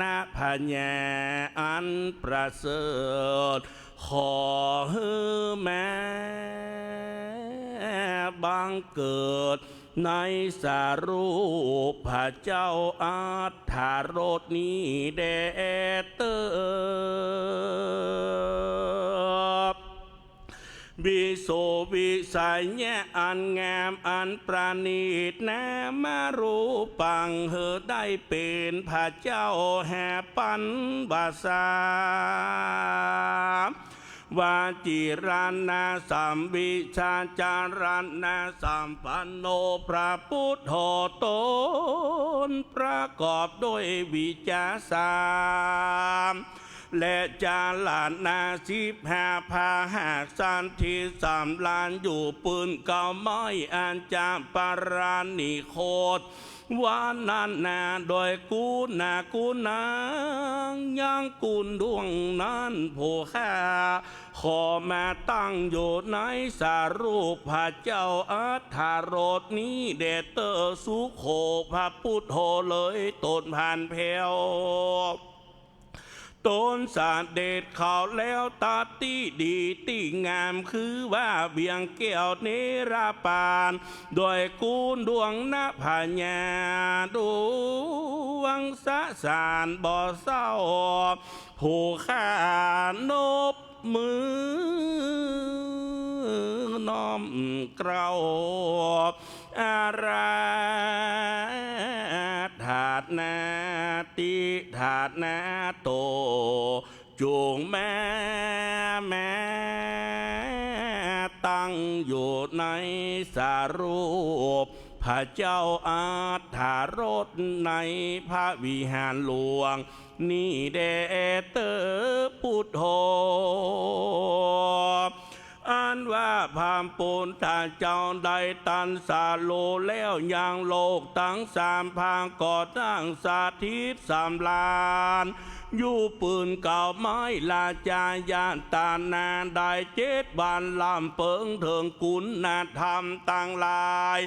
ณปัญญาอันประเสริฐ ขอหื้อมาบังเกิด ในสรูปพระเจ้าอัฏฐารสนี้แด่เต๊อะ วิโสวิสัยญะอันงามอันประณีต นามรูปัง หื้อได้เป๋นพระเจ้าแห่ปันวาสา วจีรณสัมมิชฌาจารณสัมปันโน พระปุทโธต๋นประกอบด้วยวิชชาสาม และจรณะสิบห้า พระหัตถ์สันติสำราญอยู่ปื้นเก๊าไม้อันจะประณีตโคตร วรรณนาโดยกุณากุณา ยังกุณดวงนั้นผู้ข้า ขอมาตั้งอยู่ในสรูปพระเจ้าอัฏฐารสนี้แด่เต๊อะ สุโข พระปุทโธเลยต๋นผ่านแผ้ว ตนเสด็จเข้าแล้วตะตี้ดีตี้งาม คือว่าเวียงแก้วเนรปาน โดยกุณดวงนภญา ดวงสะสานบ่เศร้า ผู้ข้านบมือน้อมเกล้า อาราธนาติฐานาโต จุ่งมา มาตั้งอยู่ในสารูป พระเจ้าอัฏฐรสในพระวิหารหลวง นี้แด่เตอปุทโธ อันว่าพระปุทธเจ้าได้ตรัสรู้แล้วยังโลกตังสามผา ก็ตั้งสถิตสำราญอยู่ปืนเกล้าไม้ราชายตนา ได้เจ็ดวัน ร่ำเปิงเถิงคุณธรรมตังหลาย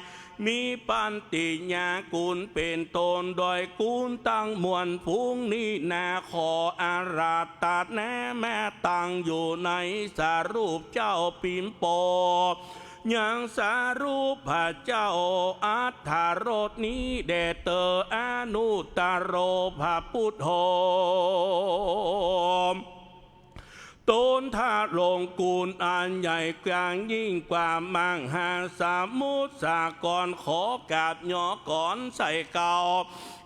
มีปัญญาคุณเป๋นต้น โดยคุณตังมวลฝูงนี้นา ขออาราธนามาตั้งอยู่ในสารูปเจ้าปิมโป ยังสารูปพระเจ้าอัฏฐรสนี้แด่เตอ อนุตตโรพระปุทโธ ตนทรงคุณอันใหญ่กว้างยิ่งกว่ามหาสมุทรสากร ขอกราบยอก่อนใส่เกล้า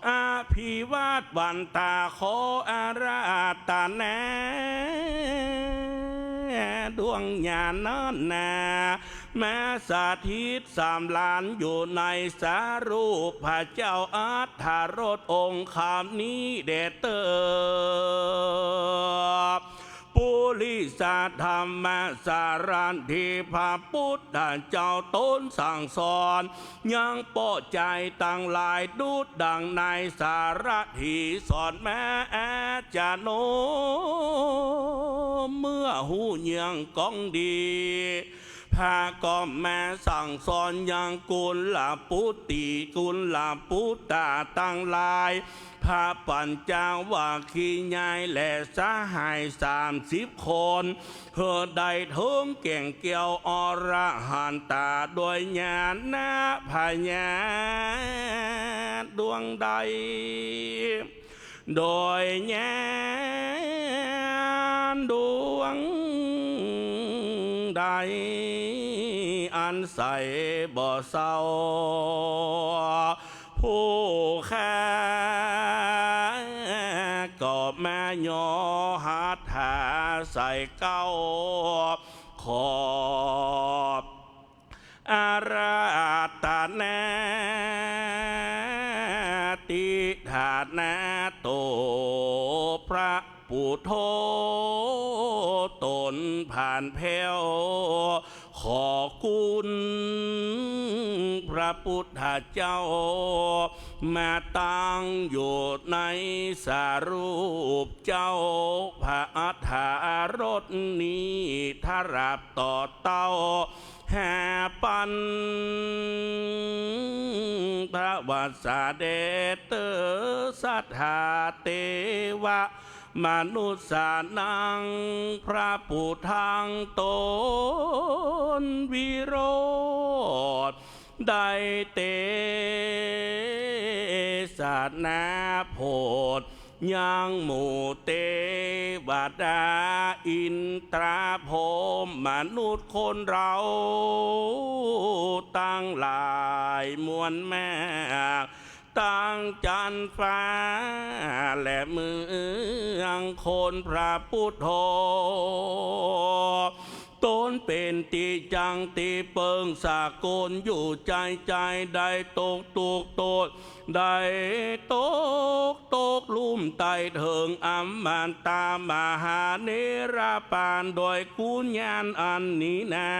อภิวาทวันตา ขออาราธนา ดวงญาณนั้นนา มาสถิตสำราญอยู่ในสารูปพระเจ้าอัฏฐรสองค์คำนี้แด่เตอ ปุริสธรรมสารถีพระปุทธเจ้าตนสั่งสอน ยังเปาะใจตังหลายดุจดังนายสารถีสอนมาอาจารย์โน เมื่อฮู้เยื่องของดี พระก็มาสั่งสอนยังกุลปุตรีกุลปุตตาตังหลาย พระปัญจวัคคีย์ใหญ่และสหายสามสิบคน เพื่อได้เถิงแก่นแก้วอรหันตา โดยญาณพญา ดวงใด โดยญาณดวงใด อันใสบ่เศร้า ผู้ข้าก็มายอหัตถาใส่เกล้า ขอบ อาราธนาติฐานาโต พระปุทโธ ตนผ่านแผ้ว ขอคุณพระปุทธเจ้า มาตั้งอยู่ในสารูปเจ้า พระอัฏฐรสนี้ ถรับต่อเต้า หาปัญ พระวัสสะเดชเตอ สัทธาเตวะมนุสสานัง พระปุทธังตนวิโรธ ได้เตสนาโผด ยังหมู่เตวดา อินตราพรหมมนุษย์คนเราตังหลายมวลมาก ตังจันทร์ฟ้าและเมืองคน พระปุทโธ ตนเป๋นตี้จั้งตี้เปิ้งสากล อยู่ใจ๋ใจ๋ ได้ตกตุ๊กข์ตก ได้ตกตกลุ่มใต้เถิงอมตะมหาเนรปาน โดยคุณญาณอันนี้นา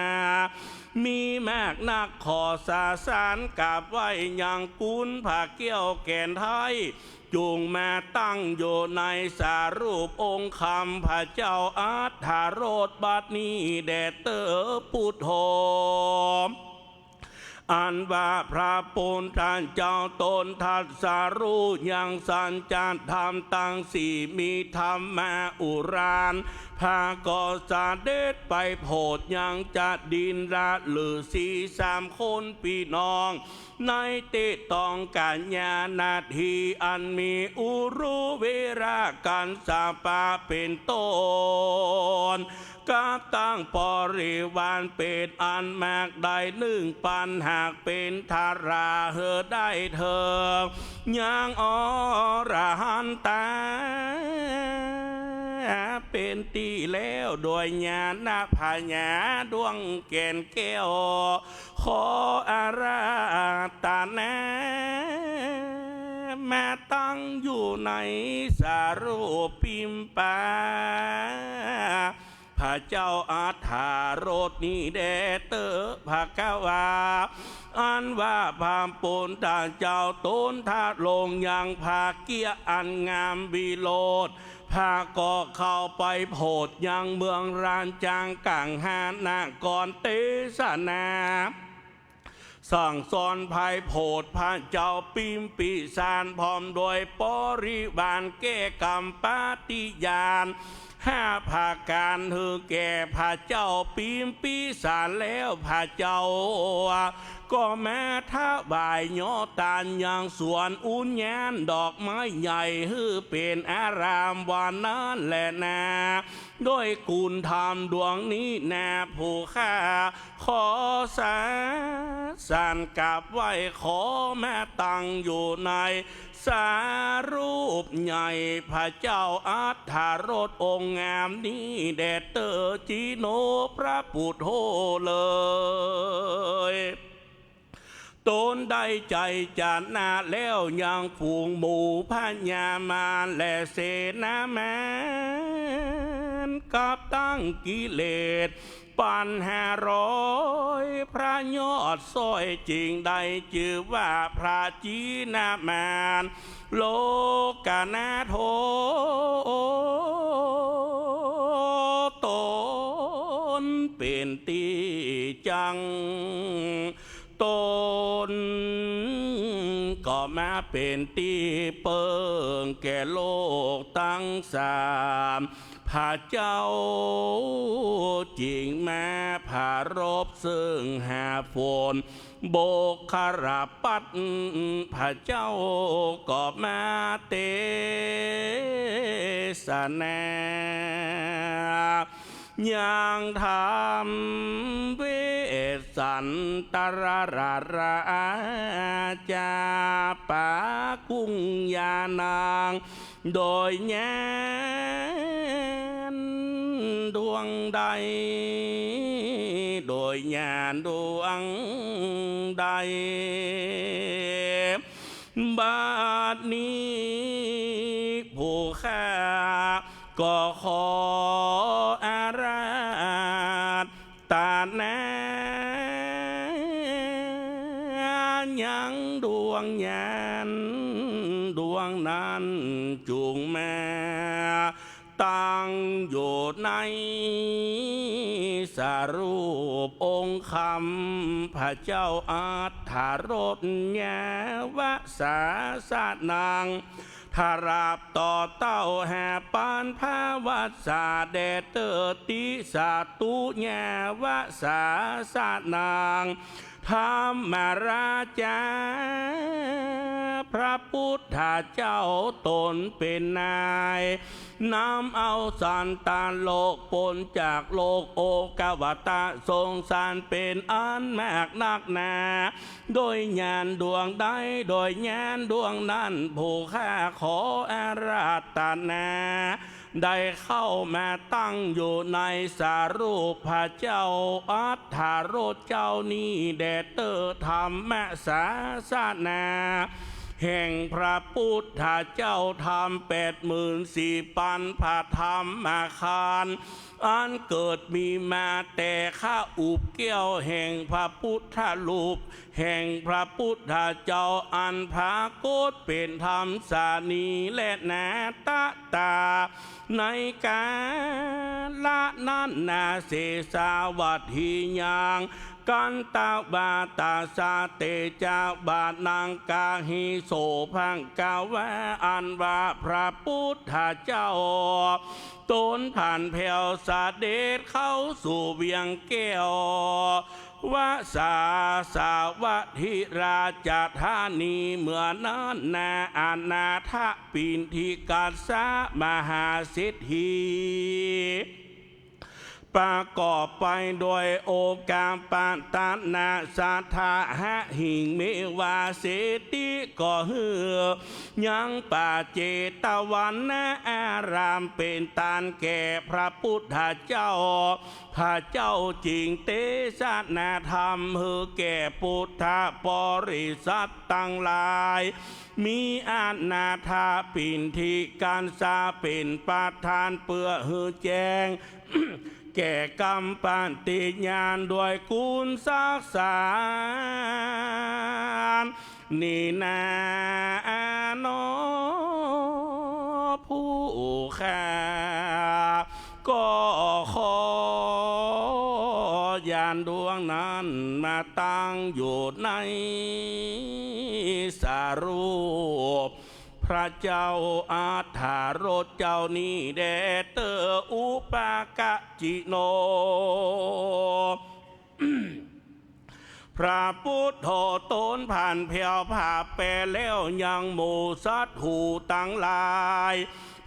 มีมากนัก ขอสาสารกราบไหว้ยังคุณพระแก้วแก่นไทย จุ่งมาตั้งอยู่ในสารูปองค์คำพระเจ้าอัฏฐรสบัดนี้แด่เตอปุทโธ อันว่าพระปุทธเจ้าตนตรัสรู้ยังสัจธรรมตังสี่ มีธรรมะอุรา พระก็เสด็จไปโผดยังจดินทร์ฤาษีสามคนปี้น้อง ในเต๊ะตองกัญญานาที อันมีอุรุเวระกัสสปะเป๋นต้น กับตั้งบริวารเป๋นอันมาก ได้นึ่งปันหากเป๋นทาราหื้อได้เถิงยังอรหันตา เป๋นตี้แล้ว โดยญาณปัญญาดวงแก่นแก้ว ขออาราธนา มาตั้งอยู่ในสารูปปิมปา พระเจ้าอัฏฐรสนี้แด่เต๊อะ ภะคะวา อันว่าพระปุทธเจ้าตนทรงยังพระเกียรติอันงามวิโรจน์ พระก็เข้าไปโผดยังเมืองราชกังหานคร เตสนา สั่งสอนไพร่โผดพระเจ้าพิมพิสาร พร้อมโดยบริวารแก้กรรมปฏิญาณห้าประก๋านหื้อแก่พระเจ้าพิมพิสารแล้ว พระเจ้าก็มาถวายยอดตานยังสวนอุญญาณดอกไม้ใหญ่ หื้อเป๋นอารามวันนั้นแลนา โดยกุณธรรมดวงนี้นา ผู้ข้าขอสาสารกราบไหว้ ขอมาตั้งอยู่ในสารูปใหญ่พระเจ้าอัฏฐรสองค์งามนี้แด่เต๊อะ จิโนพระปุทโธเลย ตนได้ใจ๋จะนะแล้วยังฝูงหมู่พญามารและเสนามาร กับตั้งกิเลสปันห้าร้อย พระยอดซ้อยจึงได้จื้อว่าพระจินมาร โลกนาถ ตนเป๋นตี้จั้ง ตนก็มาเป๋นตี้เปิ้งแก่โลกตังสาม พระเจ้าจึงมาปรารภซึ่งหาฝน บุคคลปัตย์ พระเจ้าก็มาเตสนา ยังธรรมเวสสันตรราชาปากุงญาณัง โดยญาณดวงใด โดยญาณดวงใด บัดนี้ผู้ข้าก็ขออาราธนา ยังดวงญาณดวงนั้นจุ่งมา ตั้งอยู่ในสารูปองค์คำพระเจ้าอัฏฐรส ญาวสาสนัง ตรัสต่อเต้าหาปันภวัสสาแด่เต๊อะ ติสสะตุ ญาวสาสนัง ธัมมราชา พระปุทธเจ้าตนเป๋นนาย นำเอาสัตว์โลกป๊นจากโรคโอฆะวาตะสงสารเป๋นอันมากนักหนา โดยญาณดวงใด โดยญาณดวงนั้น ผู้ข้าขออาราธนา ได้เข้ามาตั้งอยู่ในสารูปพระเจ้าอัฏฐรสเจ้านี้แด่เต๊อะ ธรรมสาสนา แห่งพระปุทธเจ้า ธรรมแปดหมื่นสี่ปันพระธรรมขันธ์ อันเกิดมีมาแต่ข้าอุบแก้วแห่งพระพุทธรูป แห่งพระปุทธเจ้าอันปรากฏเป๋นธรรมสานีและนาตะตา ในกาละนั้นนา เสสาวัตถียัง กันตวาตาสะเตจะวานังกาหิโส ภะคะวา อันว่าพระปุทธเจ้า ตนผันแผวเสด็จเข้าสู่เวียงแก้ว วสาสวัตถิราชธานี เมื่อนั้นนา อนาถปิณฑิกัสสะมหาเศรษฐี ประกอบไปโดยโอคปตนะสัตถะหะหิงเมวาเศรษฐี ก็หื้อยังป่าเจตวันนารามเป๋นตานแก่พระปุทธเจ้า พระเจ้าจึงเตสนาธรรมหื้อแก่ปุทธบริษัทตังหลาย มีอนาถปิณฑิกัสสะเป๋นประธาน เปื้อหื้อแจ้ง แก่กำปฏิญาณด้วยกุณสักสาร นี้นาหนอผู้ข้า ก็ขอญาณดวงนั้นมาตั้งอยู่ในสารูป พระเจ้าอัฏฐารสเจ้านี้แด่เต๊อะ อุปกะจิโน พระปุทโธตนผันแผวผาแปรแล้วยังหมู่สัตว์ตังหลาย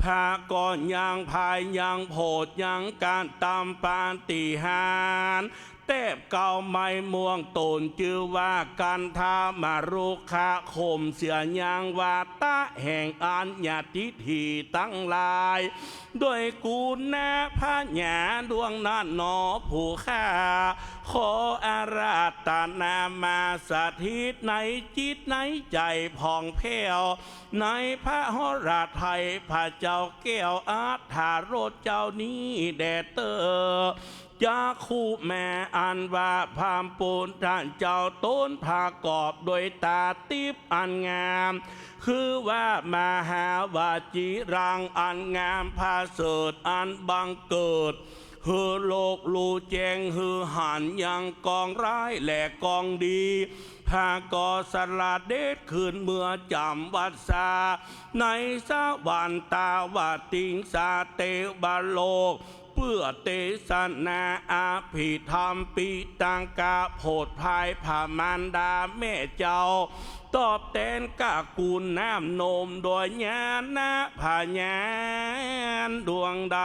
พระก็ยังพายยังโผดยังกระตำปาฏิหาริย์ แต๊บเกล้าไม้ม่วงตนจื้อว่ากันธมรุกขะ ข่มเสียยังวาตะแห่งอัญญาทิฏฐิตังหลาย ด้วยกุณพญาดวงนั้นหนอผู้ข้า ขออาราธนามาสถิตในจิตในใจ๋ผ่องแผ้ว ในพระหฤทัยพระเจ้าแก้วอัฏฐารสเจ้านี้แด่เต๊อะ จักขุมาอันว่าพระปุทธเจ้าตนประกอบด้วยตาติ๊บอันงาม คือว่ามหาวจีรังอันงามประเสริฐอันบังเกิด หื้อโลกฮู้แจ้ง หื้อหันยังกองร้ายและกองดี พระก็เสด็จขึ้นเมืองจำวัสสา ในสวรรค์ตาวติงสาเตวโลก เปื้อเตสนาอภิธรรมปิตังกะ โผดผายพระมารดาแม่เจ้า ตอบแตนกะกุณน้ำนม โดยญาณพญาณดวงใด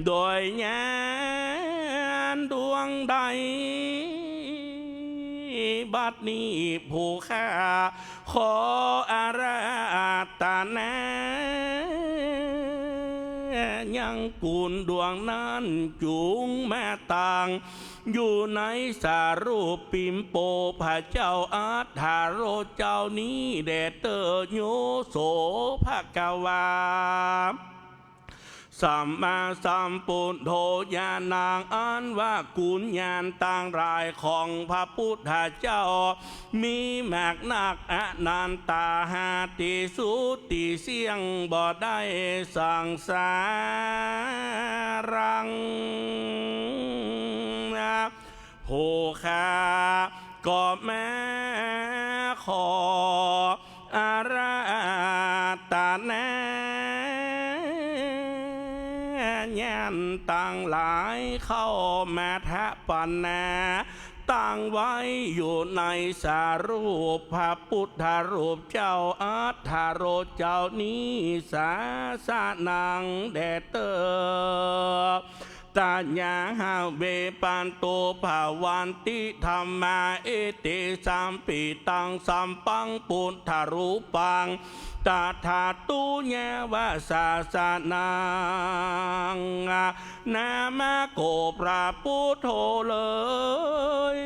โดยญาณดวงใด บัดนี้ผู้ข้าขออาราธนา ยังกุณดวงนั้นจุ่งมาตั้งอยู่ในสารูปปิมโปพระเจ้าอัฏฐารสเจ้านี้แด่เต๊อะ โยโสภะคะวา สัมมาสัมปุทโธ ญาณังอันว่ากุณญาณตังหลายของพระปุทธเจ้า มีมากนักอนันตาหาที่สุดตี้เสี้ยงบ่ได้ สังสารัง ผู้ข้าก็มาขออาราธนา ญาณตังหลายเข้ามาถวาย ตั้งไว้อยู่ในสารูปพระปุทธรูปเจ้าอัฏฐารสเจ้านี้ สาสะนังแด่เต๊อะ ตะยาหะเว ปัตโต ภะวันติ ธัมมา เอเตสัมปิ ตัง สัมปัง ปุทธรูปัง ตถาตุ ยาวะ สาสะนัง นะมะโก พระปุทโธเอย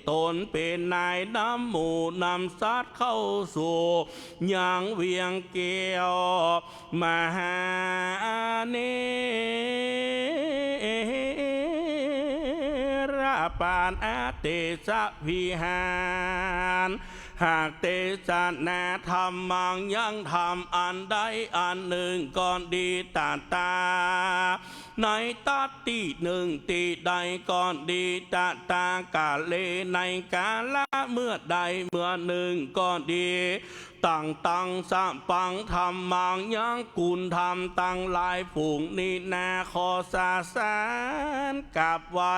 ตนเป๋นนายนำหมู่นำสัตว์เข้าสู่ยังเวียงแก้ว มหาเนรปานอาเตสะวิหาร หากเตสนาธัมมัง ยังธรรมอันใดอันนึ่งก็ดี ตถา ในตั๊ดตี้นึ่งตี้ใดก็ดี ตะตะกาเล ในกาละเมื่อใดเมื่อนึ่งก็ดี ตังตัง สะปัง ธัมมัง ยังกุลธรรมตังหลายฝูงนี้นา ขอสาสารกราบไหว้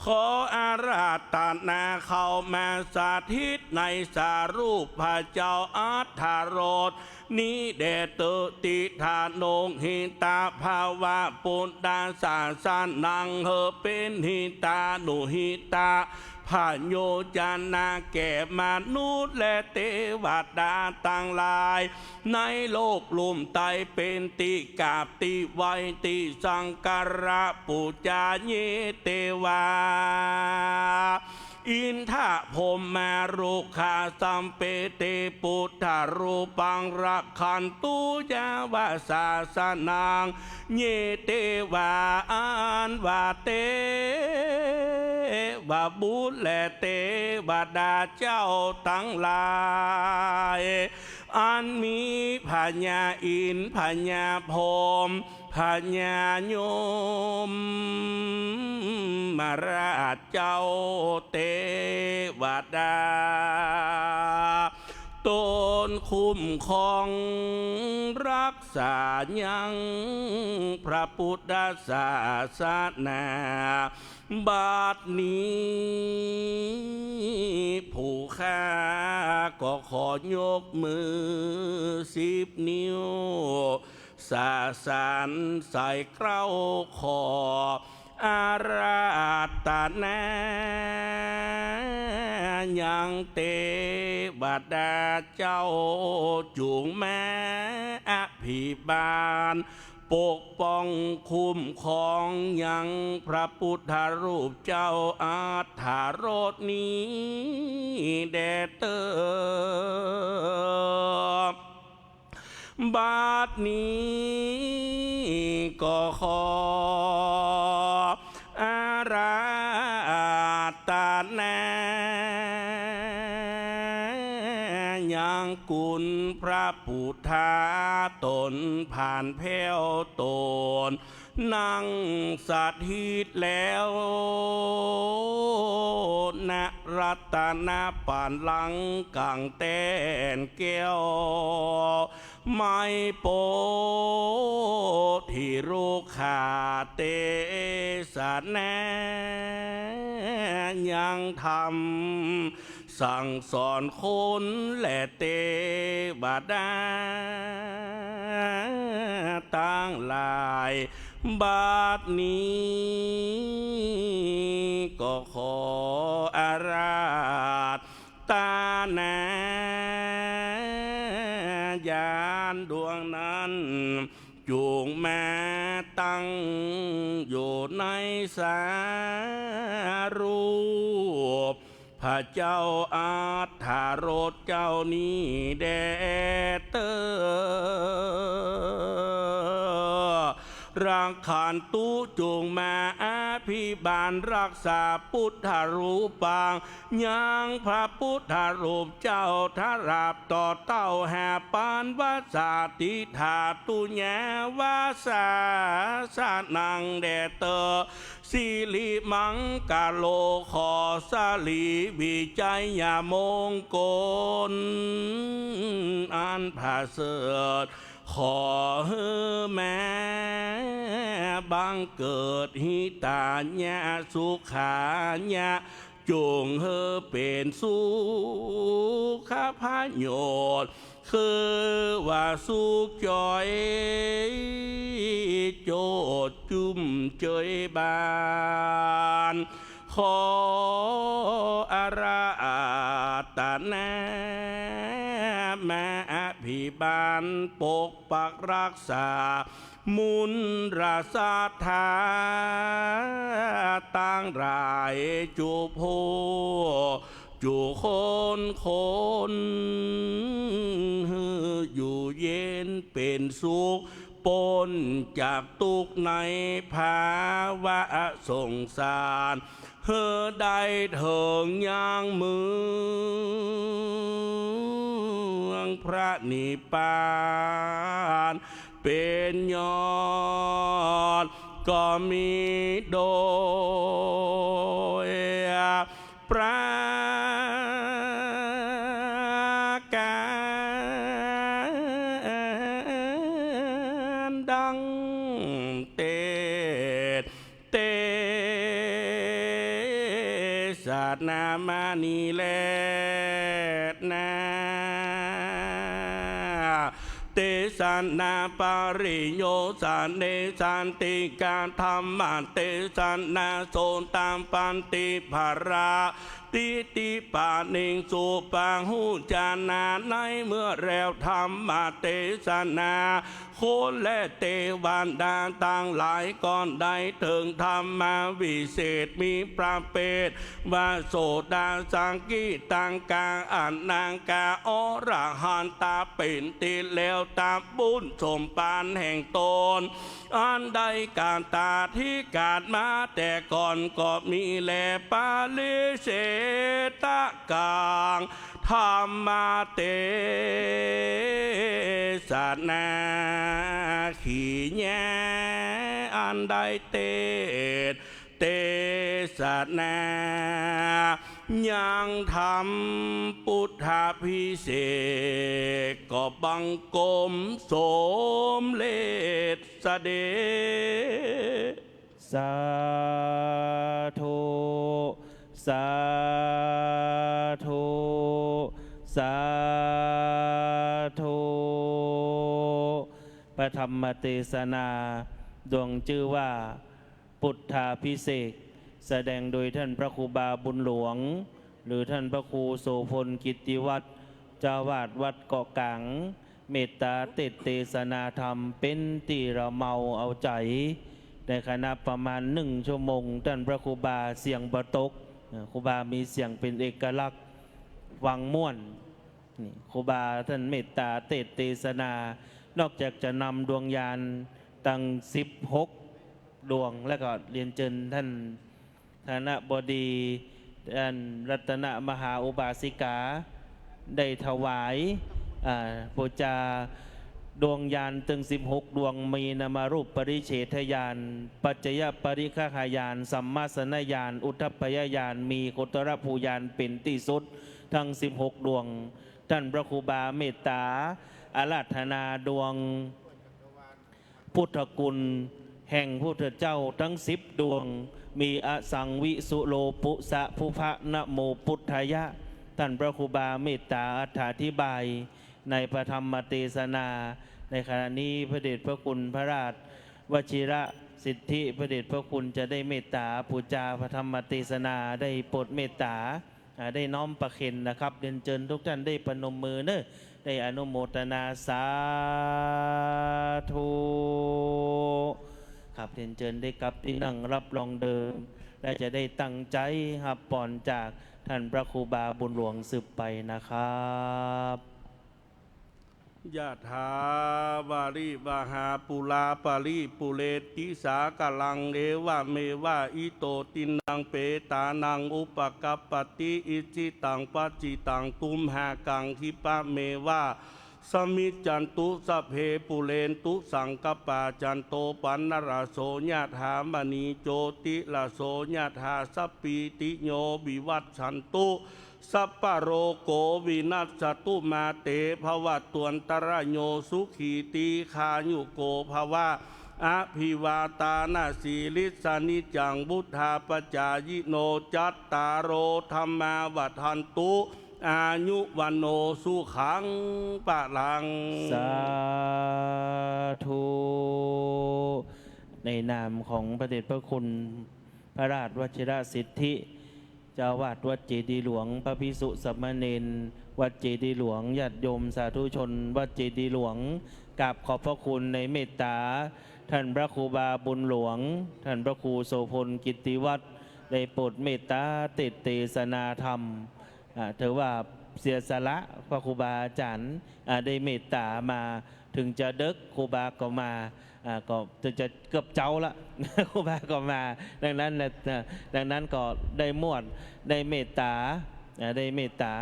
ขออาราธนาเข้ามาสถิตในสารูปพระเจ้าอัฏฐรสนี้แด่เต๊อะ ติฏฐาโนหิตะ ภะวะ ปุทธัสสะนัง หื้อเป๋นหิตานุหิตะ ผะโยชนะแก่มนุษย์และเตวดาตังหลาย ในโลกลุ่มใต้เป๋นตี้กราบตี้ไหว้ตี้สักการะปู๋จา เย เตวา อินทะพรหมารุกขา สัพเพ เต ปุทธารูปัง รักขันตุ ยาวะสาสะนัง เย เตวา อันว่าเตวบุตรและเตวดาเจ้าตังหลาย อันมีพญาอินทร์ พญาพรหม พญายมราชเจ้า เตวดา ตนคุ้มครองรักษายังพระปุทธศาสนา บัดนี้ผู้ข้าก็ขอยกมือสิบนิ้ว สาสารใส่เกล้าขออาราธนา ยังเตวดาเจ้าจุ่งมาอภิบาล ปกป้องคุ้มครองยังพระปุทธารูปเจ้าอัฏฐรสนี้แด่เต๊อะ บัดนี้ก็ขออาราธนา ยังคุณพระปุทธาต๋นผ่านแผ้วต๋น นั่งสถิตแล้ว ณ รัตนบัลลังก์ก๋างแต้นแก้ว ไม้โพธิรุกขา เตสนา ยังธรรม สั่งสอนคนและเตวดาตังหลาย บัดนี้ก็ขออาราธนา ญาณดวงนั้น จุ่งมาตั้งอยู่ในสารูป พระเจ้าอัฏฐรสเจ้านี้แด่เต๊อะ รักขันตุ จุ่งมาอภิบาลรักษา ปุทธารูปัง ยังพระปุทธารูปเจ้า ตราบต่อเต้าห้าปันวรรษา ติฏฐาตุ ยาวะสาสะนัง แด่เต๊อะ สิริมังคโล ขอสะหลีวิชัยมงคลอันประเสริฐ ขอหื้อมาบังเกิด หิตายะสุขายะ จุ่งหื้อเป๋นสุขประโยชน์ คือว่าสุขจ๋อย โจทย์จุ้มเจยบาน ขออาราธนา มาอภิบาลปกปักรักษา มนต์ศรัทธาตังหลาย จุผู้จุคนคน หื้ออยู่เย็นเป๋นสุข ป๊นจากตุ๊กข์ในภาวะสงสาร หื้อได้เถิงยังเมืองพระนิพพาน เป๋นยอดก็มีโดยประก๋านดังเตสน์ เตสนามานี้แลนา เตสนาปริโยสเนสันติกาธัมมเตสนา โสตปัตติผละ ทิฏฐิปะเนงสุปะหุจนะ ในเมื่อแล้วธรรมเตสนา คนและเตวดาตังหลายก็ได้เถิงธรรมวิเศษ มีประเภทว่าโสดา สกิทาคา อนาคา อรหันตา เป๋นตี้แล้ว ตะบุญสมบัติแห่งตน อันได้กาตาธิการมาแต่ก่อนก็มีแล ปริเฉทกัง ธัมมเตสนา ขีแยอันได้เตสน์ เตสนา ยังธรรมพุทธาภิเษก ก็บังคมสมเร็จเสด็จ สาธุ สาธุ สาธุ พระธรรมเตสนาดวงจื้อว่า พุทธาภิเษก แสดงโดยท่านพระครูบาบุญหลวง หรือท่านพระครูโสภณ กิตติวัฒน์ เจ้าอาวาสวัดเกาะกลาง เมตตาเตสน์เตสนาธรรม เป๋นตี้ระเมาเอาใจ๋ ในขณะประมาณนึ่งชั่วโมง ต้านพระครูบาเสียงบ่ตก เอ่อ ครูบามีเสียงเป๋นเอกลักษณ์ ฟังม่วน นี่ ครูบาต้านเมตตาเตสน์เตสนา นอกจากจะนำดวงญาณตังสิบหกดวง แล้วก็เรียนเจิญต้าน ธนบดี ต้านรัตนมหาอุบาสิกา ได้ถวาย อ่า ปู๋จา ดวงญาณตึงสิบหกดวง มีนามรูปปริเฉทญาณ ปัจจยปริคหญาณ สัมมัสสนญาณ อุทธัพพยญาณ มีโคตรภูญาณเป๋นตี้สุด ตึงสิบหกดวง ต้านพระครูบาเมตตา อาราธนาดวง พุทธคุณแห่งพุทธเจ้าตึงสิบดวง มีอสังวิสุโลปุสะภุพะนะโมพุทธายะ ต้านพระครูบาเมตตาอธิบายในพระธรรมเตสนา ในขณะนี้พระเดชพระคุณพระราชวชิรสิทธิ พระเดชพระคุณจะได้เมตตาปู๋จาพระธรรมเตสนา ได้โปรดเมตตา อ่า ได้น้อมประเคนนะครับ เรียนเจิญทุกท่านได้ประนมมือเนอะ ได้อนุโมทนาสาธุ ครับ เรียนเจิญได้กลับตี้นั่งรับรองเดิม และจะได้ตั้งใจ๋ฮับปอนจากต้านพระครูบาบุญหลวงสืบไปนะครับ ยะถาวาริวหาปูราปะริปูเรนติสาคะรัง เอวะเมวะอิโตตินนังเปตานังอุปะกัปปะติ อิจฉิตังปัจฉิตังตุมหัง คิปะเมวะสะมิชฌันตุ สัพเพปูเรนตุสังกัปปา จันโทปันนะระโส ยะถามะณีโจติระโส ยะถาสัพพีติโยวิวัชชันตุ สัพพะโรโควินัสสะตุ มาเตภะวัตวันตะระโย สุขีตีฆายุโกภะวะ อะภิวาทานะสีลิสสะ นิจจังวุฑฒาปะจายิโน จัตตาโรธัมมาวัฑฒันตุ อายุวัณโณสุขังพะลัง สาธุ ในนามของพระเดชพระคุณ พระราชวชิรสิทธิ เจ้าอาวาสวัดเจดีย์หลวง พระภิกษุสามเณรวัดเจดีย์หลวง ญาติโยมสาธุชนวัดเจดีย์หลวง กราบขอบพระคุณในเมตตา ท่านพระครูบาบุญหลวง ท่านพระครูโสภณ กิตติวัฒน์ ได้โปรดเมตตาเตสน์เตสนาธรรม อ่า ถือว่าเสียสละพระครูบาอาจ๋ารย์ อ่า ได้เมตตามา เถิงจะเดิ็กครูบาก็มา อ่า ก็จะ จะเกือบเจ๊าละ ครูบาก็มา ดังนั้นนะ อ่า ดังนั้นก็ได้มวด ได้เมตตา อ่า ได้เมตตา